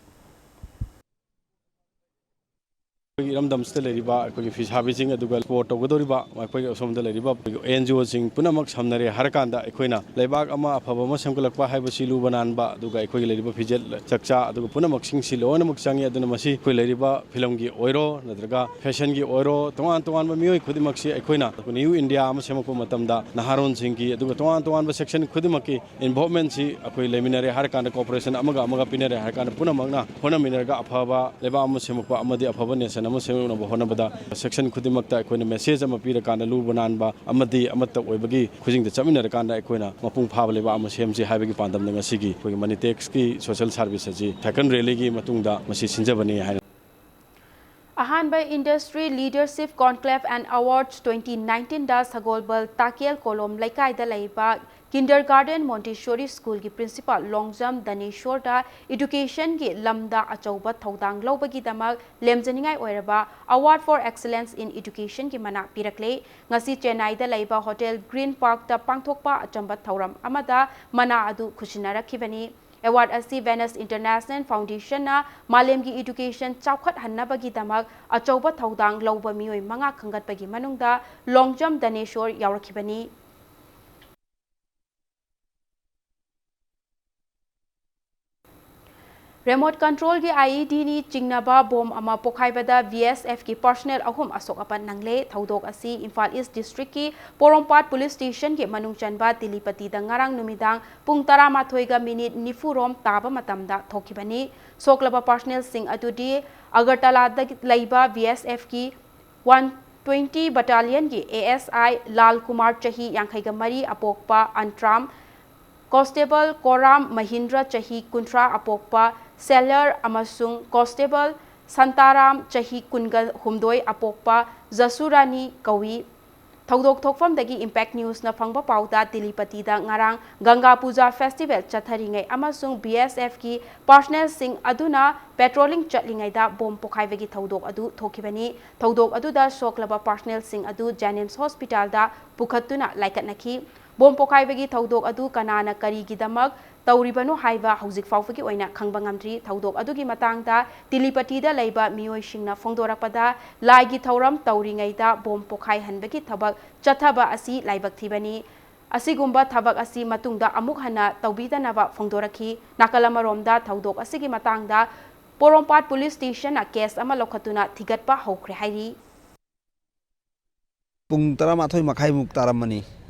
ꯑꯩꯈꯣꯏꯒꯤ ꯏꯔꯝꯗꯝꯁꯤꯗ ꯂꯩꯔꯤꯕ ꯑꯩꯈꯣꯏꯒꯤ ꯐꯤꯁꯥꯕꯤꯁꯤꯡ ꯑꯗꯨꯒ export ꯇꯧꯒꯗꯧꯔꯤꯕ ꯑꯩꯈꯣꯏꯒꯤ ꯑꯁꯣꯝꯗ ꯂꯩꯔꯤꯕ ꯑꯩꯈꯣꯏꯒꯤ NGOꯁꯤꯡ ꯄꯨꯝꯅꯃꯛ ꯁꯝꯅꯔꯦ ꯍꯥꯏꯔꯀꯥꯟꯗ, ꯑꯩꯈꯣꯏꯅ ꯂꯩꯕꯥꯛ ꯑꯃ ꯑꯐꯕ ꯑꯃ ꯁꯦꯝꯒꯠꯂꯛꯄ ꯍꯥꯏꯕꯁꯤ ꯂꯨꯕ ꯅꯥꯟꯕ, ꯑꯗꯨꯒ ꯑꯩꯈꯣꯏꯒꯤ ꯂꯩꯔꯤꯕ ꯐꯤꯖꯦꯠ ꯆꯛꯆꯥ, ꯑꯗꯨꯒ ꯄꯨꯝꯅꯃꯛꯁꯤꯡꯁꯤ ꯂꯣꯏꯅꯃꯛ ꯆꯪꯉꯤ꯫ ꯑꯗꯨꯅ ꯃꯁꯤ ꯑꯩꯈꯣꯏ ꯂꯩꯔꯤꯕ ꯐꯤꯂꯝꯒꯤ ꯑꯣꯏꯔꯣ, ꯅꯠꯇ꯭ꯔꯒ fashionꯒꯤ ꯑꯣꯏꯔꯣ, ꯇꯣꯉꯥꯟ ꯇꯣꯉꯥꯟꯕ ꯃꯤꯑꯣꯏ ꯈꯨꯗꯤꯡꯃꯛꯁꯤ ꯑꯩꯈꯣꯏꯅ new India ꯑꯃ ꯁꯦꯝꯃꯛꯄ ꯃꯇꯝꯗ ꯅꯍꯥꯔꯣꯟꯁꯤꯡꯒꯤ, ꯑꯗꯨꯒ ꯇꯣꯉꯥꯟ ꯇꯣꯉꯥꯟꯕ section ꯈꯨꯗꯤꯡꯃꯛꯀꯤ involvementꯁꯤ ꯑꯩꯈꯣꯏ ꯂꯩꯃꯤꯟꯅꯔꯦ ꯍꯥꯏꯔꯀꯥꯟꯗ, cooperation ꯑꯃꯒ ꯑꯃꯒ ꯄꯤꯅꯔꯦ ꯍꯥꯏꯔꯀꯥꯟꯗ, ꯄꯨꯝꯅꯃꯛꯅ ꯍꯣꯠꯅꯃꯤꯟꯅꯔꯒ ꯑꯐꯕ ꯂꯩꯕꯥꯛ ꯑꯃ ꯁꯦꯝꯃꯛꯄ ꯑꯃꯗꯤ ꯑꯐꯕ nation ꯑꯃ ꯁꯦꯝꯃꯛꯅꯕ ꯍꯣꯠꯅꯕꯗ section ꯈꯨꯗꯤꯡꯃꯛꯇ ꯑꯩꯈꯣꯏꯅ message ꯑꯃ ꯄꯤꯔꯀꯥꯟꯗ, ꯂꯨꯕ ꯅꯥꯟꯕ ꯑꯃꯗꯤ ꯑꯃꯠꯇ ꯑꯣꯏꯕꯒꯤ ꯈꯨꯖꯤꯡꯗ ꯆꯠꯃꯤꯟꯅꯔꯀꯥꯟꯗ ꯑꯩꯈꯣꯏꯅ ꯃꯄꯨꯡ ꯐꯥꯕ ꯂꯩꯕꯥꯛ ꯑꯃ ꯁꯦꯝꯁꯤ ꯍꯥꯏꯕꯒꯤ ꯄꯥꯟꯗꯝꯗ ꯉꯁꯤꯒꯤ ꯑꯩꯈꯣꯏꯒꯤ MANITEXꯀꯤ social service ꯑꯁꯤ cycle rallyꯒꯤ ꯃꯇꯨꯡꯗ ꯃꯁꯤ ꯁꯤꯟꯖꯕꯅꯤ ꯍꯥꯏꯅ ꯑꯍꯥꯟꯕ Industry Leadership Conclave and Awards twenty nineteenꯗ ꯁꯒꯣꯜꯕꯜ ꯇꯥꯀꯦꯜ ꯀꯣꯂꯣꯝ ꯂꯩꯀꯥꯏꯗ ꯂꯩꯕ Kindergarten Montessori Schoolꯒꯤ principal ꯂꯣꯡꯖꯝ ꯙꯅꯦꯁꯣꯔꯗ educationꯒꯤ ꯂꯝꯗ ꯑꯆꯧꯕ ꯊꯧꯗꯥꯡ ꯂꯧꯕꯒꯤꯗꯃꯛ ꯂꯦꯝꯖꯅꯤꯡꯉꯥꯏ ꯑꯣꯏꯔꯕ Award for Excellence in Educationꯒꯤ ꯃꯅꯥ ꯄꯤꯔꯛꯂꯦ꯫ ꯉꯁꯤ ꯆꯦꯟꯅꯥꯏꯗ ꯂꯩꯕ Hotel Green Parkꯇ ꯄꯥꯡꯊꯣꯛꯄ ꯑꯆꯝꯕ ꯊꯧꯔꯝ ꯑꯃꯗ ꯃꯅꯥ ꯑꯗꯨ ꯈꯨꯠꯁꯤꯟꯅꯔꯛꯈꯤꯕꯅꯤ꯫ Award ꯑꯁꯤ Venus International Foundationꯅ ꯃꯥꯂꯦꯝꯒꯤ education ꯆꯥꯎꯈꯠꯍꯟꯅꯕꯒꯤꯗꯃꯛ ꯑꯆꯧꯕ ꯊꯧꯗꯥꯡ ꯂꯧꯕ ꯃꯤꯑꯣꯏ ꯃꯉꯥ ꯈꯟꯒꯠꯄꯒꯤ ꯃꯅꯨꯡꯗ ꯂꯣꯡꯖꯝ ꯙꯅꯦꯁꯣꯔ ꯌꯥꯎꯔꯛꯈꯤꯕꯅꯤ꯫ Remote controlꯒꯤ IEDꯅꯤ ꯆꯤꯡꯅꯕ bomb ꯑꯃ ꯄꯣꯈꯥꯏꯕꯗ BSFꯀꯤ personnel ꯑꯍꯨꯝ ꯑꯁꯣꯛ ꯑꯄꯟ ꯅꯪꯂꯦ꯫ ꯊꯧꯗꯣꯛ ꯑꯁꯤ ꯏꯝꯐꯥꯜ East Districtꯀꯤ ꯄꯣꯔꯣꯝꯄꯥꯠ Police Stationꯒꯤ ꯃꯅꯨꯡ ꯆꯟꯕ ꯇꯤꯂꯤꯄꯇꯤꯗ ꯉꯔꯥꯡ ꯅꯨꯃꯤꯗꯥꯡ ꯄꯨꯡ ꯇꯔꯥꯃꯥꯊꯣꯏꯒ minute ꯅꯤꯐꯨ ꯔꯣꯝ ꯇꯥꯕ ꯃꯇꯝꯗ ꯊꯣꯛꯈꯤꯕꯅꯤ꯫ ꯁꯣꯛꯂꯕ personnelꯁꯤꯡ ꯑꯗꯨꯗꯤ ꯑꯒꯔꯇꯂꯥꯗ ꯂꯩꯕ BSFꯀꯤ one twenty Battalionꯒꯤ ASI ꯂꯥꯜ ꯀꯨꯃꯥꯔ, ꯆꯍꯤ ꯌꯥꯡꯈꯩꯒ ꯃꯔꯤ, ꯑꯄꯣꯛꯄ ꯑꯟꯇ꯭ꯔꯥꯝ, Constable ꯀꯣꯔꯥꯝ ꯃꯍꯤꯟꯗ꯭ꯔ, ꯆꯍꯤ ꯀꯨꯟꯊ꯭ꯔꯥ, ꯑꯄꯣꯛꯄ ꯁꯦꯂꯔ, ꯑꯃꯁꯨꯡ Constable ꯁꯟꯇꯥꯔꯥꯝ, ꯆꯍꯤ ꯀꯨꯟꯒ ꯍꯨꯝꯗꯣꯏ, ꯑꯄꯣꯛꯄ ꯖꯁꯨꯔꯥꯅꯤ ꯀꯧꯏ꯫ ꯊꯧꯗꯣꯛ ꯊꯣꯛꯐꯝꯗꯒꯤ Impact Newsꯅ ꯐꯪꯕ ꯄꯥꯎꯗ, ꯇꯤꯂꯤꯄꯇꯤꯗ ꯉꯔꯥꯡ ꯒꯪꯒꯥ ꯄꯨꯖꯥ festival ꯆꯠꯊꯔꯤꯉꯩ ꯑꯃꯁꯨꯡ BSFꯀꯤ personnelꯁꯤꯡ ꯑꯗꯨꯅ patrolling ꯆꯠꯂꯤꯉꯩꯗ bomb ꯄꯣꯈꯥꯏꯕꯒꯤ ꯊꯧꯗꯣꯛ ꯑꯗꯨ ꯊꯣꯛꯈꯤꯕꯅꯤ꯫ ꯊꯧꯗꯣꯛ ꯑꯗꯨꯗ ꯁꯣꯛꯂꯕ personnelꯁꯤꯡ ꯑꯗꯨ JNIMS Hospitalꯗ ꯄꯨꯈꯠꯇꯨꯅ ꯂꯥꯏꯀꯠꯅꯈꯤ꯫ Bomb ꯄꯣꯈꯥꯏꯕꯒꯤ ꯊꯧꯗꯣꯛ ꯑꯗꯨ ꯀꯅꯥꯅ ꯀꯔꯤꯒꯤꯗꯃꯛ ꯇꯧꯔꯤꯕꯅꯣ ꯍꯥꯏꯕ ꯍꯧꯖꯤꯛ ꯐꯥꯎꯕꯒꯤ ꯑꯣꯏꯅ ꯈꯪꯕ ꯉꯝꯗ꯭ꯔꯤ꯫ ꯊꯧꯗꯣꯛ ꯑꯗꯨꯒꯤ ꯃꯇꯥꯡꯗ ꯇꯤꯂꯤꯄꯇꯤꯗ ꯂꯩꯕ ꯃꯤꯑꯣꯏꯁꯤꯡꯅ ꯐꯣꯡꯗꯣꯔꯛꯄꯗ, ꯂꯥꯏꯒꯤ ꯊꯧꯔꯝ ꯇꯧꯔꯤꯉꯩꯗ bomb ꯄꯣꯈꯥꯏꯍꯟꯕꯒꯤ ꯊꯕꯛ ꯆꯠꯊꯕ ꯑꯁꯤ ꯂꯥꯏꯕꯛ ꯊꯤꯕꯅꯤ꯫ ꯑꯁꯤꯒꯨꯝꯕ ꯊꯕꯛ ꯑꯁꯤ ꯃꯇꯨꯡꯗ ꯑꯃꯨꯛ ꯍꯟꯅ ꯇꯧꯕꯤꯗꯅꯕ ꯐꯣꯡꯗꯣꯔꯛꯈꯤ꯫ ꯅꯥꯀꯜ ꯑꯃꯔꯣꯝꯗ, ꯊꯧꯗꯣꯛ ꯑꯁꯤꯒꯤ ꯃꯇꯥꯡꯗ ꯄꯣꯔꯣꯝꯄꯥꯠ Police Stationꯅ case ꯑꯃ ꯂꯧꯈꯠꯇꯨꯅ ꯊꯤꯒꯠꯄ ꯍꯧꯈ꯭ꯔꯦ ꯍꯥꯏꯔꯤ꯫ ꯄꯨꯡ ꯇꯔꯥꯃꯥꯊꯣꯏ ꯃꯈꯥꯏꯃꯨꯛ ꯇꯥꯔꯝꯃꯅꯤ꯫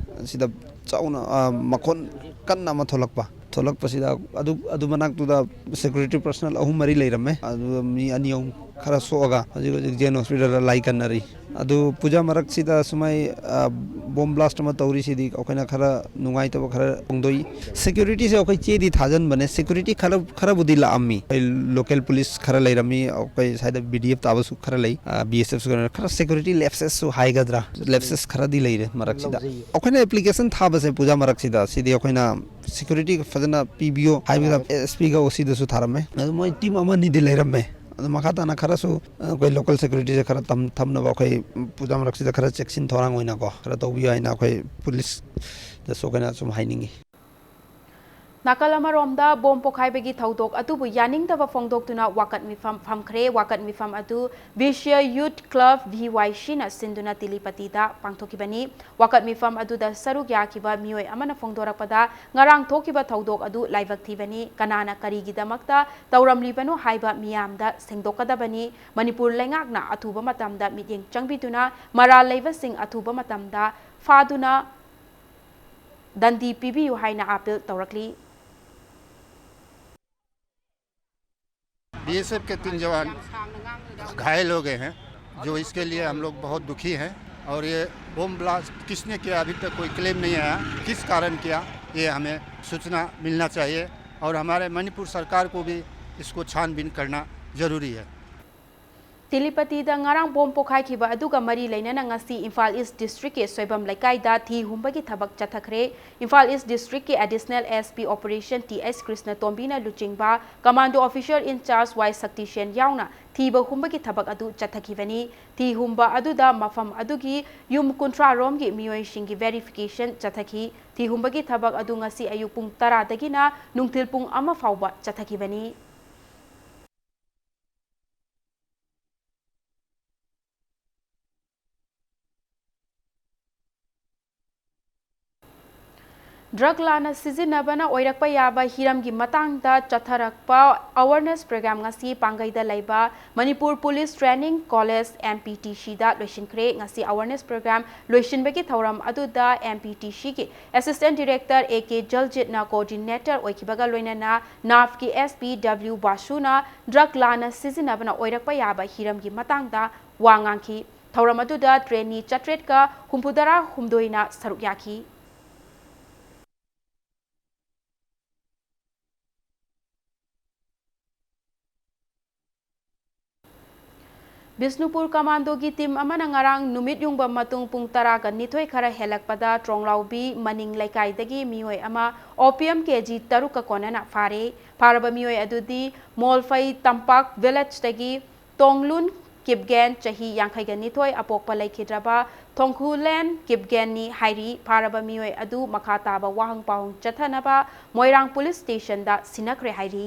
ꯁꯤꯗ ꯆꯥꯎꯅ, ꯑ, ꯃꯈꯣꯟ ꯀꯟꯅ ꯑꯃ ꯊꯣꯛꯂꯛꯄ꯫ ꯊꯣꯛꯂꯛꯄꯁꯤꯗ ꯑꯗꯨ, ꯑꯗꯨ ꯃꯅꯥꯛꯇꯨꯗ security personnel ꯑꯍꯨꯝ ꯃꯔꯤ ꯂꯩꯔꯝꯃꯦ꯫ ꯑꯗꯨꯗ ꯃꯤ ꯑꯅꯤ ꯑꯍꯨꯝ ꯈꯔ ꯁꯣꯛꯑꯒ ꯍꯧꯖꯤꯛ ꯍꯧꯖꯤꯛ JN Hospitalꯗ ꯂꯥꯏ ꯀꯟꯅꯔꯤ꯫ ꯑꯗꯨ ꯄꯨꯖꯥ ꯃꯔꯛꯁꯤꯗ ꯁꯨꯃꯥꯏ, ꯑ, ꯕꯣꯝ ꯕ꯭ꯂꯥꯁ ꯑꯃ ꯇꯧꯔꯤꯁꯤꯗꯤ ꯑꯩꯈꯣꯏꯅ ꯈꯔ ꯅꯨꯡꯉꯥꯏꯇꯕ ꯈꯔ ꯐꯣꯡꯗꯣꯛꯏ꯫ ꯁꯦꯀ꯭ꯌꯨꯔꯤꯇꯤꯁꯦ ꯑꯩꯈꯣꯏ ꯆꯦꯗꯤ ꯊꯥꯖꯟꯕꯅꯦ, ꯁꯦꯀ꯭ꯌꯨꯔꯤꯇꯤ ꯈꯔ, ꯈꯔꯕꯨꯗꯤ ꯂꯥꯛꯑꯝꯃꯤ꯫ ꯑꯩꯈꯣꯏ ꯂꯣꯀꯦꯜ ꯄꯨꯂꯤꯁ ꯈꯔ ꯂꯩꯔꯝꯃꯤ, ꯑꯩꯈꯣꯏ ꯁ꯭ꯋꯥꯏꯗ ꯕꯤ ꯗꯤ ꯑꯦꯐ ꯇꯥꯕꯁꯨ ꯈꯔ ꯂꯩ, ꯑ, ꯕꯤ ꯑꯦꯁ ꯑꯦꯐꯁꯨ ꯈꯔ, ꯈꯔ ꯁꯦꯀ꯭ꯌꯨꯔꯤꯇꯤ ꯂꯦꯞꯁꯦꯁꯁꯨ ꯍꯥꯏꯒꯗ꯭ꯔꯥ, ꯂꯦꯞꯁꯦꯁ ꯈꯔꯗꯤ ꯂꯩꯔꯦ ꯃꯔꯛꯁꯤꯗ꯫ ꯑꯩꯈꯣꯏꯅ ꯑꯦꯄ꯭ꯂꯤꯀꯦꯁꯟ ꯊꯥꯕꯁꯦ ꯄꯨꯖꯥ ꯃꯔꯛꯁꯤꯗ, ꯁꯤꯗꯤ ꯑꯩꯈꯣꯏꯅ ꯁꯦꯀ꯭ꯌꯨꯔꯤꯇꯤ ꯐꯖꯅ ꯄꯤꯕꯤꯌꯨ ꯍꯥꯏꯕꯗ ꯑꯦꯁ ꯄꯤꯒ ꯑꯣ ꯁꯤꯗꯁꯨ ꯊꯥꯔꯝꯃꯦ꯫ ꯑꯗꯨ ꯃꯣꯏ ꯇꯤꯝ ꯑꯃꯅꯤꯗꯤ ꯂꯩꯔꯝꯃꯦ꯫ ꯑꯗꯨ ꯃꯈꯥ ꯇꯥꯅ ꯈꯔꯁꯨ ꯑꯩꯈꯣꯏ ꯂꯣꯀꯦꯜ ꯁꯦꯀ꯭ꯌꯨꯔꯤꯇꯤꯁꯦ ꯈꯔ ꯊꯝ-, ꯊꯝꯅꯕ ꯑꯩꯈꯣꯏ ꯄꯨꯖꯥ ꯃꯔꯛꯁꯤꯗ ꯈꯔ ꯆꯦꯛꯁꯤꯟ ꯊꯧꯔꯥꯡ ꯑꯣꯏꯅꯀꯣ ꯈꯔ ꯇꯧꯕꯤꯌꯨ ꯍꯥꯏꯅ ꯑꯩꯈꯣꯏ ꯄꯨꯂꯤꯁꯇꯁꯨ ꯑꯩꯈꯣꯏꯅ ꯁꯨꯝ ꯍꯥꯏꯅꯤꯡꯉꯤ꯫ ꯅꯥꯀꯜ ꯑꯃꯔꯣꯝꯗ ꯕꯣꯝ ꯄꯣꯈꯥꯏꯕꯒꯤ ꯊꯧꯗꯣꯛ ꯑꯗꯨꯕꯨ ꯌꯥꯅꯤꯡꯗꯕ ꯐꯣꯡꯗꯣꯛꯇꯨꯅ ꯋꯥꯀꯠ ꯃꯤꯐꯝ ꯐꯝꯈ꯭ꯔꯦ꯫ ꯋꯥꯀꯠ ꯃꯤꯐꯝ ꯑꯗꯨ ꯕꯤꯁ꯭ꯌ ꯌꯨꯠ ꯀ꯭ꯂꯕ, ꯚꯤ ꯋꯥꯏ ꯁꯤꯅ ꯁꯤꯟꯗꯨꯅ ꯇꯤꯂꯤꯄꯇꯤꯗ ꯄꯥꯡꯊꯣꯛꯈꯤꯕꯅꯤ꯫ ꯋꯥꯀꯠ ꯃꯤꯐꯝ ꯑꯗꯨꯗ ꯁꯔꯨꯛ ꯌꯥꯈꯤꯕ ꯃꯤꯑꯣꯏ ꯑꯃꯅ ꯐꯣꯡꯗꯣꯔꯛꯄꯗ, ꯉꯔꯥꯡ ꯊꯣꯛꯈꯤꯕ ꯊꯧꯗꯣꯛ ꯑꯗꯨ ꯂꯥꯏꯕꯛ ꯊꯤꯕꯅꯤ, ꯀꯅꯥꯅ ꯀꯔꯤꯒꯤꯗꯃꯛꯇ ꯇꯧꯔꯝꯂꯤꯕꯅꯣ ꯍꯥꯏꯕ ꯃꯤꯌꯥꯝꯗ ꯁꯦꯡꯗꯣꯛꯀꯗꯕꯅꯤ꯫ ꯃꯅꯤꯄꯨꯔ ꯂꯩꯉꯥꯛꯅ ꯑꯊꯨꯕ ꯃꯇꯝꯗ ꯃꯤꯠꯌꯦꯡ ꯆꯪꯕꯤꯗꯨꯅ ꯃꯔꯥꯜ ꯂꯩꯕꯁꯤꯡ ꯑꯊꯨꯕ ꯃꯇꯝꯗ ꯐꯥꯗꯨꯅ ꯗꯟꯗꯤ ꯄꯤꯕꯤꯌꯨ ꯍꯥꯏꯅ ꯑꯥꯄꯤꯜ ꯇꯧꯔꯛꯂꯤ꯫ बीएसएफ के तीन जवान घायल हो गए हैं, जो इसके लिए हम लोग बहुत दुखी हैं। और ये बम ब्लास्ट किसने किया, अभी तक कोई क्लेम नहीं आया, किस कारण किया, ये हमें सूचना मिलना चाहिए। और हमारे मणिपुर सरकार को भी इसको छानबीन करना ज़रूरी है। ꯇꯤꯂꯤꯄꯇꯤꯗ ꯉꯔꯥꯡ ꯕꯣꯝ ꯄꯣꯈꯥꯏꯈꯤꯕ ꯑꯗꯨꯒ ꯃꯔꯤ ꯂꯩꯅꯅ ꯉꯁꯤ ꯏꯝꯐꯥꯜ ꯏꯁ ꯗꯤꯁꯇ꯭ꯔꯤꯛꯀꯤ ꯁꯣꯏꯕꯝ ꯂꯩꯀꯥꯏꯗ ꯊꯤ ꯍꯨꯝꯕꯒꯤ ꯊꯕꯛ ꯆꯠꯊꯈ꯭ꯔꯦ꯫ ꯏꯝꯐꯥꯜ ꯏꯁ ꯗꯤꯁꯇ꯭ꯔꯤꯛꯀꯤ additional S P operation T H ꯀ꯭ꯔꯤꯁꯅꯇꯣꯝꯕꯤꯅ ꯂꯨꯆꯤꯡꯕ commando officer in charge Y Shaktisen ꯌꯥꯎꯅ ꯊꯤꯕ ꯍꯨꯝꯕꯒꯤ ꯊꯕꯛ ꯑꯗꯨ ꯆꯠꯊꯈꯤꯕꯅꯤ꯫ ꯊꯤ ꯍꯨꯝꯕ ꯑꯗꯨꯗ ꯃꯐꯝ ꯑꯗꯨꯒꯤ ꯌꯨꯝ ꯀꯨꯟꯊ꯭ꯔꯥ ꯔꯣꯝꯒꯤ ꯃꯤꯑꯣꯏꯁꯤꯡꯒꯤ ꯚꯦꯔꯤꯐꯤꯀꯦꯁꯟ ꯆꯠꯊꯈꯤ꯫ ꯊꯤ ꯍꯨꯝꯕꯒꯤ ꯊꯕꯛ ꯑꯗꯨ ꯉꯁꯤ ꯑꯌꯨꯛ ꯄꯨꯡ ꯇꯔꯥꯗꯒꯤꯅ ꯅꯨꯡꯊꯤꯜ ꯄꯨꯡ ꯑꯃ ꯐꯥꯎꯕ ꯆꯠꯊꯈꯤꯕꯅꯤ꯫ ꯗ꯭ꯔꯒ ꯂꯥꯟꯅ ꯁꯤꯖꯤꯟꯅꯕꯅ ꯑꯣꯏꯔꯛꯄ ꯌꯥꯕ ꯍꯤꯔꯝꯒꯤ ꯃꯇꯥꯡꯗ ꯆꯠꯊꯔꯛꯄ ꯑꯋꯥꯔꯅꯦꯁ ꯄ꯭ꯔꯣꯒ꯭ꯔꯥꯝ ꯉꯁꯤ ꯄꯥꯡꯒꯩꯗ ꯂꯩꯕ Manipur police training college, M P T ꯁꯤꯗ ꯂꯣꯏꯁꯤꯟꯈ꯭ꯔꯦ꯫ ꯉꯁꯤ ꯑꯋꯥꯔꯅꯦꯁ ꯄ꯭ꯔꯣꯒ꯭ꯔꯥꯝ ꯂꯣꯏꯁꯤꯟꯕꯒꯤ ꯊꯧꯔꯝ ꯑꯗꯨꯗ ꯑꯦꯝ ꯄꯤ ꯇꯤ ꯁꯤꯒꯤ ꯑꯦꯁꯤꯁꯇꯦꯟ ꯗꯤꯔꯦꯛꯇꯔ ꯑꯦ ꯀꯦ ꯖꯜꯖꯤꯠꯅ ꯀꯣꯑꯣꯔꯗꯤꯅꯦꯇꯔ ꯑꯣꯏꯈꯤꯕꯒ ꯂꯣꯏꯅꯅ ꯅꯥꯐꯀꯤ ꯑꯦꯁ ꯄꯤ ꯗꯕ꯭ꯂꯤꯎ ꯕꯥꯁꯨꯅ ꯗ꯭ꯔꯒ ꯂꯥꯟꯅ ꯁꯤꯖꯤꯟꯅꯕꯅ ꯑꯣꯏꯔꯛꯄ ꯌꯥꯕ ꯍꯤꯔꯝꯒꯤ ꯃꯇꯥꯡꯗ ꯋꯥ ꯉꯥꯡꯈꯤ꯫ ꯊꯧꯔꯝ ꯑꯗꯨꯗ ꯇ꯭ꯔꯦꯅꯤ ꯆꯥꯇ꯭ꯔꯦꯠꯀ ꯍꯨꯝꯐꯨꯇꯔꯥ ꯍꯨꯝꯗꯣꯏꯅ ꯁꯔꯨꯛ ꯌꯥꯈꯤ꯫ ꯕꯤꯁꯅꯨꯄꯨꯔ ꯀꯃꯥꯟꯗꯣꯒꯤ ꯇꯤꯝ ꯑꯃꯅ ꯉꯔꯥꯡ ꯅꯨꯃꯤꯠ ꯌꯨꯡꯕ ꯃꯇꯨꯡ ꯄꯨꯡ ꯇꯔꯥꯒ ꯅꯤꯊꯣꯏ ꯈꯔ ꯍꯦꯜꯂꯛꯄꯗ ꯇ꯭ꯔꯣꯡꯂꯥꯎꯕꯤ ꯃꯅꯤꯡ ꯂꯩꯀꯥꯏꯗꯒꯤ ꯃꯤꯑꯣꯏ ꯑꯃ ꯑꯣꯄꯤꯌꯝ ꯀꯦ ꯖꯤ ꯇꯔꯨꯛꯀ ꯀꯣꯟꯅꯅ ꯐꯥꯔꯦ꯫ ꯐꯥꯔꯕ ꯃꯤꯑꯣꯏ ꯑꯗꯨꯗꯤ ꯃꯣꯜꯐꯩ ꯇꯝꯄꯥꯛ ꯚꯤꯂꯦꯖꯇꯒꯤ ꯇꯣꯡꯂꯨꯟ ꯀꯤꯞꯒꯦꯟ, ꯆꯍꯤ ꯌꯥꯡꯈꯩꯒ ꯅꯤꯊꯣꯏ, ꯑꯄꯣꯛꯄ ꯂꯩꯈꯤꯗ꯭ꯔꯕ ꯊꯣꯡꯈꯨꯂꯦꯟ ꯀꯤꯞꯒꯦꯟꯅꯤ ꯍꯥꯏꯔꯤ꯫ ꯐꯥꯔꯕ ꯃꯤꯑꯣꯏ ꯑꯗꯨ ꯃꯈꯥ ꯇꯥꯕ ꯋꯥꯍꯪ ꯄꯥꯎꯍꯪ ꯆꯠꯊꯅꯕ ꯃꯣꯏꯔꯥꯡ ꯄꯨꯂꯤꯁ ꯁ꯭ꯇꯦꯁꯟꯗ ꯁꯤꯟꯅꯈ꯭ꯔꯦ ꯍꯥꯏꯔꯤ꯫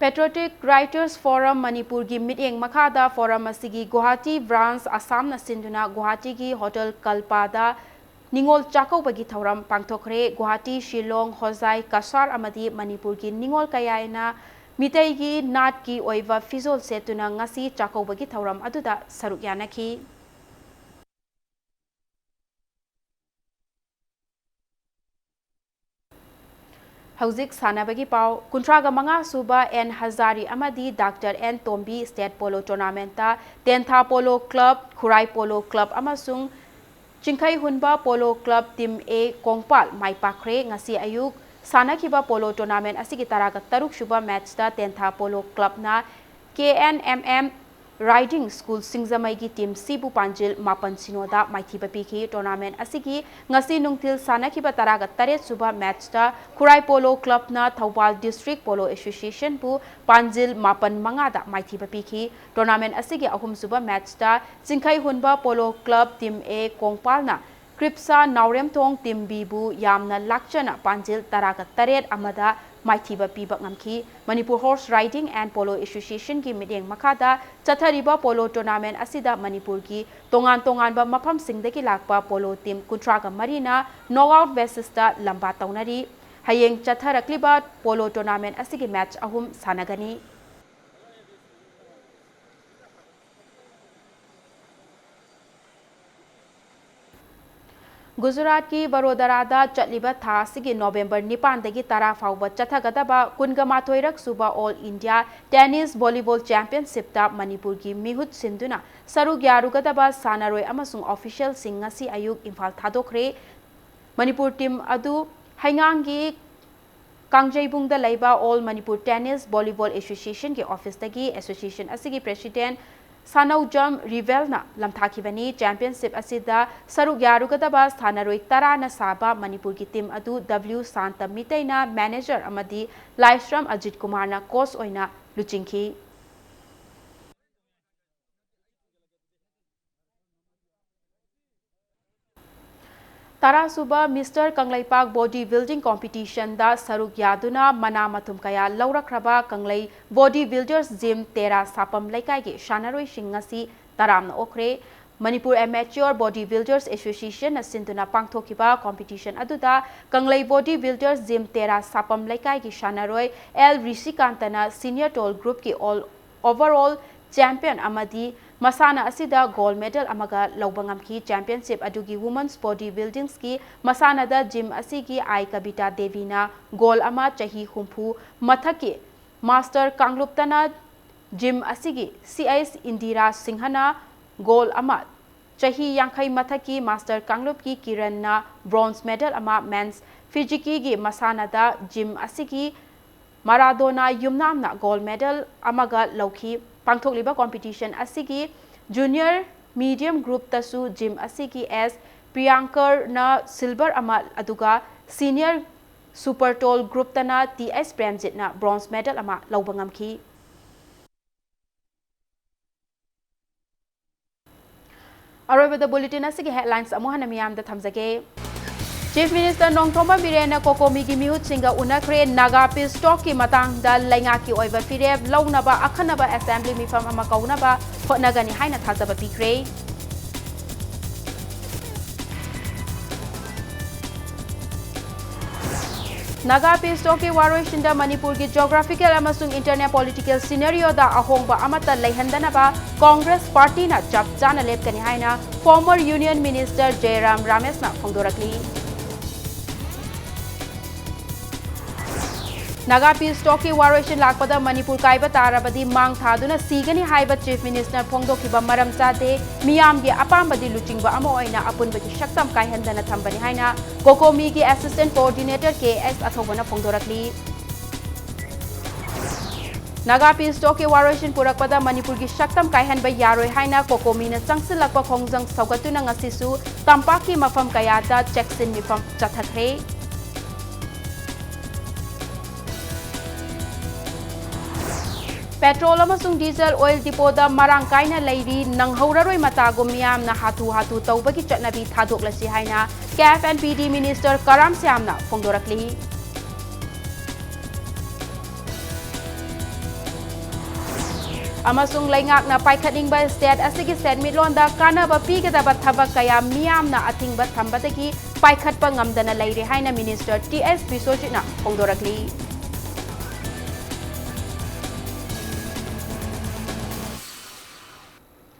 Patriotic Writers Forum ꯃꯅꯤꯄꯨꯔꯒꯤ ꯃꯤꯠꯌꯦꯡ ꯃꯈꯥꯗ ꯐꯣꯔꯝ ꯑꯁꯤꯒꯤ ꯒꯨꯋꯥꯍꯥꯇꯤ ꯕ꯭ꯔꯥꯟꯁ ꯑꯁꯥꯝꯅ ꯁꯤꯟꯗꯨꯅ ꯒꯨꯋꯥꯍꯥꯇꯤꯒꯤ ꯍꯣꯇꯦꯜ ꯀꯜꯄꯥꯗ ꯅꯤꯉꯣꯜ ꯆꯥꯛꯀꯧꯕꯒꯤ ꯊꯧꯔꯝ ꯄꯥꯡꯊꯣꯛꯈ꯭ꯔꯦ꯫ ꯒꯨꯋꯥꯍꯥꯇꯤ, ꯁꯤꯂꯣꯡ, ꯍꯣꯖꯥꯏ, ꯀꯁꯥꯔ ꯑꯃꯗꯤ ꯃꯅꯤꯄꯨꯔꯒꯤ ꯅꯤꯉꯣꯜ ꯀꯌꯥꯅ ꯃꯤꯇꯩꯒꯤ ꯅꯥꯠꯀꯤ ꯑꯣꯏꯕ ꯐꯤꯖꯣꯜ ꯁꯦꯠꯇꯨꯅ ꯉꯁꯤ ꯆꯥꯛꯀꯧꯕꯒꯤ ꯊꯧꯔꯝ ꯑꯗꯨꯗ ꯁꯔꯨꯛ ꯌꯥꯅꯈꯤ꯫ ꯍꯧꯖꯤꯛ ꯁꯥꯟꯅꯕꯒꯤ ꯄꯥꯎ꯫ ꯀꯨꯟꯊ꯭ꯔꯥꯒ ꯃꯉꯥ ꯁꯨꯕ ꯑꯦꯟ ꯍꯖꯥꯔꯤ ꯑꯃꯗꯤ doctor N Tombi state polo ꯇꯣꯔꯅꯥꯃꯦꯟꯠꯇ Tentha polo club, Khurai polo club ꯑꯃꯁꯨꯡ Chingkhei Hunba polo club team A Kongpal ꯃꯥꯏ ꯄꯥꯛꯈ꯭ꯔꯦ꯫ ꯉꯁꯤ ꯑꯌꯨꯛ ꯁꯥꯟꯅꯈꯤꯕ ꯄꯣꯂꯣ ꯇꯣꯔꯅꯥꯃꯦꯟꯠ ꯑꯁꯤꯒꯤ ꯇꯔꯥꯒ ꯇꯔꯨꯛ ꯁꯨꯕ ꯃꯦꯠꯆꯇ ꯇꯦꯟꯊꯥ ꯄꯣꯂꯣ ꯀ꯭ꯂꯕꯅ K N M M riding school ꯁꯤꯡꯖꯃꯩꯒꯤ ꯇꯤꯝ ꯁꯤꯕꯨ ꯄꯥꯟꯖꯤꯜ ꯃꯥꯄꯟ ꯁꯤꯅꯣꯗ ꯃꯥꯏꯊꯤꯕ ꯄꯤꯈꯤ꯫ ꯇꯣꯔꯅꯥꯃꯦꯟꯠ ꯑꯁꯤꯒꯤ ꯉꯁꯤ ꯅꯨꯡꯊꯤꯜ ꯁꯥꯟꯅꯈꯤꯕ ꯇꯔꯥꯒ ꯇꯔꯦꯠ ꯁꯨꯕ ꯃꯦꯠꯆꯇ ꯈꯨꯔꯥꯏ ꯄꯣꯂꯣ ꯀ꯭ꯂꯕꯅ ꯊꯧꯕꯥꯜ ꯗꯤꯁꯇ꯭ꯔꯤꯛ ꯄꯣꯂꯣ ꯑꯦꯁꯣꯁꯤꯌꯦꯁꯟꯕꯨ ꯄꯥꯟꯖꯤꯜ ꯃꯥꯄꯟ ꯃꯉꯥꯗ ꯃꯥꯏꯊꯤꯕ ꯄꯤꯈꯤ꯫ ꯇꯣꯔꯅꯥꯃꯦꯟꯠ ꯑꯁꯤꯒꯤ ꯑꯍꯨꯝꯁꯨꯕ ꯃꯦꯠꯆꯇ Chingkhei Hunba polo club team A ꯀꯣꯡꯄꯥꯜꯅ ꯀ꯭ꯔꯤꯞꯁꯥ ꯅꯥꯎꯔꯦꯝꯊꯣꯡ ꯇꯤꯝ ꯕꯤꯕꯨ ꯌꯥꯝꯅ ꯂꯥꯛꯆꯅ ꯄꯥꯟꯖꯤꯜ ꯇꯔꯥꯒ ꯇꯔꯦꯠ ꯑꯃꯗ ꯃꯥꯏꯊꯤꯕ ꯄꯤꯕ ꯉꯝꯈꯤ꯫ Manipur horse riding and polo ꯑꯦꯁꯣꯁꯤꯌꯦꯁꯟꯒꯤ ꯃꯤꯠꯌꯦꯡ ꯃꯈꯥꯗ ꯆꯠꯊꯔꯤꯕ ꯄꯣꯂꯣ ꯇꯣꯔꯅꯥꯃꯦꯟꯠ ꯑꯁꯤꯗ ꯃꯅꯤꯄꯨꯔꯒꯤ ꯇꯣꯉꯥꯟ ꯇꯣꯉꯥꯟꯕ ꯃꯐꯝꯁꯤꯡꯗꯒꯤ ꯂꯥꯛꯄ ꯄꯣꯂꯣ ꯇꯤꯝ ꯀꯨꯟꯊ꯭ꯔꯥꯒ ꯃꯔꯤꯅ ꯅꯣꯛꯑꯥꯎꯠ ꯕꯦꯁꯤꯁꯇ ꯂꯝꯕꯥ ꯇꯧꯅꯔꯤ꯫ ꯍꯌꯦꯡ ꯆꯠꯊꯔꯛꯂꯤꯕ ꯄꯣꯂꯣ ꯇꯣꯔꯅꯥꯃꯦꯟꯠ ꯑꯁꯤꯒꯤ ꯃꯦꯠꯆ ꯑꯍꯨꯝ ꯁꯥꯟꯅꯒꯅꯤ꯫ ꯒꯨꯖꯔꯥꯠꯀꯤ ꯕꯔꯣꯗꯥꯔꯥꯗ ꯆꯠꯂꯤꯕ ꯊꯥ ꯑꯁꯤꯒꯤ ꯅꯣꯚꯦꯝꯕꯔ ꯅꯤꯄꯥꯟꯗꯒꯤ ꯇꯔꯥ ꯐꯥꯎꯕ ꯆꯠꯊꯒꯗꯕ ꯀꯨꯟꯒ ꯃꯥꯊꯣꯏꯔꯛ ꯁꯨꯕ All India Tennis Volleyball Championshipꯇ ꯃꯅꯤꯄꯨꯔꯒꯤ ꯃꯤꯍꯨꯠ ꯁꯤꯟꯗꯨꯅ ꯁꯔꯨꯛ ꯌꯥꯔꯨꯒꯗꯕ ꯁꯥꯟꯅꯔꯣꯏ ꯑꯃꯁꯨꯡ officialꯁꯤꯡ ꯉꯁꯤ ꯑꯌꯨꯛ ꯏꯝꯐꯥꯜ ꯊꯥꯗꯣꯛꯈ꯭ꯔꯦ꯫ ꯃꯅꯤꯄꯨꯔ team ꯑꯗꯨ ꯍꯩꯉꯥꯡꯒꯤ ꯀꯥꯡꯖꯩꯕꯨꯡꯗ ꯂꯩꯕ All Manipur Tennis Volleyball Associationꯒꯤ officeꯇꯒꯤ association ꯑꯁꯤꯒꯤ president ꯁꯥꯅꯧꯖꯝ ꯔꯤꯕꯦꯜꯅ ꯂꯝꯊꯥꯈꯤꯕꯅꯤ꯫ Championship ꯑꯁꯤꯗ ꯁꯔꯨꯛ ꯌꯥꯔꯨꯒꯗꯕ ꯁꯥꯟꯅꯔꯣꯏ ꯇꯔꯥꯅ ꯁꯥꯕ ꯃꯅꯤꯄꯨꯔꯒꯤ team ꯑꯗꯨ W ꯁꯥꯟꯇ ꯃꯤꯇꯩꯅ manager ꯑꯃꯗꯤ ꯂꯥꯏꯁ꯭ꯔꯝ ꯑꯖꯤꯠ ꯀꯨꯃꯥꯔꯅ coach ꯑꯣꯏꯅ ꯂꯨꯆꯤꯡꯈꯤ꯫ ꯇꯔꯥꯁꯨꯕ Mister ꯀꯪꯂꯩꯄꯥꯛ Body Building Competitionꯗ ꯁꯔꯨꯛ ꯌꯥꯗꯨꯅ ꯃꯅꯥ ꯃꯊꯨꯝ ꯀꯌꯥ ꯂꯧꯔꯛꯈ꯭ꯔꯕ ꯀꯪꯂꯩ Body Builders Gym ꯇꯦꯔꯥ ꯁꯥꯄꯝ ꯂꯩꯀꯥꯏꯒꯤ ꯁꯥꯟꯅꯔꯣꯏꯁꯤꯡ ꯉꯁꯤ ꯇꯔꯥꯝꯅ ꯑꯣꯛꯈ꯭ꯔꯦ꯫ ꯃꯅꯤꯄꯨꯔ Amateur Body Builders Associationꯅ ꯁꯤꯟꯗꯨꯅ ꯄꯥꯡꯊꯣꯛꯈꯤꯕ competition ꯑꯗꯨꯗ ꯀꯪꯂꯩ Body Builders Gym ꯇꯦꯔꯥ ꯁꯥꯄꯝ ꯂꯩꯀꯥꯏꯒꯤ ꯁꯥꯟꯅꯔꯣꯏ ꯑꯦꯜ ꯔꯤꯁꯤꯀꯥꯟꯇꯅ senior tall groupꯀꯤ all overall champion ꯑꯃꯗꯤ ꯃꯁꯥꯟꯅ ꯑꯁꯤꯗ gold medal ꯑꯃꯒ ꯂꯧꯕ ꯉꯝꯈꯤ꯫ Championship ꯑꯗꯨꯒꯤ Women's Body Buildingsꯀꯤ ꯃꯁꯥꯟꯅꯗ gym ꯑꯁꯤꯒꯤ ꯑꯥꯏ ꯀꯕꯤꯇꯥ ꯗꯦꯕꯤꯅ gold ꯑꯃ, ꯆꯍꯤ ꯍꯨꯝꯐꯨ ꯃꯊꯛꯀꯤ master ꯀꯥꯡꯂꯨꯞꯇꯅ gym ꯑꯁꯤꯒꯤ ꯁꯤ ꯑꯩꯆ ꯏꯟꯗꯤꯔꯥ ꯁꯤꯡꯍꯅ gold ꯑꯃ, ꯆꯍꯤ ꯌꯥꯡꯈꯩ ꯃꯊꯛꯀꯤ master ꯀꯥꯡꯂꯨꯞꯀꯤ ꯀꯤꯔꯟꯅ bronze medal ꯑꯃ, men's ꯐꯤꯖꯤꯀꯤꯒꯤ ꯃꯁꯥꯟꯅꯗ gym ꯑꯁꯤꯒꯤ ꯃꯔꯥꯗꯣꯅꯥ ꯌꯨꯝꯅꯥꯝꯅ gold medal ꯑꯃꯒ ꯂꯧꯈꯤ꯫ ꯄꯥꯡꯊꯣꯛꯂꯤꯕ competition ꯑꯁꯤꯒꯤ junior medium groupꯇꯁꯨ gym ꯑꯁꯤꯒꯤ ꯑꯦꯁ ꯄ꯭ꯔꯤꯌꯥꯡꯀꯔꯅ silver ꯑꯃ, ꯑꯗꯨꯒ senior super tall groupꯇꯅ ꯇꯤ ꯑꯦꯁ ꯄ꯭ꯔꯦꯝꯖꯤꯠꯅ bronze medal ꯑꯃ ꯂꯧꯕ ꯉꯝꯈꯤ꯫ ꯑꯔꯣꯏꯕꯗ bulletin ꯑꯁꯤꯒꯤ headlines ꯑꯃꯨꯛ ꯍꯟꯅ ꯃꯤꯌꯥꯝꯗ ꯊꯝꯖꯒꯦ꯫ Chief Minister Nongthombam ꯕꯤꯔꯦꯟꯅ COCOMIꯒꯤ ꯃꯤꯍꯨꯠꯁꯤꯡꯒ ꯎꯅꯈ꯭ꯔꯦ꯫ Naga peace talkꯀꯤ ꯃꯇꯥꯡꯗ ꯂꯩꯉꯥꯛꯀꯤ ꯑꯣꯏꯕ ꯐꯤꯔꯦꯞ ꯂꯧꯅꯕ ꯑꯈꯟꯅꯕ assembly ꯃꯤꯐꯝ ꯑꯃ ꯀꯧꯅꯕ ꯍꯣꯠꯅꯒꯅꯤ ꯍꯥꯏꯅ ꯊꯥꯖꯕ ꯄꯤꯈ꯭ꯔꯦ꯫ ꯅꯥꯒꯥ ꯄꯤꯁ ꯇꯣꯛꯀꯤ ꯋꯥꯔꯣꯏꯁꯤꯟꯗ ꯃꯅꯤꯄꯨꯔꯒꯤ geographical ꯑꯃꯁꯨꯡ internal political scenario ꯗ ꯑꯍꯣꯡꯕ ꯑꯃꯠꯇ ꯂꯩꯍꯟꯗꯅꯕ ꯀꯣꯡꯒ꯭ꯔꯦꯁ ꯄꯥꯔꯇꯤꯅ ꯆꯞ ꯆꯥꯅ ꯂꯦꯞꯀꯅꯤ ꯍꯥꯏꯅ former Union Minister ꯖꯌꯔꯥꯝ ꯔꯥꯃꯦꯁꯅ ꯐꯣꯡꯗꯣꯔꯛꯂꯤ꯫ ꯅꯥꯒꯥ ꯄꯤꯁ ꯇꯣꯛꯀꯤ ꯋꯥꯔꯣꯏꯁꯤꯟ ꯂꯥꯛꯄꯗ ꯃꯅꯤꯄꯨꯔ ꯀꯥꯏꯕ ꯇꯥꯔꯕꯗꯤ ꯃꯥꯡ ꯊꯥꯗꯨꯅ ꯁꯤꯒꯅꯤ ꯍꯥꯏꯕ Chief Minister ꯅ ꯐꯣꯡꯗꯣꯛꯈꯤꯕ ꯃꯔꯝ ꯆꯥꯗꯦ, ꯃꯤꯌꯥꯝꯒꯤ ꯑꯄꯥꯝꯕꯗꯤ ꯂꯨꯆꯤꯡꯕ ꯑꯃ ꯑꯣꯏꯅ ꯑꯄꯨꯟꯕꯒꯤ ꯁꯛꯇꯝ ꯀꯥꯏꯍꯟꯗꯅ ꯊꯝꯕꯅꯤ ꯍꯥꯏꯅ ꯀꯣꯀꯣꯃꯤꯒꯤ Assistant Coordinator ꯀꯦ ꯑꯦꯁ ꯑꯊꯧꯕꯅ ꯐꯣꯡꯗꯣꯔꯛꯂꯤ꯫ ꯅꯥꯒꯥ ꯄꯤꯁ ꯇꯣꯛꯀꯤ ꯋꯥꯔꯣꯏꯁꯤꯟ ꯄꯨꯔꯛꯄꯗ ꯃꯅꯤꯄꯨꯔꯒꯤ ꯁꯛꯇꯝ ꯀꯥꯏꯍꯟꯕ ꯌꯥꯔꯣꯏ ꯍꯥꯏꯅ ꯀꯣꯀꯣꯃꯤꯅ ꯆꯪꯁꯤꯜꯂꯛꯄ ꯈꯣꯡꯖꯪ ꯁꯧꯒꯠꯇꯨꯅ ꯉꯁꯤꯁꯨ ꯇꯝꯄꯥꯛꯀꯤ ꯃꯐꯝ ꯀꯌꯥꯗ ꯆꯦꯛꯁꯤꯟ ꯃꯤꯐꯝ ꯆꯠꯊꯈ꯭ꯔꯦ꯫ Petrol ꯑꯃꯁꯨꯡ diesel oil depot ꯗ ꯃꯔꯥꯡ ꯀꯥꯏꯅ ꯂꯩꯔꯤ, ꯅꯪꯍꯧꯔꯔꯣꯏ ꯃꯇꯥꯒꯨꯝ ꯃꯤꯌꯥꯝꯅ ꯍꯥꯊꯨ ꯍꯥꯊꯨ ꯇꯧꯕꯒꯤ ꯆꯠꯅꯕꯤ ꯊꯥꯗꯣꯛꯂꯁꯤ ꯍꯥꯏꯅ ꯀꯦꯞ ꯑꯦꯟ ꯄꯤ ꯗꯤ Minister ꯀꯔꯥꯝ ꯁ꯭ꯌꯥꯝꯅ ꯐꯣꯡꯗꯣꯔꯛꯂꯤ꯫ ꯑꯃꯁꯨꯡ ꯂꯩꯉꯥꯛꯅ ꯄꯥꯏꯈꯠꯅꯤꯡꯕ state ꯑꯁꯤꯒꯤ ꯁꯦꯟꯃꯤꯠꯂꯣꯟꯗ ꯀꯥꯟꯅꯕ ꯄꯤꯒꯗꯕ ꯊꯕꯛ ꯀꯌꯥ ꯃꯤꯌꯥꯝꯅ ꯑꯊꯤꯡꯕ ꯊꯝꯕꯗꯒꯤ ꯄꯥꯏꯈꯠꯄ ꯉꯝꯗꯅ ꯂꯩꯔꯦ ꯍꯥꯏꯅ Minister ꯇꯤ ꯑꯦꯁ ꯕꯤꯁ꯭ꯋꯖꯤꯠꯅ ꯐꯣꯡꯗꯣꯔꯛꯂꯤ꯫